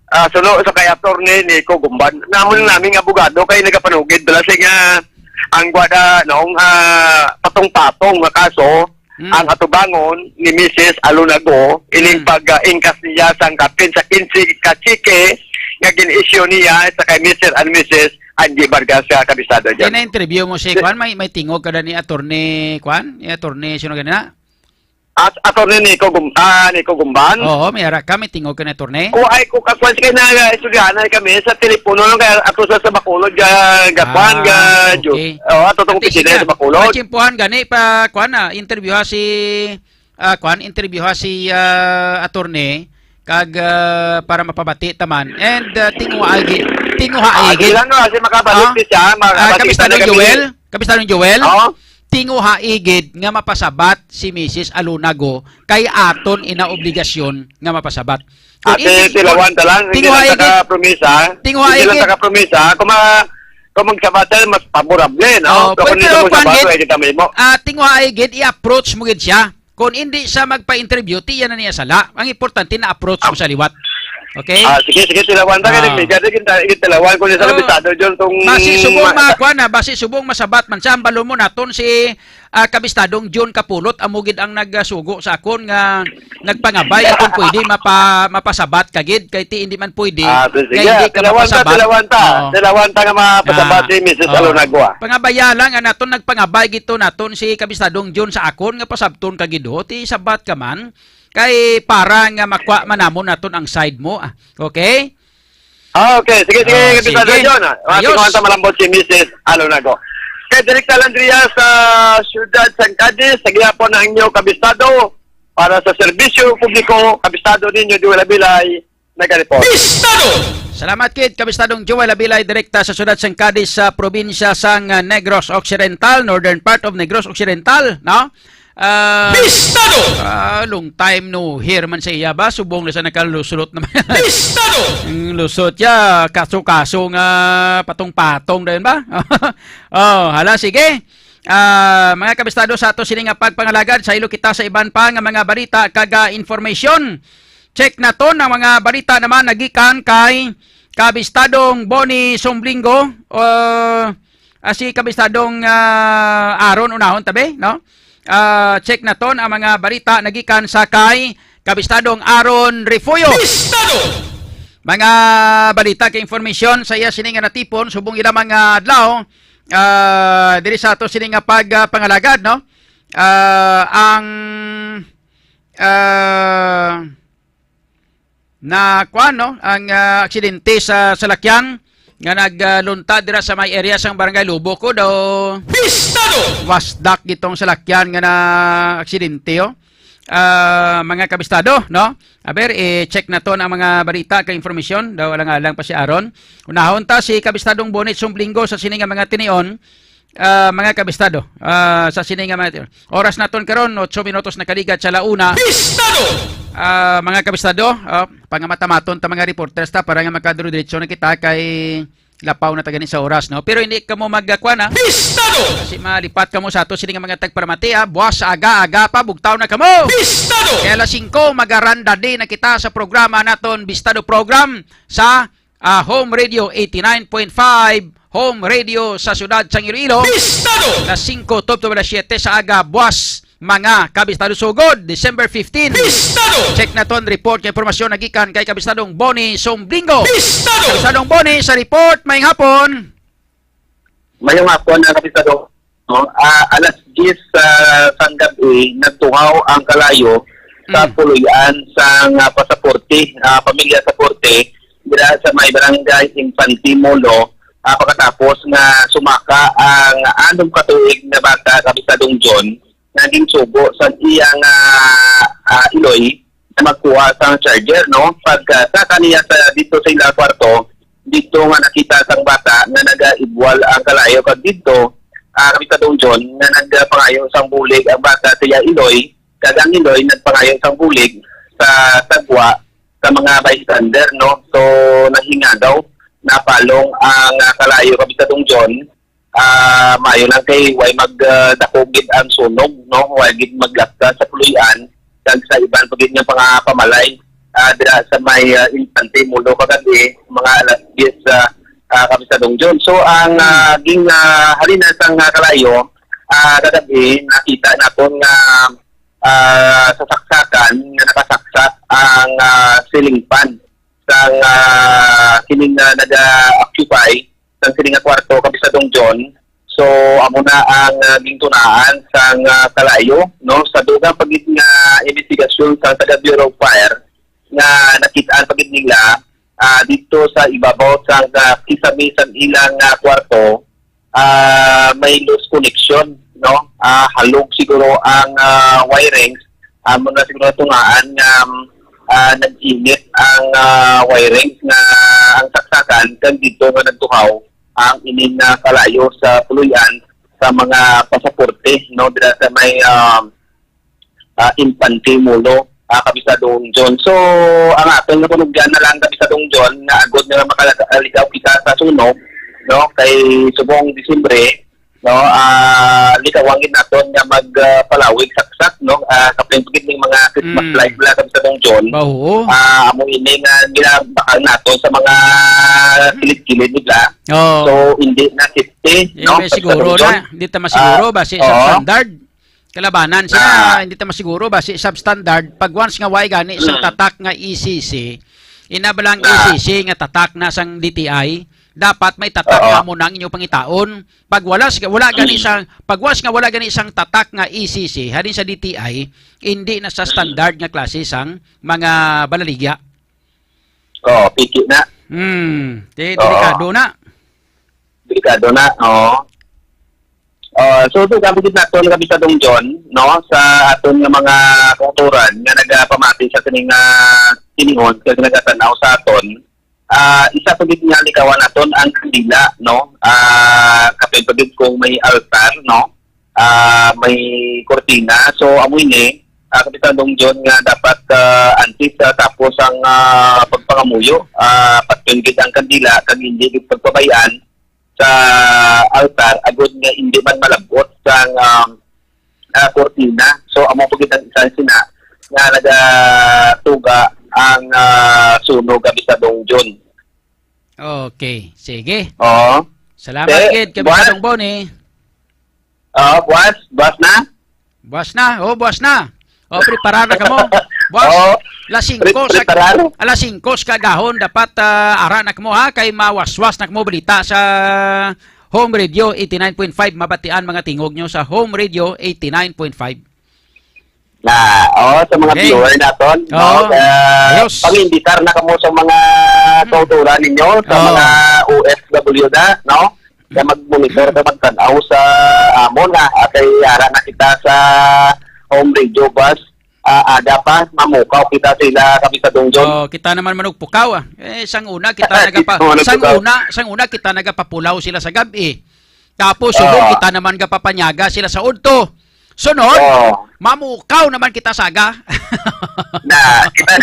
ah, suno sa kay Attorney Nico Gumban. Namon Hmm. naming abogado kay nagapanugid bala siya nga ang gwada, no, ah, patong-patong nga kaso, Hmm. ang atubangon ni Missus Alunago ining Hmm. pag, ah, ingkas niya sang kapin sa kinse ka tseke nga gin-issue niya sa kay Mister and Missus Angie Vargas sa kabisado Kaya dyan. na-interview mo si Di- Kwan, may, may tingog ka na ni Attorney Kwan? Ni Attorney sino ganina? At Attorney Nico Gum-, ah, Nico Gumban. Oo, may ara ka, may tingog ka na, Attorney. O, ay, kung kakwan siya na, ah, estudyante kami, sa telepono lang kaya ato sa, sa Bacolod, ga, ga kwan, ga, Ah, Ju-, okay. oh, ato tong Ati, opisina sige. sa Bacolod. Machimpuhan gani pa, kwan na, interview ha si, ah, kwan, interview ha si, ah, Attorney, kag, ah, para mapabati taman. And, ah, tinguha agi, tinguha Ah, agi. sige lang, no, kasi makabalik Ah, siya, ah, makabati Kapistanon na kami. Joel? Kapistanon Joel? Oo. tinguhai gid nga mapasabat si Misis Alunago kay aton ina obligasyon nga mapasabat. Kung Ate, hindi, tilawan ta lang, hindi lang tinguhai ta gid, ka promisa, tinguhai hindi lang gid. Ta ka promisa, kung ma-, kung magsabatan, mas favorable, no? Oh, Kung pwede hindi mo kung kuwan sabatan, gid, ay kita may mo. Ah, tinguhai gid, i-approach mo gid siya. Kung hindi siya magpa-interview, tiyan na niya sala. Ang importante, na-approach mo sa liwat. Okay? Ah, sige, sige, tilawan ta, Ah. kaya nagligad, eh, kita, kita tilawan ko niya sa Oh. kabisado, John, tong Basi subong ma-, ma-, kuwan na, basi subong masabat man siya, ang balon mo naton si, ah, kabistadong John Kapulot, amo gid ang nagsugo sa akon nga nagpangabay nga kung pwede mapa-, mapasabat ka gid, kay ti hindi man pwede Ah, sige, nga hindi ka tilawan ta, mapasabat. tilawan ta. Oo. Tilawan ta nga mapasabat Ah, si Misis oo. Alonagua. Pangabaya lang, ang naton nagpangabay gito naton si kabistadong John sa akon nga pasabton ka gid, ho, ti sabat ka man. Kay para nga makwa man namon naton ang side mo, ah. Okay? Ah, okay. Sige, sige, Ah, Kabisado sige. John, ah. Ah, Ayos. Tinguhan ta malambot si Misis Alonago. Kay Direkta Landria sa Siyudad sang Cadiz, sa gihapon ang inyo kabisado para sa serbisyo publiko, kabisado ninyo, Joel Abilay, nagareport. Bistado! Salamat kid, Kabistadong Joel Abilay, direkta sa siyudad sang Cadiz, sa probinsya sang, ah, Negros Occidental, northern part of Negros Occidental, no? Ah, Bistado! Ah, long time no hear man sa iya ba? Subong na sa nakalusulot naman. Bistado! Ang lusot ya, kaso-kaso nga patong-patong dayon ba? Oh, hala, sige. Ah, mga kabistado, sa ato sini nga pagpangalagad, saylo kita sa iban pa nga mga balita kag, ah, information. Check naton ang mga balita naman nagikan kay Kabistadong Bonnie Somblinggo, uh, ah, si Kabistadong, ah, Aaron unahon tabi, no? Ah, check naton ang mga balita nagikan sa kay Kabistadong Aaron Refugio. Bistado! Mga balita kay information sa iya sini nga natipon subong ila mga adlaw, ah, diri sa ato sini nga pag, ah, pangalagad, no? Ah, ang, ah, na kuwan, no, ang, ah, aksidente sa salakyan nga naglunta dira sa may area sang Barangay Lubo ko daw. Bistado! Wasdak gitong salakyan nga na aksidente, oh. Ah, mga kabistado, no? Aber, i-check naton ang mga balita kag informasyon. Daw alang-alang pa si Aaron. Unahon ta si Kabistadong Bonnie Somblinggo sa sini nga mga tinion. Ah, mga kabistado, ah, sa sini nga mga oras naton karon, otso minutos nakaligad sa la una. Bistado! Ah, mga kabistado, ah, pangamatamaton ta mga reporters ta para nga makaduro-diretso na kita kay lapaw na ta gani sa oras, no? Pero hindi kamo magkakwa na. Bistado! Kasi malipat kamo sa ato sini nga mga tagparamati, ah. Buwas sa aga-aga pa, bugtaw na kamo. Bistado! Kaya alas singko, magaranda din na kita sa programa naton, Bistado Program, sa ah, Home Radio eighty-nine point five, Home Radio sa siyudad sang Iloilo. Bistado! Alas singko tubtob alas siyete sa aga, buwas, mga kabistado, sugod December fifteen. Bistado! Check naton report nga impormasyon nagikan kay Kabistadong Bonnie Somblingo. Bistado! Kabistadong Bonnie sa report, maayong hapon. Maayong hapon, ah, Kabistado. No? Ah, alas diyes, ah, sang gab-i, nagtuhaw ang kalayo sa Mm. puloy-an sang, ah, Pasaporte, ah, pamilya Saporte, dira sa may barangay Infante Molo, ah, pagkatapos nga sumaka ang anom ka tuig nga bata, Kabistadong John, nga ginsugo sa iyang, ah, ah, iloy na magkuha sang charger, no? Pagkasaka niya sa, dito sa ila kwarto, dito nga nakita sang bata nga nagaibwal ang kalayo, kag dito, ah, Kabistadong John, nga nagpangayo sang bulig ang bata sa iya iloy, kag ang iloy nagpangayo sang bulig sa sagwa sa mga bystander, no? So, nahingagaw, napalong ang, ah, kalayo, Kabistadong John. Ah, maayo lang kay way mag, ah, dako gid ang sunog, no? Way gid maglapsa sa puloy-an kag sa iban pa gid nga mga pamalay, ah, dira sa may, ah, Infante Molo kagab-i, mga alas diyes, ah, ah, Kabistadong John. So, ang, Mm. ah, ging, ah, halina sang, ah, kalayo, ah, kagab-i, nakita naton nga, ah, sasaksakan nga nakasaksak ang, ah, ceiling fan sang, ah, kining, ah, naga-occupy sang sini nga kwarto, Kabistadong John. So, amo na ang, ah, gintunaan sang, ah, kalayo, no? Sa dugang pa gid nga investigasyon sa taga Bureau of Fire nga nakit-an pa gid nila, ah, dito sa ibabaw sang, ah, kisame sang ilang, ah, kwarto, ah, may loose connection, no? Ah, halog siguro ang, ah, wirings. Amo na siguro tungaan nga, um, ah, nag-init ang, ah, wirings nga ang saksakan kag dito nga nagtuhaw ang ining, ah, kalayo sa puloy-an sa mga pasaporte, no, dira sa may, um, ah, Infante Mulo, ah, Kabistadong John. So, ang aton nga panugyan na lang, Kabistadong John, nga agod nga makalikaw kita sa sunog, no, kay subong Disyembre, no, ah, likawan gid naton nga mag, ah, palawig saksak, no, ah, kapin gid ning mga Christmas Mm. light nila, Kabistadong John. Ba, oo. Ah, amo ini nga ginabakal naton sa mga Mm. kilid-kilid nila. Oo. So, hindi na safety, Eh, no, may Kabistadong siguro John. Na, hindi ta masiguro Ah, ba si oo. Substandard? Kalabanan siya, Ah. hindi ta masiguro ba si substandard, pag once nga way gani sang Mm. tatak nga E C C, ina ba lang Ah. E C C nga tatak na sang D T I, dapat may tatak Oo. nga amo nang inyo pangitaon. Pag wala sa, wala gani Mm. sa, pag once nga wala gani sang tatak nga E C C, halin sa D T I, hindi na sa Mm. standard nga klase sang mga balaligya. Oo, piki na. Hmm, di, Oo. delikado na. Delikado na, oo. Ah, so, ito, gamit naton, Kabistadong John, no, sa aton nga mga kautoran nga nagapamati sa sining, ah, tinihon, kag nagatan-aw sa aton. Ah, isa pa gid nga likawan naton ang kandila, no? Ah, kapin pa gid kung may altar, no? Ah, may kurtina. So, amo ini, ah, Kabistadong John, nga dapat, ah, antes, ah, tapos ang, ah, pagpangamuyo, ah, patyon gid ang kandila, kag hindi gid pagpabay-an sa altar, agod nga hindi man malab-ot sang, um, ah, kurtina. So, amo pa gid ang isa sina nga nagatuga ang, ah, sunog, Kabistadong John. Okay, sige. Oo. Salamat Te, gid, buwas. Kabistadong Bonnie. Oo, buwas. Buwas na. Buwas na. Oh, buwas na. Oh, prepara na kamo. Buwas, Oo. alas singko Pre-, sa, preparar. alas singko sa kagahon, dapat, ah, ara na kamo, ha, kay mawaswas na kamo balita sa Home Radio eighty-nine point five. Mabatian mga tingog nyo sa Home Radio eighty-nine point five. Na, oh, sa mga Okay. viewer naton, no, Oo. ah, Ayos. pang-imbitar na kamo sa mga Hmm. kauturan ninyo, sa Oo. mga O F W na, no? Kaya mag-monitor Hmm. ka, magtan-aw sa amon nga, ah, kay ara na kita sa home radio bus, ah, aga pa, mamukaw kita sila, Kabistadong John. Oh, kita naman manugpukaw, ah. Eh, sang una, kita nagapa-, Kita naman sang nagpukaw. una, sang una, kita nagapapulaw sila sa gabi. Tapos, subong Oo. kita naman gapapanyaga sila sa udto. Sunod, Oo. mamukaw naman kita saga. Na, kita,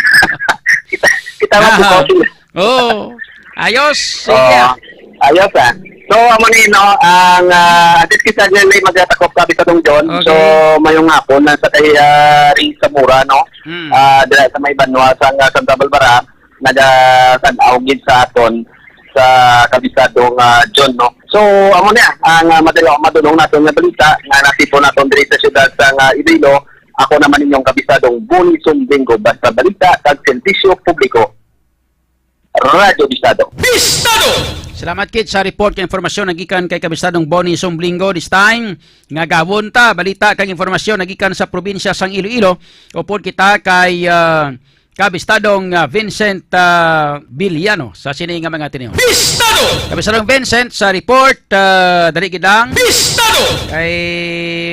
kita, kita mamukaw sila. Oo. Ayos. Sige. Oo. Ayos, ah. So, amo ni, no, ang, ah, antes kita nila magatakop, Kabistadong John. Okay. So, mayong hapon na sa kay, ah, Ring Zamora, no? Hmm. Ah, dira sa may banwa sa, ah, Santa Barbara, nagatan-aw gid sa aton sa Kabistadong, ah, John, no? So, amo niya, ang, ah, madalo-, madulong naton nga balita nga natipon naton diri sa siyudad sa, ah, Iloilo. Ako naman inyong Kabistadong Bonnie Sumbingo, basta balita kag serbisyo publiko. Radyo Bistado. Bistado! Salamat gid sa report kag impormasyon nagikan kay Kabistadong Bonnie Sumblingo. This time, nga gawon ta balita kag impormasyon nagikan sa probinsya sang Iloilo. Upod kita kay, ah, Kabistadong, ah, Vincent, ah, Villano sa sini nga mga tinion. Bistado! Kabistadong Vincent, sa report, ah, dali gid lang. Bistado! Kay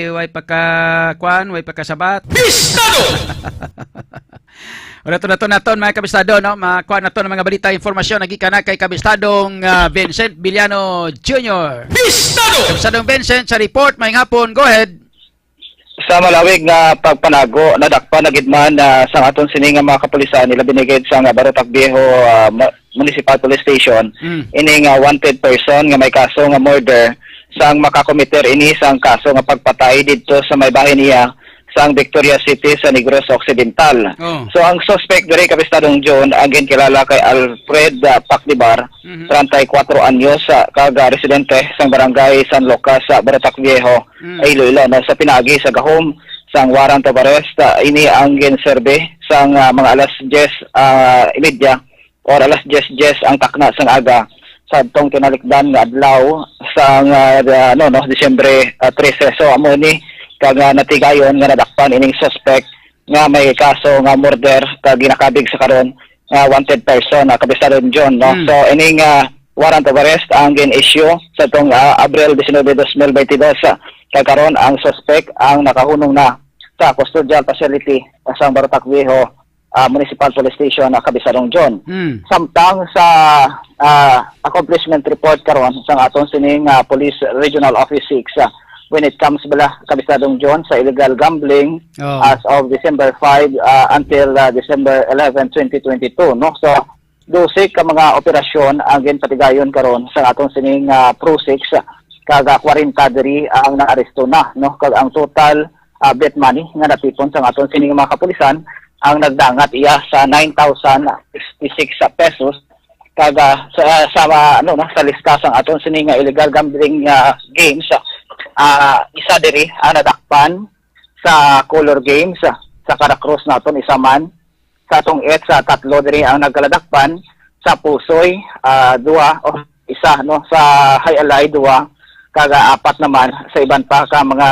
way pa ka, kwan, way pa ka sabat. Bistado! Wala to naton, naton, mga kabistado, no? Makuha naton ang mga balita, impormasyon nagikan na kay Kabistadong, ah, Vincent Villano Junior. Bistado! Kabistadong Vincent, sa report, maayong hapon. Go ahead. Sa malawig nga pagpanago, nadakpan na gid man, ah, sang aton sini nga mga kapulisan, ilabi na gid sang Barotac Viejo, ah, Ma-, Municipal Police Station, Mm. ini nga wanted person nga may kaso nga murder sang makakomiter ini sang kaso nga pagpatay didto sa may bahin niya sang Victoria City sa Negros Occidental. Oh. So, ang suspect diri, Kabistadong John, ang ginkilala kay Alfred, ah, Pacdibar, Mhm. treinta y cuatro anyos, ah, kag, ah, residente sang barangay San Lucas sa Barotac Viejo, Mm. Iloilo, no? Sa pinaagi sa gahom sang warrant of arrest, ah, ini ang ginserbi sang, ah, mga alas diyes, ah, y media or alas diyes diyes ang takna sang aga sa adtong kinalikdan nga adlaw sang, ah, da-, ano, no, Disyembre, ah, trese. So, amo ni kag, ah, natigayon nga nadakpan ining suspect nga may kaso nga murder kag ginakabig sa karon nga wanted person, ah, Kabistadong John, no? Mm. So, ining, ah, warrant of arrest ang gin-issue sa tong, ah, Abril diecinuebe, dos mil veintidós, ah, kag karon ang suspect ang nakahunong na sa custodial facility, ah, sa Barotac Viejo, ah, Municipal Police Station, ah, Kabistadong John. Mm. Samtang sa, ah, accomplishment report karon sang aton sining, ah, Police Regional Office six, ah, when it comes bala, Kabistadong John, sa illegal gambling Oh. as of December five, ah, until, ah, December eleven, twenty twenty-two, no? So, dose ka mga operasyon ang ginpatigayon karon sa atong sining, ah, Pro six, kag, ah, kwarenta diri ang naaresto na, no? Kag ang total, ah, bet money nga natipon sa aton sining mga kapulisan ang nagdangat iya sa nine thousand sixty-six pesos. Kag, ah, sa, sa, ano, no, sa lista sang aton sini nga illegal gambling, ah, games, ah, isa diri ang nadakpan sa Color Games, ah, sa Caracross naton, isa man. Sa Tong-its, ah, tatlo diri ang nagkaladakpan. Sa Pusoy, ah, duha, o isa, no, sa Jai-alai, duha, kag, ah, apat naman sa iban pa ka mga,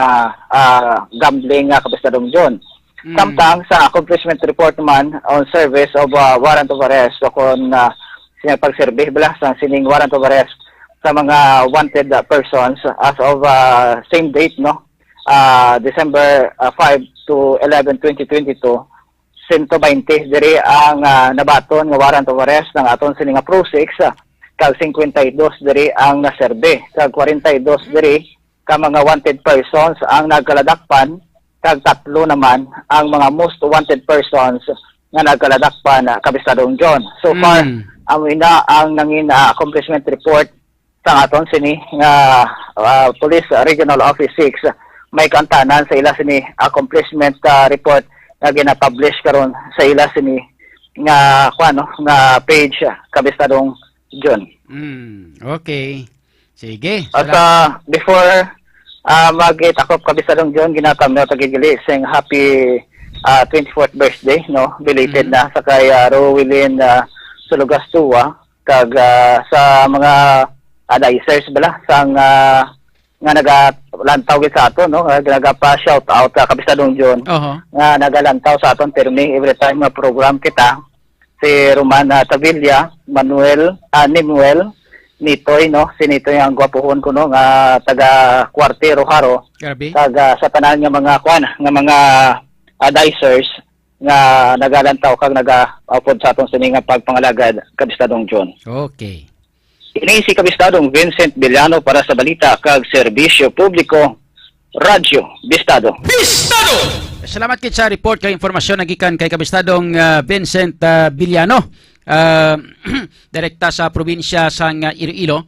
ah, gambling nga, Kabistadong John. Mm. Samtang sa accomplishment report man on service of, ah, warrant of arrest o kon, ah, siya pagserbi bala sa sining warrant of arrest sa mga wanted, ah, persons as of, ah, same date, no, ah, December, ah, five to eleven, twenty twenty-two, sento baynte diri ang, ah, nabaton nga warrant of arrest ng aton sini nga Pro six, ah, kag singkwenta y dos diri ang naserbi, kag kwarenta y dos diri ka mga wanted persons ang nagkaladakpan, kag tatlo naman ang mga most wanted persons nga nagkaladakpan, ah, Kabistadong John. So far, Mm. amo ina ang nangin, ah, accomplishment report sa aton sini nga, ah, Police Regional Office six. May kantanan sa ila sini accomplishment, ah, report nga ginapublish karon sa ila sini nga, kuwan, no, nga page, ah, Kabistadong John. Mm, okay. Sige. As, Sala- ah, before, ah, magitakop, Kabistadong John, ginatamyaw ta gid gali sing happy, ah, twenty-fourth birthday, no? Belated Mhm. na sa kay, ah, Rowilyn, ah, Sulugastua, kag, ah, sa mga advisors bala sang, ah, nga nagalantaw gid sa aton, no? Nga nagapa-shout out, ah, Kabistadong John, Oho. nga nagalantaw sa aton pirmi every time nga program kita. Si Roman, ah, Tavilla, Manuel, ah, Nimuel, Nitoy, no? Si Nitoy ang gwapuhon ko, no, nga taga Cuartero, Jaro. Grabe. Kag, ah, sa tanan nga mga, kwan, nga mga advisors nga nagalantaw kag nagaupod sa aton sini nga pagpangalagad, Kabistadong John. Okay. Ini si Kabistadong Vincent Villano para sa balita kag serbisyo publiko, Radyo Bistado. Bistado! Salamat gid sa report kag impormasyon nagikan kay Kabistadong, ah, Vincent, ah, Villano, ah, direkta sa probinsya sang, ah, Iloilo.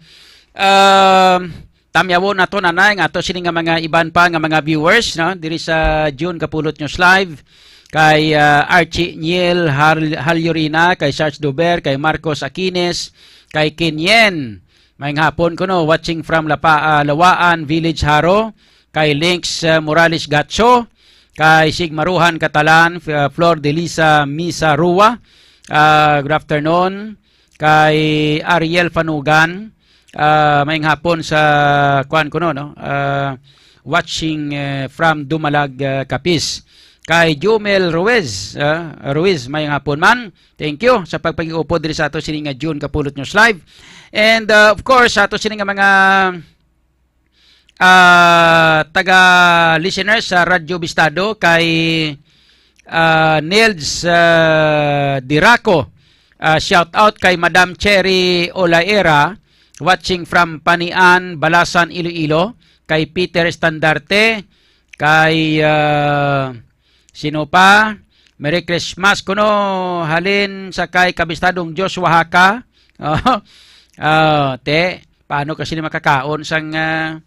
Ah, tamyawon nato, nanay, nga ato sini nga mga iban pa nga mga viewers, no, diri sa June Kapulot News Live, kay, ah, Archie Niel Har-, Halyurina, kay Sarge Duber, kay Marcos Aquines, kay Kinyen. Maayong hapon kuno, watching from Lapa-, ah, Lawaan Village, Jaro, kay Links, ah, Morales Gacho, kay Sigmaruhan Catalan, F-, ah, Flor de Lisa Misa Rua, ah, good afternoon, kay Ariel Fanugan, ah, maayong hapon sa kuan kuno, no? Ah, watching, eh, from Dumalag, ah, Capiz. Kay Jumel Ruiz, ah, Ruiz, maayong hapon man. Thank you sa pagpag-iupod diri sa ato sini nga June Kapulot News Live. And, uh, of course, sa ato sini nga mga, ah, taga-listeners sa Radyo Bistado, kay, ah, Nels, ah, Diraco. Ah, shout out kay Madam Cherry Olaera, watching from Panian, Balasan, Iloilo, kay Peter Estandarte, kay, ah, sino pa? Merry Christmas kuno halin sa kay Kabistadong Joshua Haka. Oh, ah, te, paano kasi ni makakaon sang, ah,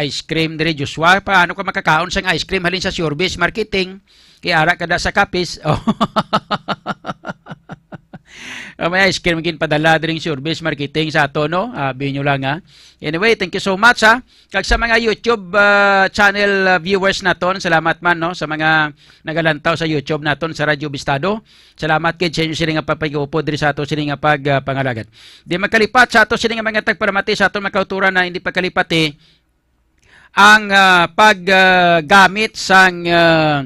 ice cream diri, Joshua? Paano ka makakaon sang ice cream halin sa Surebase Marketing? Kay ara ka da sa Capiz. Oh. Ah, may ice cream ginpadala diri sa Surebase Marketing sa ato, no? Ah, binyo lang, ha. Anyway, thank you so much, ha. Kag sa mga YouTube, ah, channel, ah, viewers naton, salamat man, no, sa mga nagalantaw sa YouTube naton sa Radyo Bistado. Salamat gid sa inyo sini nga pagpag-upod diri sa ato sini nga pag, ah, pangalagad. Di magkalipat sa ato sini nga mga tagpalamati sa aton mga kauturan na hindi pagkalipati ang, ah, pag, ah, gamit sang, ah,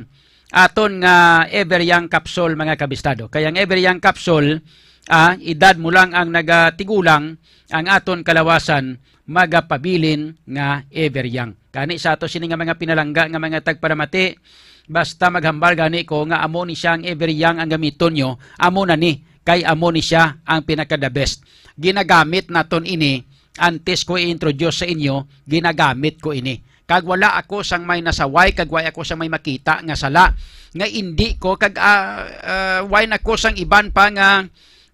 aton nga Ever Young capsule, mga kabistado. Kay ang Ever Young capsule, ah, edad mo lang ang nagatigulang, ang aton kalawasan magapabilin nga Ever Young. Kani sa ato sini nga mga pinalangga nga mga tagpalamati, basta maghambal gani ko nga amo ni siya ang Ever Young ang gamiton nyo, amo na ni, kay amo ni siya ang pinaka the best. Ginagamit naton ini, antes ko i-introduce sa inyo, ginagamit ko ini. kag wala ako sang may nasaway, kag way ako sang may makita nga sala, nga indi ko, kag, ah, ah, way na ko sang iban pa nga,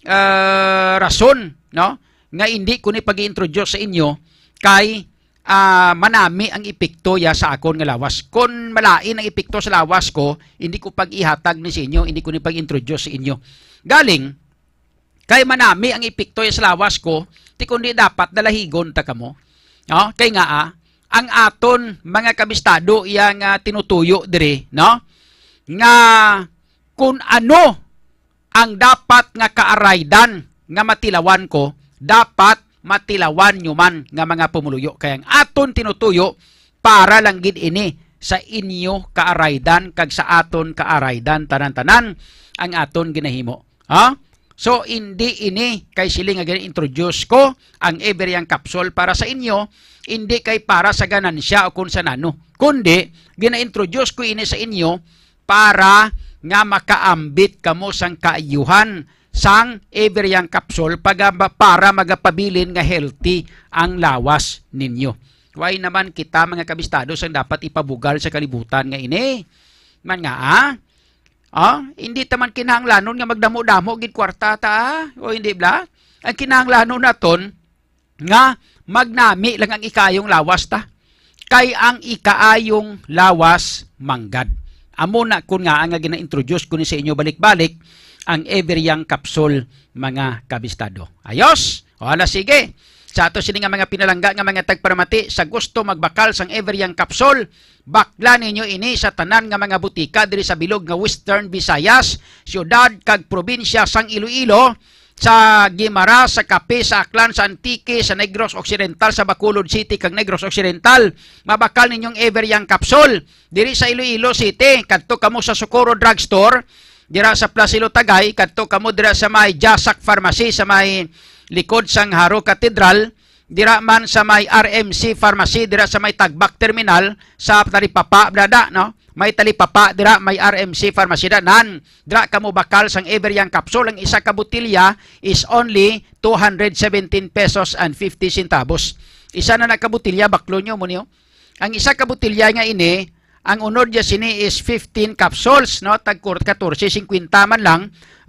ah, rason, no? Nga indi ko ni pag-introduce sa inyo, kay, ah, manami ang epekto ya sa akon nga lawas. Kon malain ang epekto sa lawas ko, hindi ko pag-ihatag ni sa inyo, hindi ko ni pag-introduce sa inyo. Galing, kay manami ang epekto ya sa lawas ko, ti kundi dapat dalahigon ta kamo. No? Kay nga, ah, ang aton mga kabistado iya nga tinutuyo diri, no? Nga kun ano ang dapat nga kaaraydan nga matilawan ko, dapat matilawan nyo man nga mga pumuluyo. Kay ang aton tinutuyo para lang gid ini sa inyo kaaraydan kag sa aton kaaraydan, tanan-tanan ang aton ginahimo. Ha? So, hindi ini kay siling nga gina-introduce ko ang Everyang Capsule para sa inyo, hindi kay para sa ganansya o kung sa nano, kundi gina-introduce ko ini sa inyo para nga makaambit kamo sang kaayuhan sang Everyang Capsule paga-, para magapabilin nga healthy ang lawas ninyo. Why naman kita, mga kabistado, sang dapat ipabugal sa kalibutan nga ini? Man nga, ah? Ah, hindi ta man kinahanglanon nga magdamo-damo gid kwarta ta, ah? O hindi bala? Ang kinahanglanon naton nga magnami lang ang ikaayong lawas ta. Kay ang ikaayong lawas manggad. Amo na kun nga nga gina-introduce ko ni sa inyo balik-balik ang Everyang Capsule, mga kabistado. Ayos? O, ala, sige. Sa ato sini nga mga pinalangga nga mga tagparamati, sa gusto magbakal sang Everyang Capsule, bakla ninyo ini sa tanan nga mga butika diri sa bilog nga Western Visayas, siyudad kag probinsya sang Iloilo, sa Guimaras, sa Capiz, sa Aklan, sa Antique, sa Negros Occidental, sa Bacolod City kag Negros Occidental. Mabakal ninyong Everyang Capsule diri sa Iloilo City. Kadto kamo sa Socorro Drugstore, dira sa Plaza Ilotagay, kadto kamo dira sa may Jasak Pharmacy, sa may likod sang Jaro Cathedral, dira man sa may R M C Pharmacy, dira sa may Tagbak Terminal, sa Talipapa, brada, no? May Talipapa dira, may R M C Pharmacy, danan. Dira kamo bakal sang Everyang Capsule. Ang isa ka botilya is only two hundred seventeen pesos and fifty centavos. Isa na na ka botilya, baklo nyo mo niyo. Ang isa ka botilya nga ini, ang unod niya sini is fifteen capsules, no? Tag katorse singkwenta man lang.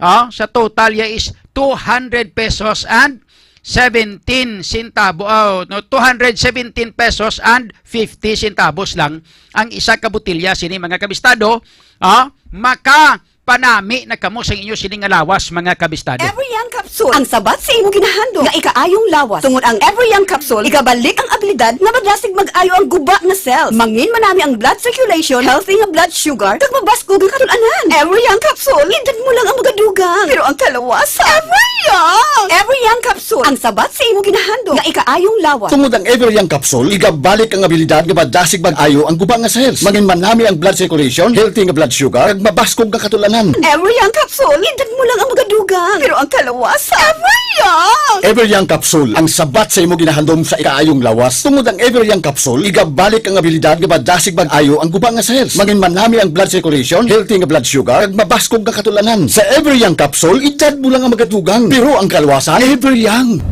Oh, sa total ya is two hundred pesos and seventeen centavo, oh, no, two hundred seventeen pesos and fifty centavos lang ang isa ka botilya sini, mga kabistado. Oh, maka panami na kamo sa inyo sini nga lawas, mga kabistado. Every Young Capsule, ang sabat sa imo ginahandom nga ikaayong lawas. Tungod ang Every Young Capsule, igabalik ang abilidad nga madasig mag-ayo ang guba nga cells. Mangin manami ang blood circulation, healthy nga blood sugar, kag mabaskog nga katul-anan. Every Young Capsule, edad mo lang ang magadugang, pero ang kalawasan, Every Young! Every Young Capsule, ang sabat sa imo ginahandom nga ikaayong lawas. Tungod ang Every Young Capsule, igabalik ang abilidad nga madasig mag-ayo ang guba nga cells. Mangin manami ang blood circulation, healthy nga blood sugar, kag mabaskog nga katul-anan. Every Young Capsule, edad mo lang ang magadugang, pero ang kalawasan, Every Young! Every Young Capsule, ang sabat sa imo ginahandom sa ikaayong lawas. Tungod ang Every Young Capsule, igabalik ang abilidad nga madasig mag-ayo ang guba nga cells. Mangin manami ang blood circulation, healthy nga blood sugar, kag mabaskog nga katul-anan. Sa Every Young Capsule, edad mo lang ang magadugang, pero ang kalawasan, Every Young.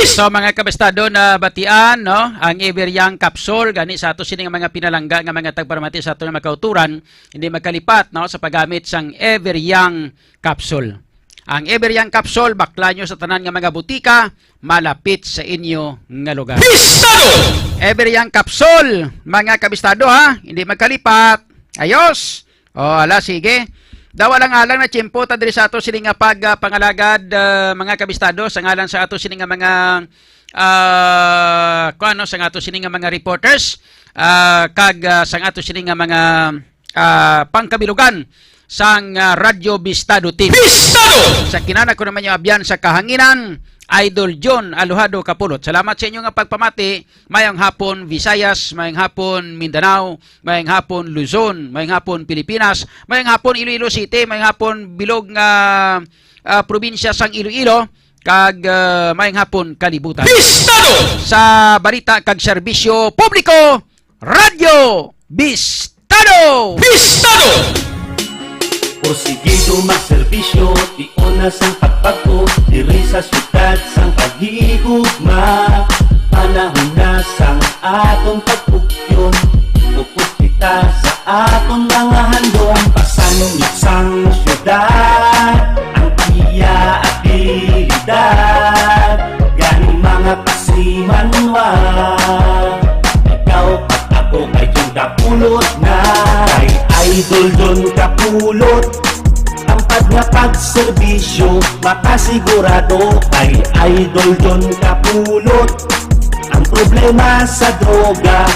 So, mga kabistado, na batian, no, ang Every Young Capsule, gani sa ato sini nga mga pinalangga nga mga tagparamati sa ato nga makauturan, hindi magkalipat, no, sa paggamit sang Every Young Capsule. Ang Every Young Capsule, bakla nyo sa tanan nga mga butika malapit sa inyo nga lugar. Bistado! Every Young Capsule, mga kabistado, ha, hindi magkalipat. Ayos. O, ala, sige. Daw alang-alang na tiyempo ta diri sa ato sini nga pag, ah, pangalagad, ah, mga kabistado, sa ngalan sa ato sini nga mga, ah, kuan, no, sa ato sini nga mga reporters, ah, kag, ah, sa ato sini nga mga, ah, pangkabilugan sang, ah, Radyo Bistado Team. Bistado! Sa kinana ko naman yung abyan sa kahanginan, Idol John Alojado Kapulot. Salamat sa inyo nga pagpamati. Mayang hapon, Visayas. Mayang hapon, Mindanao. Mayang hapon, Luzon. Mayang hapon, Pilipinas. Mayang hapon, Iloilo City. Mayang hapon, bilog nga, ah, probinsya sang Iloilo. Kag, ah, mayang hapon, kalibutan. Bistado! Sa balita kag serbisyo publiko, Radyo Bistado! Bistado! Porsigido magserbisyo, tion na sang pagpagko, diri sa syudad sang paghigugma. Panahon na sang Aton pagpukyon, upod kita sa aton mga handom. Pasangit sang syudad, ang iya abilidad. Gani mga kasimanwa, ikaw pag ako kay John Kapulot na. Kay Idol John Kapulot, ang pag nga pagserbisyo, makasigurado kay Idol John Kapulot. Ang problema sa droga,